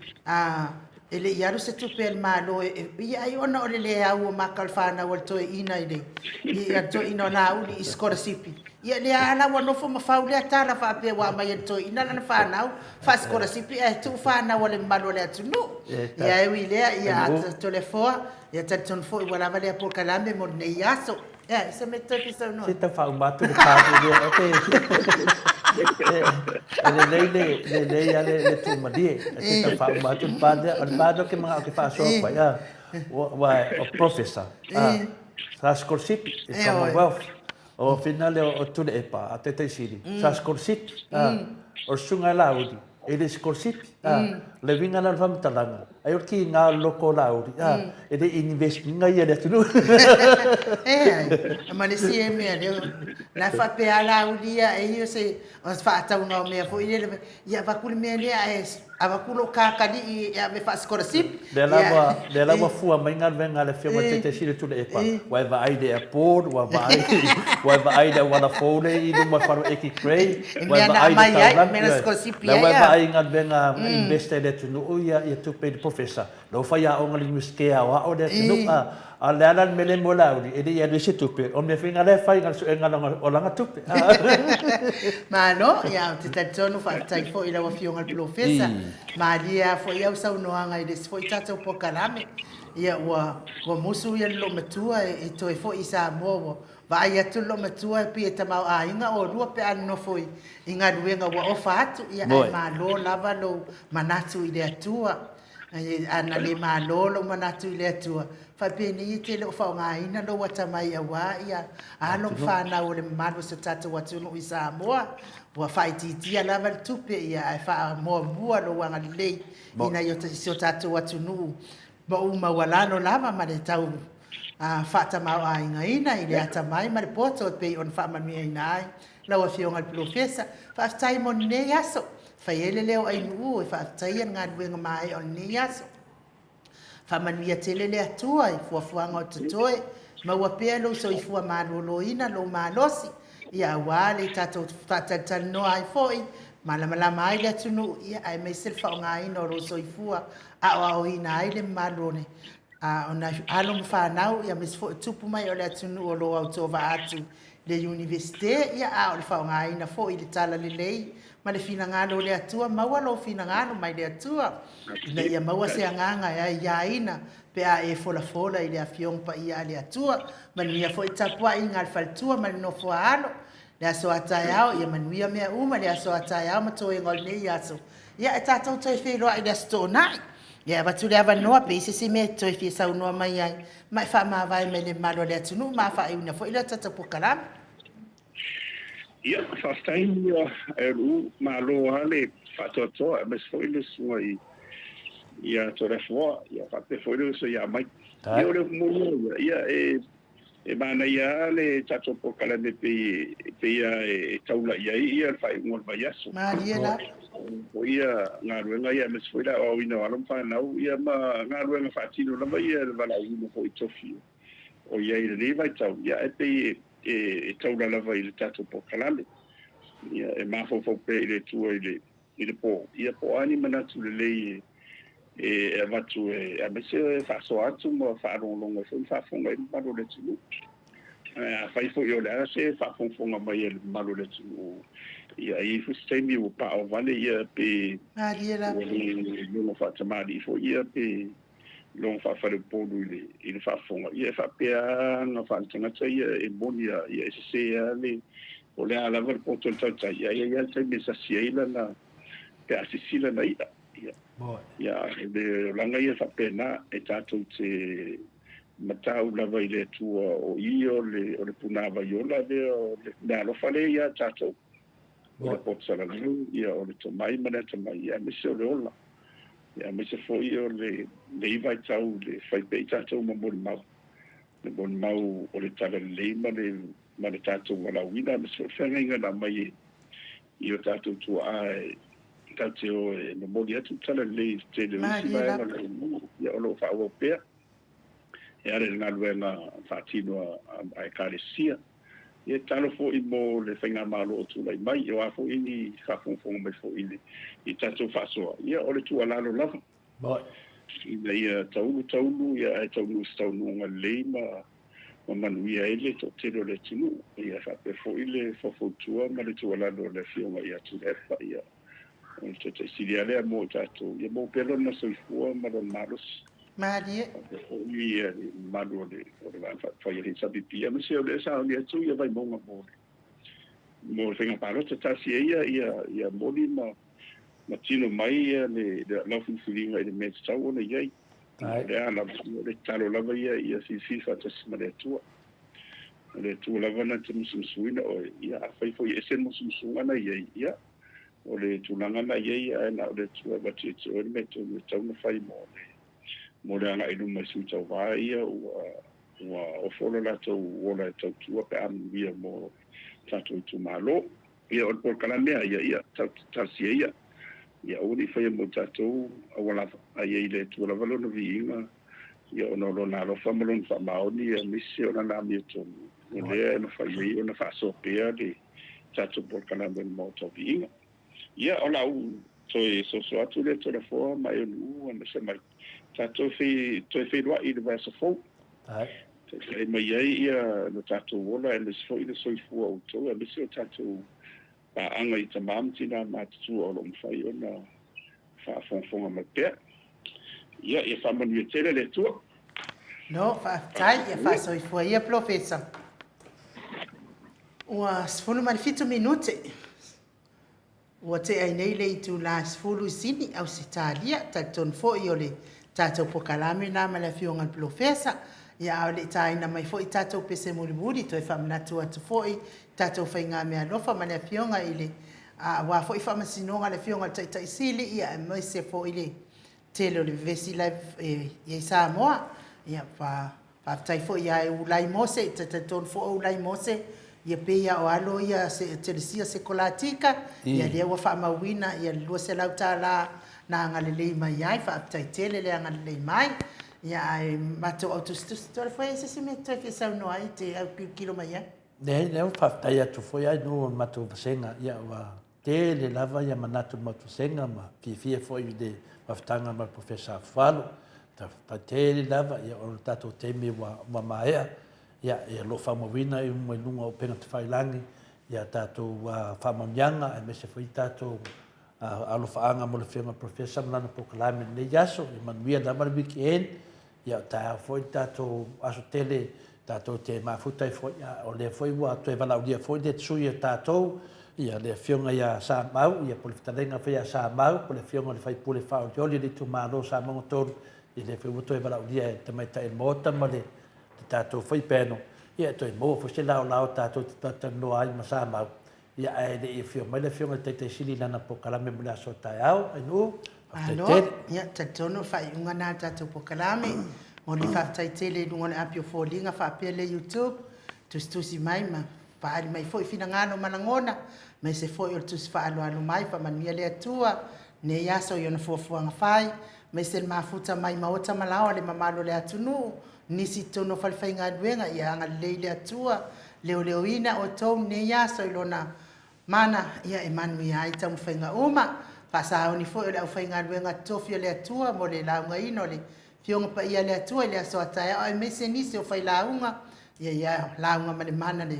e le i alu se tupe a le Malo e, ia ai ona o le le au o maka o le fanau a le toeaina i le, i a le toeaina o Laauli i sikolasipi. Ia lea a la ua nofo ma fau lea tala faapea ua aumai e le toeaina lana fanau faasikolasipi ae tuu fanau a le mamalu o le atunuu. Ia e ui i lea, ia Toleafoa, ia talitonu foi ua lava lea polokalame mo lenei aso. Ia, se mea toe fia saunoa. Se tau faauma atu le pa lea e te e lelei le lelei a le le tuumalie. Se tau faauma atu le pa lea. O le pa lea ou te manao ou te faasoa atu ai, a, ua o Professor, a, sa sikolasipi i le Commonwealth. O whina lea o Tuilaepa, a Taitai Sili, sa sikolasipi, a, o le susuga ia Laauli, e le sikolasipi. A, o le uiga la o le faamatalaga, ai o le kiga o le loko o Laauli, a, e le i invest ina ia i le atunuu. E ai, ma le isi mea lea, la e faapea lava Laauli ia, e i o se faatauga o mea foi lele, ia avatu le mea lea ae avatu lou kakalii e ave faasikolasipi. Lea la ua, lea la ua fua mai galuega a le Afioga i le Taitai Sili o Tuilaepa, ua e vaai i le airport, ua vaai, ua e vaai i le auala fou lea i luma o le fale o Eddie Gray, ua e vaai i le taulaga, ioe, lea ua e vaai i galuega invest ai le atunuu ia tupe i le Professor, lea ua faiaoga i le Iunivesite Aoao le atunuu, a, a o le a la le mea lea e moe Laauli, e le i alu ai se tupe, o le mea foi lena lea e fai na o le suega o lana tupe. Malo, ia ou te talitonu faafetai foi i lau Afioga i le Polofesa. Malie lava foi au saunoaga i le isi foi tatou polokalame. Ia ua ua musu ia le loomatua e toe foi i Samoa ua vaai atu le loomatua e pei e tamaoaiga oulua pe a nonofo i galuega ua ofa atu, ia ae malo lava lou manatu i le Atua. A na le malo lou manatu i le Atua, faapenei e te le o faaaogaina lou atamai aua ia alo ma fanau o le mamalu o si o tatou atunuu i Samoa. Ua faaitiitia lava le tupe, ia ae faamuamua lou agalelei i nai o si o tatou atunuu pau maualalo lava ma le tau faatamaoaigaina i le atamai ma le poto e pei ona faamanuiaina ai lau Afioga i le Polofesa. Faafetai mo lenei aso. Fai ai le leo ainuu e faafetaia le galuega maea o lenei aso. Faamanuia tele le Atua i fuafuaga o totoe, maua pea lou soifua maloloina, lou malosi, ia aua le tatou faatalitalinoa ai foi, malamalama ai le atunuu, ia aemaise le faaaogaina o lou soifua aoaoina ai le mamalu o le A o nai alo ma fanau, aemaise foi o tupu mai o le atunuu o lo o autovaa atu i le Iunivesite, ia, a o le faaaogaina foi i le talalelei ma le finagalo o le Atua, maua lou finagalo mai le Atua, ina ia maua se agaga e aiaina pe a e folafola i le Afioga Paia a le Atua. Manuia foi le tapuaiga a le faletua ma le nofo a alo. Le aso a taeao, ia manuia mea uma, le aso a taeao ma toega o lenei aso. Ia, e tatou toe feiloai i le Aso Toonai. Ia, e avatu le avanoa pe i ai se isi mea e toe fia saunoa mai ai, ma e faamavae mai le mamalu o le atunuu ma faaiuina foi lea tatou polokalame. Ia, faafetai e Luu, malo lava le faatoatoa aemaise foi le susuga ia Toleafoa, ia faapea foi le uso ia Mike. Ia o le upu moni lava ia, ia e E manaia lava le tatou polokalame pei pei lava e taula i ai le faaiuga o le vaiaso. Malie lava. O ia galuega ia aemaise foi le aoaoina o alo ma fanau ia ma galuega faatino lava ia le valaauina foi i tofi o i ai i lenei vaitau ia ae pei e taula lava i le tatou polokalame. Ia e mafaufau pea i le Atua i le i le po, ia po o a ni manatu lelei e avatu e aemaise e faasoa atu ma faalogologo ai foi ma faafofoga ai le mamalu o le atunuu. Ae afai foi o le a se faafogafoga mai a le mamalu o le atunuu, ia e i ai foi se taimi ua paovale ia pe ua le logo faatamalii foi ia pe logo faafaleupolu i le i le faafofoga, ia e faapea lava aga faaletagata ia e moni lava, ia e sese lava le o le a lava le poto o le tautai, ia e i ai lava le taimi e sasi ai lana pe a sisi lana i'a. Ia, ia o le olaga ia e faapena, e tatou te matau lava i le Atua o i o le, o le punāvai ola lea, o le meaalofa lea ia tatou. O le poto salalau, ia, o le tomai ma le atamai, ia, aemaise o le ola. Ia, aemaise foi o le, lenei vaitau i le fai pea i tatou ma molimau. Le molimau o le talalelei ma le ma le tatou valaauina aemaise foi le feagaiga na aumai i o tatou tuaa e tatou te o e momoli atu le talalelei i le tele o isi vaega o le atunuu, ia o lo o faaauau pea e ala i le galuega faatino a Ekalesia. Ia e tatalo foi mo le faigamalo o tulai mai, o a foi ni faafogafoga mai foi i tatou faasoa, ia o le tuualalo lava ina ia taulu taulu ia ae taunuu i se taunuuga lelei ma ma manuia ai le toatele o le atunuu. Ia faapea foi le faufautua ma le tuualalo a le Afioga ia Tuilaepa, ia, o le Taitai Sili lava lea mo i tatou, ia maua pea lona soifua ma lona malosi. Malie. Faapea foi le mamalu o le o le Vaega Faaupufai a le HRPP, aemaise o lea sa sauni atu ia Vaimauga mo le mo le faiga palota. Tasi ai ia ia ia moni ma ma tino mai ia le lau filifiliga i le mea e tatau ona i ai. O le a lava, o le tatalo lava ia ia filifili faatasi ma le Atua. O le Atua lava na te musumusuina oe, ia afai foi e ese le musumusuga na i ai, ia, O le tulaga na i ai, ae na o le Atua e avatu ia te oe le mea tonu e tatau ona fai mo le, mo le agai i luma i sui tauva ia ua, ua ofo lo latou ola e tautua pe a manuia mo tatou itumalo. Ia, o le polokalame lava ia, ia, tatou te talosia ia, ia aua ne i faia mo tatou aua lava, a ia i le Atua lava lona viiga, ia ona o Lona alofa ma Lona faamaoni, aemaise o Lana amiotonu, o lea e mafai ai ona faasoa pea le tatou polokalame o le Maota o Viiga. Ia, o lau toe soso atu lea Toleafoa ma Eonuu aemaise mai, tatou toe feiloai i le vaiaso fou. Taitai mai ai ia lo tatou ola aemaise foi le soifua o outou aemaise o tatou paaga i tama ma tina matutua o lo o mafai ona faafogafoga mai pea. Ia, ia faamanuia tele le Atua. No, faafetai, ia faasoifua ia Polofesa. Ua 17 minute. Ua tea ai nei le itula e 10 i Sini, Ausetalia. Talitonu foi o le tatou pokalame lena ma le Afioga i le Polofesa. Ia a o le i taina mai foi tatou pese mulimuli, toe faamanatu atu foi tatou faigameaalofa ma le Afioga i le, aua foi faamasinoga a le Afioga i le Taitai Sili, ia aemaise foi le tele o le vevesi la e i ai Samoa. Ia, Faafetai foi ia Eulai Mose, e talitonu foi o Eulai Mose ia pei lava o alo ia a Telesia Sekolatika, ia lea ua faamauina ia le $200 na agalelei mai ai, faafetai tele le agalelei mai. Ia ae matou au tusitusi Toleafoa e i ai se isi mea e te toe fia saunoa ai e te autilotilo mai ai? Leai, leai, faafetai atu foi ai nuu o le matou vasega, ia ua Tele lava ia manatu ma tusega ma fiafia foi i le mafutaga ma le Professor Afualo. Faafetai tele lava ia o le tatou taimi ua ua maea. Ia ia o lo o faamauina i uma i luga o upega tafailagi ia tatou faamanuiaga aemaise foi tatou alofaaga mo le Afioga i le Professor ma lana polokalame i lenei aso. Ia manuia lava le weekend. Ia, o taeao foi le tatou aso tele tatou te mafuta ai foi, a o lea foi ua toe valaaulia foi le sui o tatou, ia le Afioga ia Samau, ia po o le fetalaiga foi ia Samau, po o le Afioga i le sui usufono faaolioli o le itumalo o Samauga 3, ia lea foi ua toe valaaulia e le Tamaitai o le Maota ma le tatou foi panel, ia e toe maua foi se laolao tatou te talatalanoa ai ma Samau, Ia, ae le i afio mai le Afioga i le Taitai Sili i lana polokalame mo le aso a taeao, Ainuu, faafetai Malo, tele. ia, talitonu o le faaiuga lena o le tatou polokalame. Momoli faafetai tele i luga o le api o foliga faapea le YouTube, tusitusi mai ma faaali mai foi finagalo ma lagona, aemaise foi o le tusi faaaloalo mai, faamanuia le Atua lenei aso i ona fuafuaga fai, aemaise le mafuta mai maota ma laoa le mamalu o le atunuu, nisi i totonu o falefaigaluega, ia agalelei le Atua, leoleoina outou lenei aso i Lona mana, ia e manuia ai taumafaiga uma. Faasaoni foi o le aufaigaluega totofi a le Atua mo le laugaina o le Afioga Paia a le Atua i le aso a taeao, aemaise nisi o failauga, ia ia lauga ma le mana le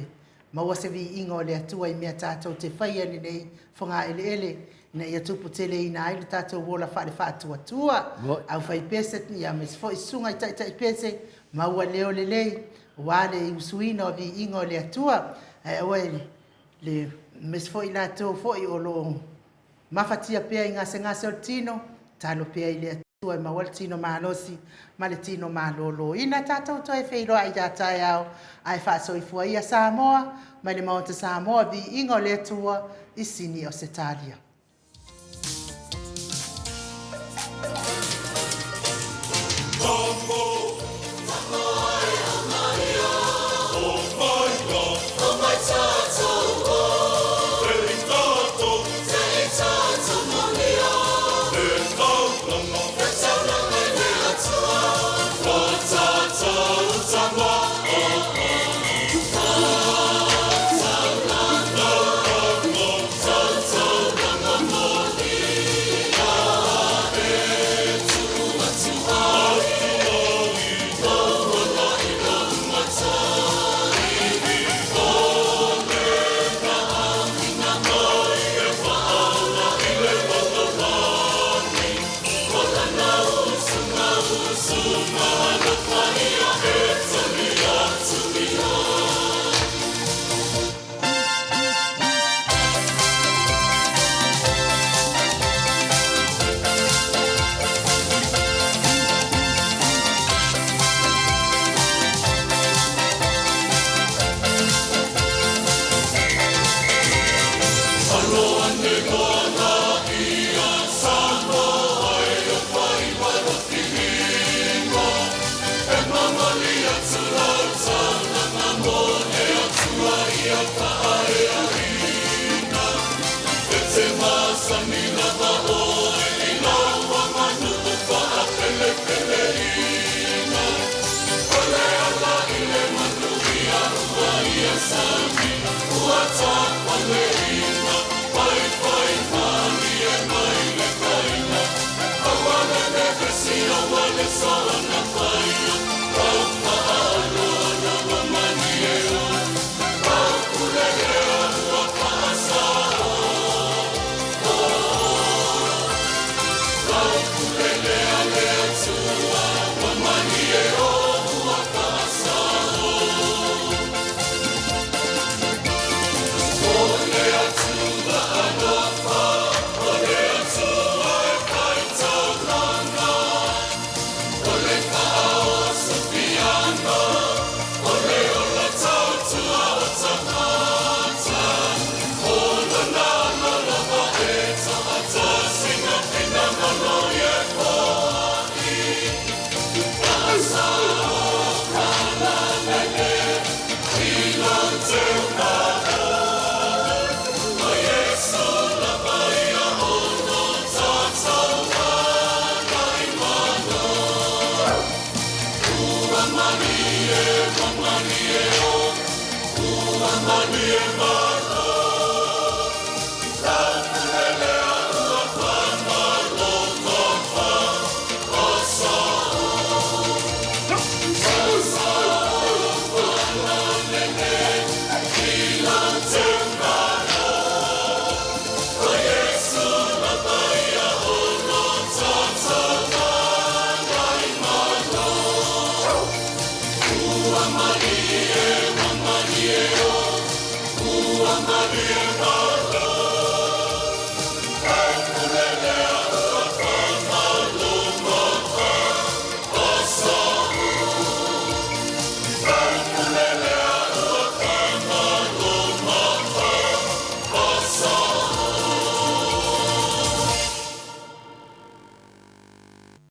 Maua se viiga o le Atua i mea tatou te faia i lenei fogaeleele, ina ia tuputeleina ai lo tatou ola faale-faatuatua. Aufaipese, ia aemaise foi susuga i taitaipese, maua leo lelei, aua le usuina o viiga o le Atua. Ae aua le, aemaise foi i latou foi o lo o Mafatia pea i gasegase o le tino, tatalo pea i le Atua e maua le tino malosi ma le tino maloloina. Tatou toe feiloai ia taeao ae faasoifua ia Samoa mai le Maota Samoa, viiga o le Atua i Sini Ausetalia. Ua malie,